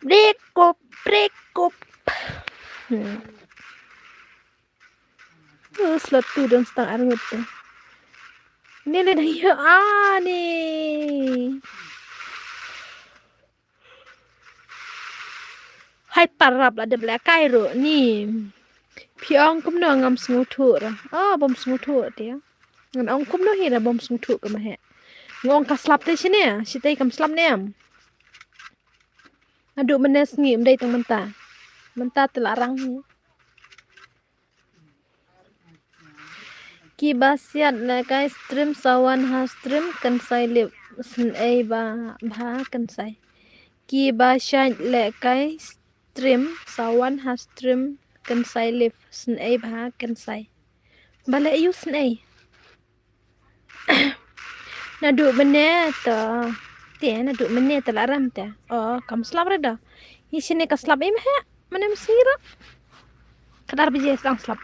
Break up, break up. Hmm. Uh, slot tu don stang arngut te. Ni le dang ïa ani. Hai parap la dep leh kai ruh ni. Phi ong kumno ngam sngewthuh ra. Oh, bym sngewthuh te. Ngan ong kumno hi ra bym sngewthuh ka ma heh. Nga ong ka slap te shine, shitei kam slap ne em. Naduh mynne sngi ym dei tang mynta. Mynta te la rang hi. Kiba shait lehkai stream sa wan ha stream kynsai lip snei ba bha kynsai. Kiba shait lehkai stream sa wan ha stream kynsai lip snei ba bha kynsai. Ba leh ïu snei. Naduh mynne to. Te naduh mynne to la ram te. Oh, kam slap re da. Hi shine ka slap im he. Mane msira. Kadar bije sang slap.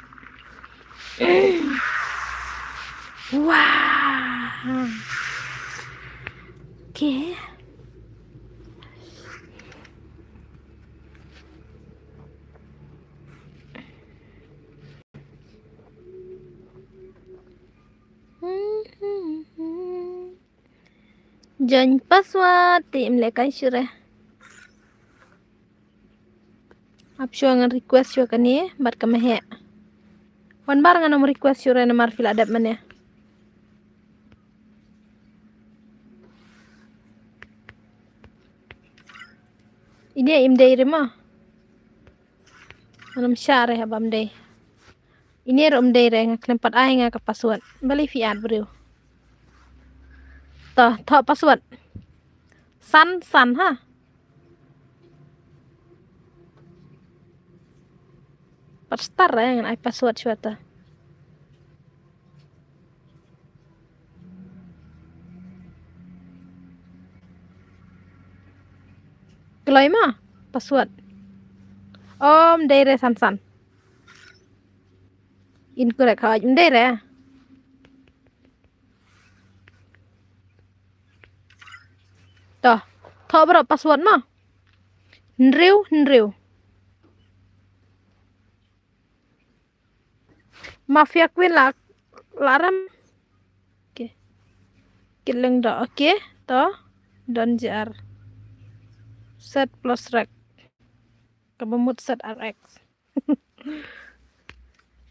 Wah. Ke. Join password te im lehkai shuh re. Ap shuwa ngan request shuwa kane bad ka ma heh. Wan bar ngan ym request shuh re namar phi la dep mane. Ine im dei re ma. Ngan ym shah re haba ym dei. Ine ruh ym dei re nga khlem pat ai nga ka password. Balei phi ïa briew. To, thoh password. San, san ha. Pat star re ngan ai password shuwa ta. Kloi ma password. Ym dei re san san. Incorrect ha ym dei re. To, thoh baroh password ma. Hynriew, hynriew. Mafia Queen la, la ram. Okay. Kileng da, okay. To, don J R. Set plus rek. Kaba mut set R X.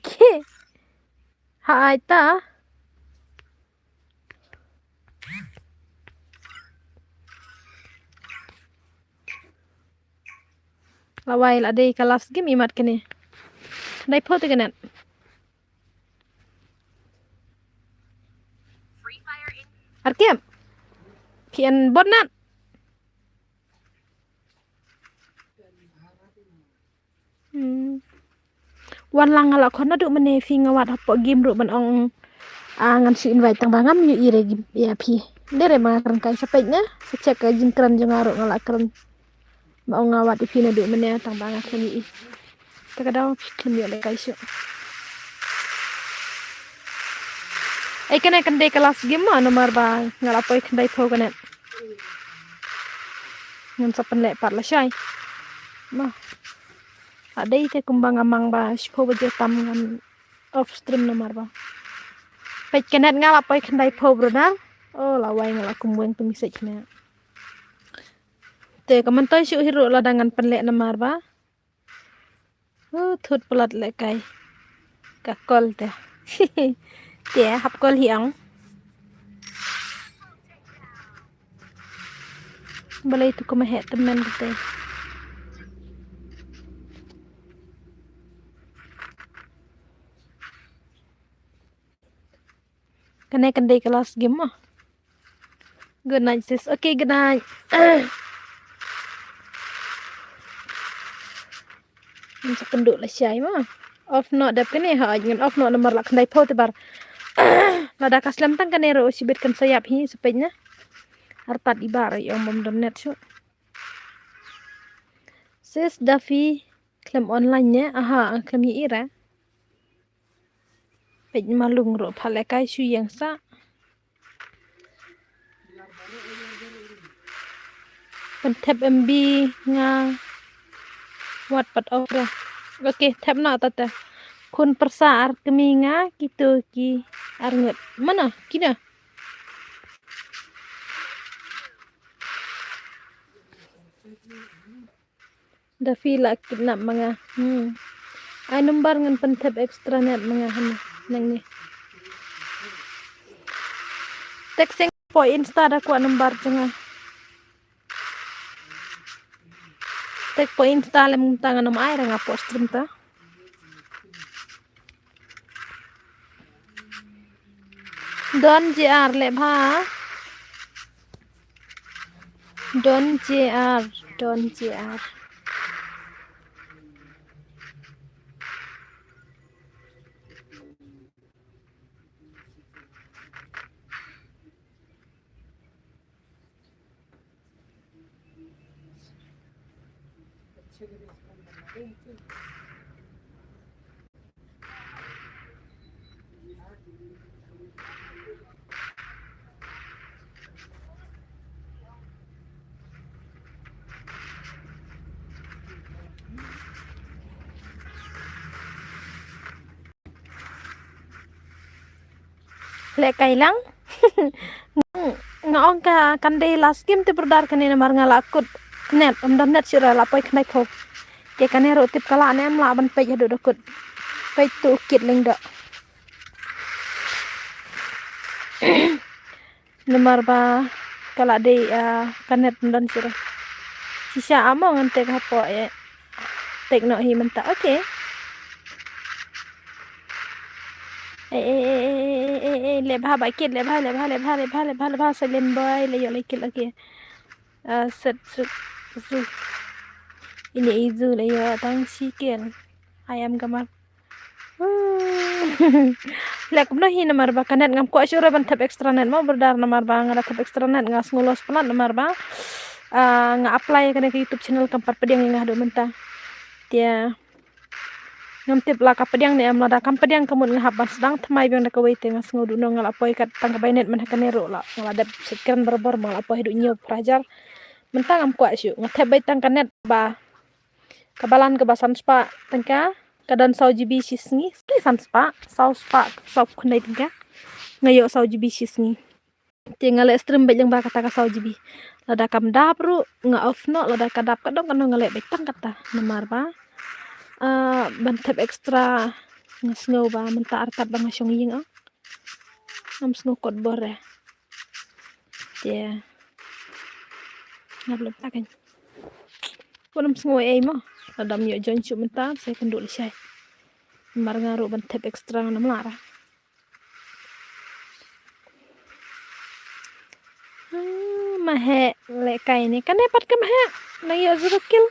Okay. Hai ta. La wai la dei ka last game imat kane. Dai pho te ka net. Ar kem. Phi en bot net. Hmm. Wan lang nga la khon naduh mynne phi nga wad hapoh game ruh ban ong. Ah, ngan shu invite tang ba ngam ïohi re game ïa phi. Dei re ba nga kren kai sa peit ne. Sa check ka jingkren jong nga ruh nga la kren. Ba ong nga wad ïa phi naduh mynne tang ba nga khlem ïohi. Te ka daw phi khlem ïoh lehkai shuh. Ei kane kan dei ka last game mo namar ba nga la poi khyndai phew kane. Ngan sa pynleh pat lashai. Mo. La dei te kumba nga mang ba shiphew baje tam ngan off stream namar ba. Peit kane nga la poi khyndai phew brother. Oh la wai nga la kum weng tu message ne. Te ka myntoi shuh hi ruh lada ngan pynleh namar ba. Uh, thut palat lehkai. Ka kol te. Te hap kol hi ong. Balei tu kuma heh tymmen kata. Kane kan dei ka last game mo. Good night sis. Okay, good night. Ngan sa kynduh lashai mo. Off noh dep kane ha ngan off noh namar la khyndai phew te bar. Lada ka slem tang kane ruh shibit kan sa ïap hi sa peit na. Artat i bar ïa ong bym don net shuh. Sis Daffy khlem online ne? Aha, khlem ïa ira. Peit malung ruh pha lehkai shu ïeng sa. Pynthep M B nga wat pat off ra. Okay, thep na tata. Khun pyrsa ar kmie nga kito ki ar ngut. Mana kina? Daffy la kidnap ma nga. Hmm. Ai number ngan pynthep extra net ma nga hane nangne. Text seng po Insta da kwah number jong nga. Text po Insta lem ta ngan ym ai ra nga po stream ta. Don J R leh bha. Don J R, Don J R. Leh kai lang. Nga ong ka kan dei last game te brother kane namar nga la kut net, ym don net shuh re la poi khyndai phew. Te kane ruh tip ka lah ne em lah ban peit haduh da kut. Peit tu u kit leng da. Namar ba ka la dei, ah, ka net ym don shuh re. Shisha amo ngan tek hapoh eh. Tek noh hi mynta. Okay. Eh, eh, eh, eh, eh, eh, eh, leh bha ba kit, leh bha, leh bha, leh bha, leh bha, leh bha, leh bha, silent boy, leh ïoh leh kit, okay. Ah, set suk, su. Ini izu leh ïoh tang shi kit. Ayam gamar. Leh kumno hi namar ba ka net ngam kwah shuh re ban thep extra net mo brother namar ba nga da thep extra net nga sngew loss palat namar ba, ah, nga apply kane ka YouTube channel kam pat pdiang ïa nga haduh mynta. Te ngam tip la ka pdiang ne em, lada kam pdiang ka mut nga hap ban sdang thymmai biang da kawei te nga sngew duh noh nga la poi kat tang ka bai net mynta kane ruh la nga la dep sait kren barabor ba nga la poi haduh hynñiew phra hajar. Mynta ngam kwah shuh, nga thep beit tang ka net ba ka balan kaba san spah tyngka, ka don saw GB shi sngi. Ki san spah, saw spah, saw khyndai tyngka. Nga ïoh saw GB shi sngi. Te nga leh stream beit lyngba kata ka saw GB. Lada kam dap ruh nga off noh, lada ka dap ka dong kano nga leh beit tang kata. Namar ba, ah, ban thep extra nga sngew ba mynta artat ba nga shong ïing ah. Ngam sngew kot bor eh. Te. Ngap lem ta kan. Ko nam sngew ei mo. Lada ym ïoh join shuh mynta, sa kynduh lashai. Namar nga ruh ban thep extra ngam lah ra. Hmm, ma heh lehkai ne. Kane pat ka ma heh. Nang ïoh zero kill.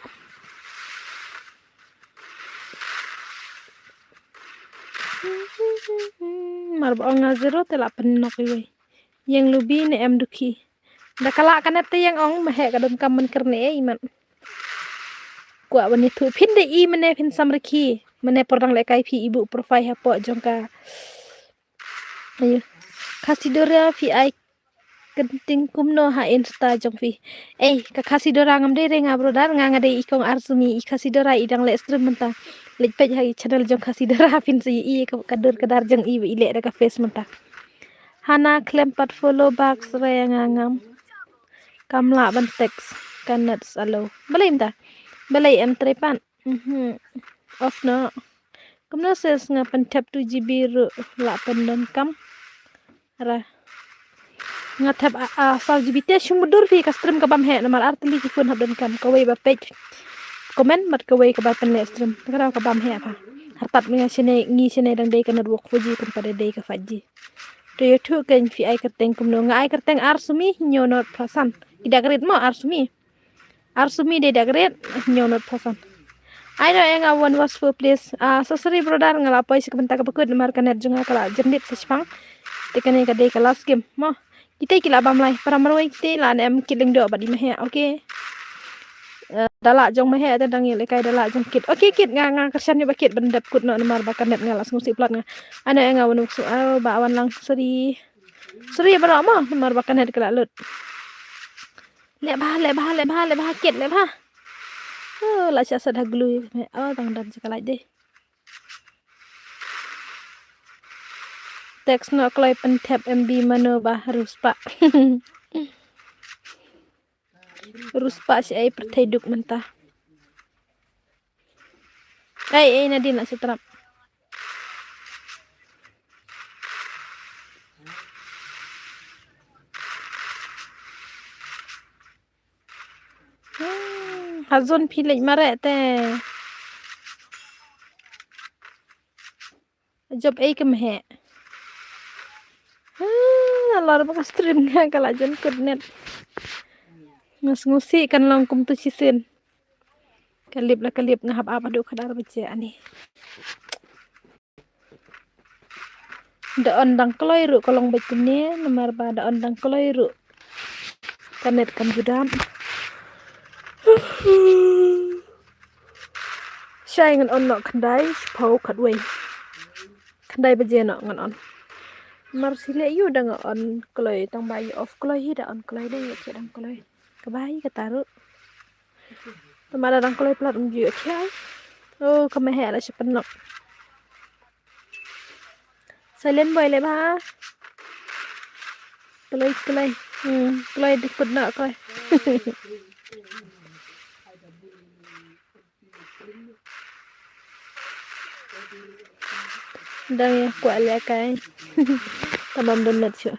Mar ba ong nga zero te la pynnok iwei. Ïeng lubi ne em dukhi. Da ka lah ka net te ïeng ong ma heh ka donkam man kyrne ei mat. Kwah ban ïathuh phin da i mane phin samrkhie. Mane por dang lehkai phi i buh profile hapoh jong ka. Ayo. Khasi Dora phi ai kynting kumno ha Insta jong phi. Ei, ka Khasi Dora ngam dei re nga brother, nga nga dei i kong Arsumi, i Khasi Dora i dang leh stream mynta. Leit peit ha i channel jong Khasi Dora phin sa ïohi ka, ka dur ka dar jong i ba i leh da ka face mynta. Hana khlem pat follow back sre nga ngam. Kam lah ban text ka net slow. Balei mynta? Balei em trei pat? Mhm. Off noh. Kumno sis nga pynthep two G B ruh lah pyndonkam. Ra. Nga thep a, a, saw G B te shu mutdur phi ka stream ka bam heh namar ar tylli ki phone hap donkam. Kawei ba peit comment bad kawei kaba pynleh stream. Ka daw ka bam heh pha. Hartap nga shane ngi shane dang dei ka network four G kumta dei dei ka five G. To ïathuh kein phi ai kyrteng kumno nga ai kyrteng Arsumi hynñiew nod phra san. I dak rit mo Arsumi. Arsumi dei dak rit hynñiew nod phra san. Ai no ïa nga one was four please. Ah, so sorry brother nga la poi sha ka bynta kaba kut namar ka net jong nga ka la jyndit sa shipang. Te kane ka dei ka last game mo. Kita ki la bam lai para marwei kita la ne em kit lyngdoh bad i ma heh. Okay. Eh, da lah jong ma heh te dang ïalehkai da lah jong kit. Okay kit nga nga kyrshan ïa ba kit ban dep kut noh namar ba ka net nga la sngewsih palat nga. Ai no ïa nga one was four, oh, ba wan lang sorry. Sorry baroh mo namar ba ka net ka la lut. Leh bha, leh bha, leh bha, leh bha, kit, leh bha. Oh, la sha sa da glue. Oh, tang dan sa ka lait dei. Text noh kloi pynthep M B mano ba Ruspa. Ruspa shi ai pyrthei duk mynta. Ei, ei, Nadine, la sha trap. Hmm, ha zone phi leit mareh te. Jop ei ka mheh. Ah, lor ba ka stream nga ka la jan kut net. Nga sngewsih kan long kumtu shisien. Ka lip la ka lip nga hap ap haduh khadar baje ani. Da on dang kloi ruh ka long beit kumne namar ba da on dang kloi ruh. Ka net kam ju dam. Shai ngan on noh khyndai shiphew khatwei. Khyndai baje noh ngan on. Mar sile yu da nga on kloi tang ba yu off kloi hi da on kloi da yu che dang kloi. Ka bai ka taru. Tama da dang kloi plat um ju thiah. Oh, ka mheh la sha pynlok. Silent boy le ba. Kloi kloi. Hmm, kloi dikut na kloi. Dang ïa kwah lehkai. Tamam download shuh.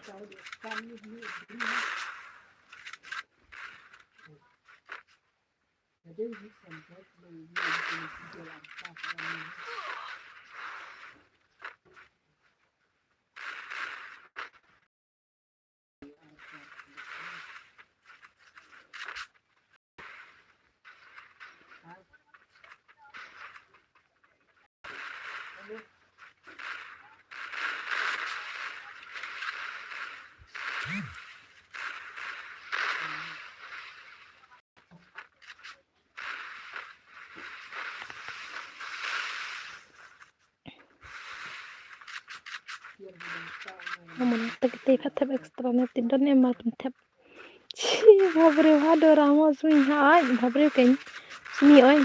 Amon tak te pha thep extra ne tin don ne mar pyn thep. Chi, bhabreu ha do ramo sumi ha ai, bhabreu ken. Sumi oi.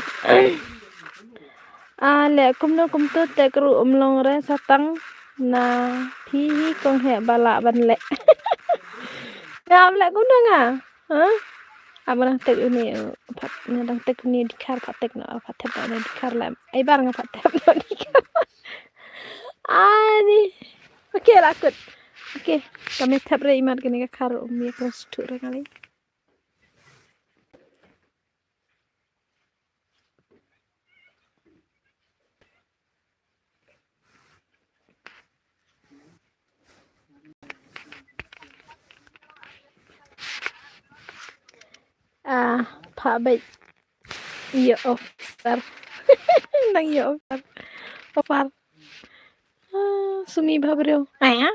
A le kumno kumto te kru um long re satang na phi hi kong he bala ban le. Ya am le kumno nga. Ha? Aba nang tek uni, uh, phat, nga dang tek uni dikhar phat tek no, phat tek no dikhar lem. Ai bar nga phat tek no dikhar. Ani. Okay, la kut. Okay, kami thep re imat kani ka khar umi cross tu re kali. Pha bait. Ïa officer. Nang ïa officer. Officer. Ah, sumi bha briew. Aya.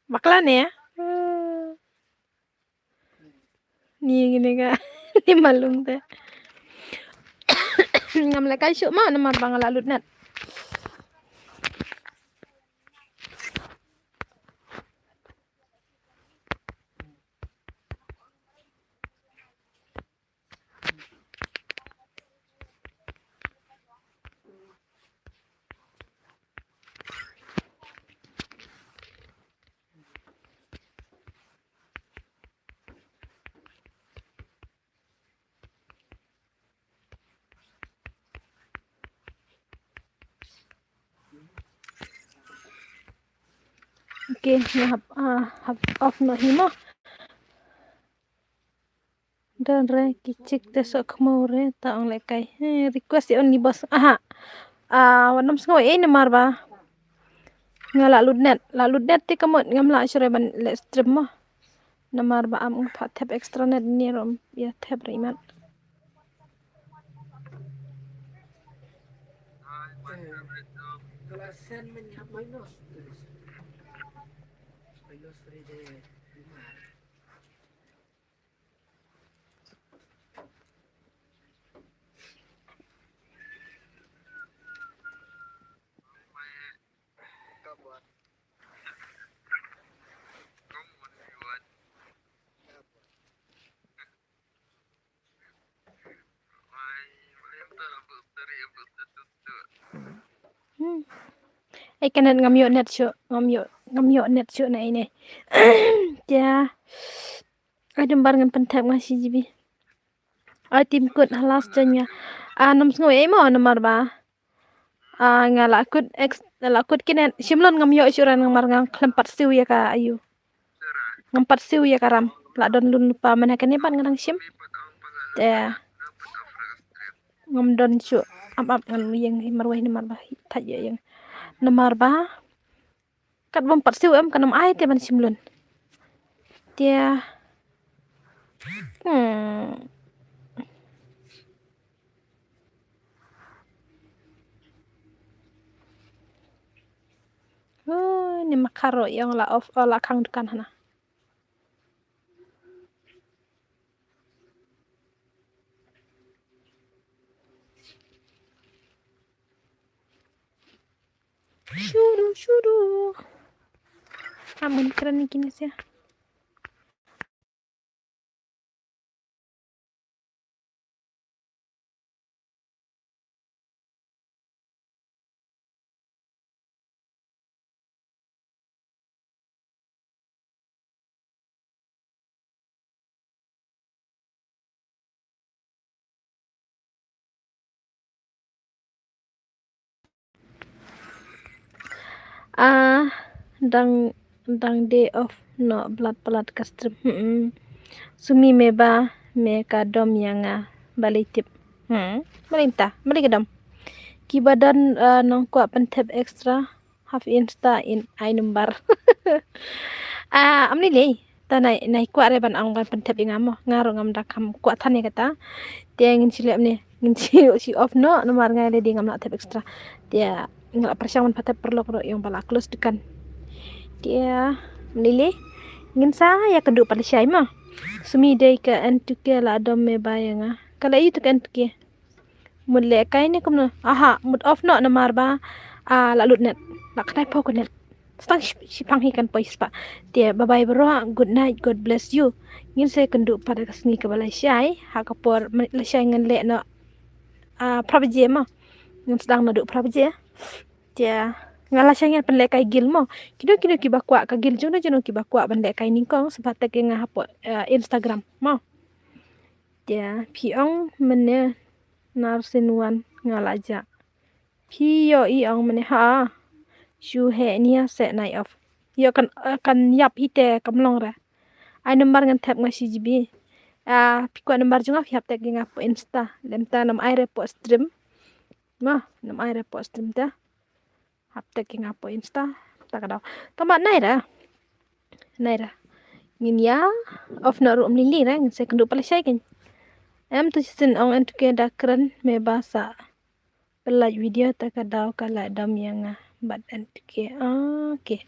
Bakla ne ya. Ah. Ni gini ka. Ni malum te. Ngam lehkai shuh ma namar ba nga la lut net. Okay, nga hap, ah, hap off noh hi mo. Don re ki chick te soh khmiew re ta ong lehkai. Eh, request ïa only boss. Aha. Ah, wat nym sngew ei namar ba nga la lut net, la lut net te ka mut ngam lah shuh re ban leh stream mo. Namar ba am nga pha thep extra net ne rom ïa thep re imat. Hmm. Ai ka net ngam ïoh net shuh, ngam ïoh, ngam ïoh net shuh na ine. Tia. Ai dum bar ngan pynthep nga shi G B. Ai tim kut halas jan nga. Ah, nam sngew ei mo namar ba. Ah, nga la kut ex, la kut kinet. Shimlon ngam ïoh shuh ran namar nga khlem pat siew ïa ka ayu. Ngam pat siew ïa ka ram. La don lun lypa mynha kane pat nga dang shim. Te ngam don shuh. Ap ap ngan ïeng hi marwei namar ba hi thait ïa ïeng. Namar ba kat bym pat siew em kan ym ai te ban shim lun. Tia. Hmm. Oh, ni makharo ïong la off, oh, la khang dukan hana. Shuru, shuru. Amun keren ni kini sia. Ah, dang, dang dei off noh blat blat ka stream. Hmm. Sumi me ba me ka dom ïa nga balei tip. Hmm. Balei ta, balei ka dom. Kiba don, ah, nang kwah pynthep extra. Hap Insta in ai number. Ah, am ni lei. Ta nai, nai kwah re ban ong ban pyntep ïa nga mo. Nga ruh ngam da kham kwah than ïa kata. Te ngin shi leh ne. Ngin shi, shi off noh namar nga lei dei ngam lah thep extra. Te nga lah pyrshang ban pynthep paralok ruh ïong ba la close dukan. Te am ni lei. Ngin sa ïa kynduh pat lashai mo. Sumi dei ka N two K la dom me ba ïa nga. Ka la ïa tu ka N two K. Mut lehkai ne kumno. Aha, mut off noh namar ba, ah, la lut net. La khnai pho ka net. Stang shi-, shipang hi kan poi spah. Te bye bye bro, good night, God bless you. Ngin sa ïakynduh pat ka sngi kaba lashai, ha ka por lashai ngan leh noh, ah, phra baje mo. Ngan sdang naduh phra baje. Te nga lashai ngan pynlehkai guild mo. Kino kino kiba kwah ka guild jong no jong no kiba kwah ban lehkai nyngkong sa contact ïa nga hapoh, ah, Instagram mo. Te phi ong mynne Narsin Wan nga la jah. Phi ïohi ong mynne ha. Shu heh nia seh nai off. Ïoh kan, eh, kan ïap hi te kam long re. Ai number ngan thep nga shi G B. Ah, phi kwah number jong nga phi hap tag ïa nga hapoh Insta. Lem ta nam ai re hapoh stream. Mo, nam ai re hapoh stream te. Hap tag ïa nga hapoh Insta. Ta ka daw. Tang ba nai re. Nai re. Ngin ïa off noh ruh ym lili re. Ngin sa ïakynduh pat lashai kan. Em tu shisien ong N two K da kren me ba sa pynlait video ta ka daw ka la dom ïa nga bad N two K. Okay.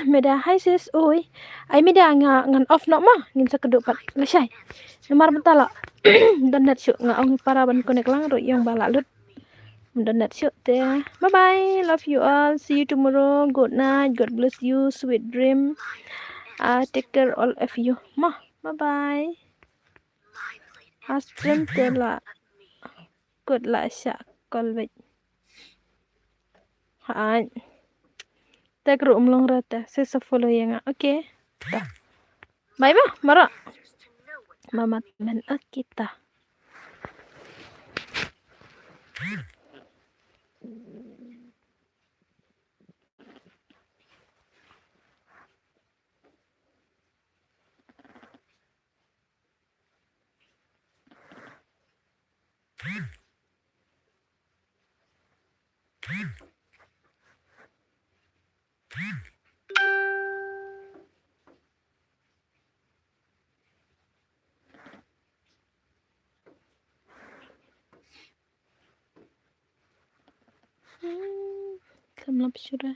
Me da hi sis oi. Ai me da nga ngan off noh ma ngin sa kdup pat lashai. Namar mynta la don net shuh nga ong para ban connect lang ruh ïong ba la lut. Don net shuh te. Bye bye. Love you all. See you tomorrow. Good night. God bless you. Sweet dream. Uh, take care all of you. Ma. Bye bye. Ha stream te la kut la shah call beit. Hai. Te kru um long ra te se sa follow ïa nga. Okay. Ta. Bye bye. Mara. Mama temen. Okay ta. Hmm, kam lap shura.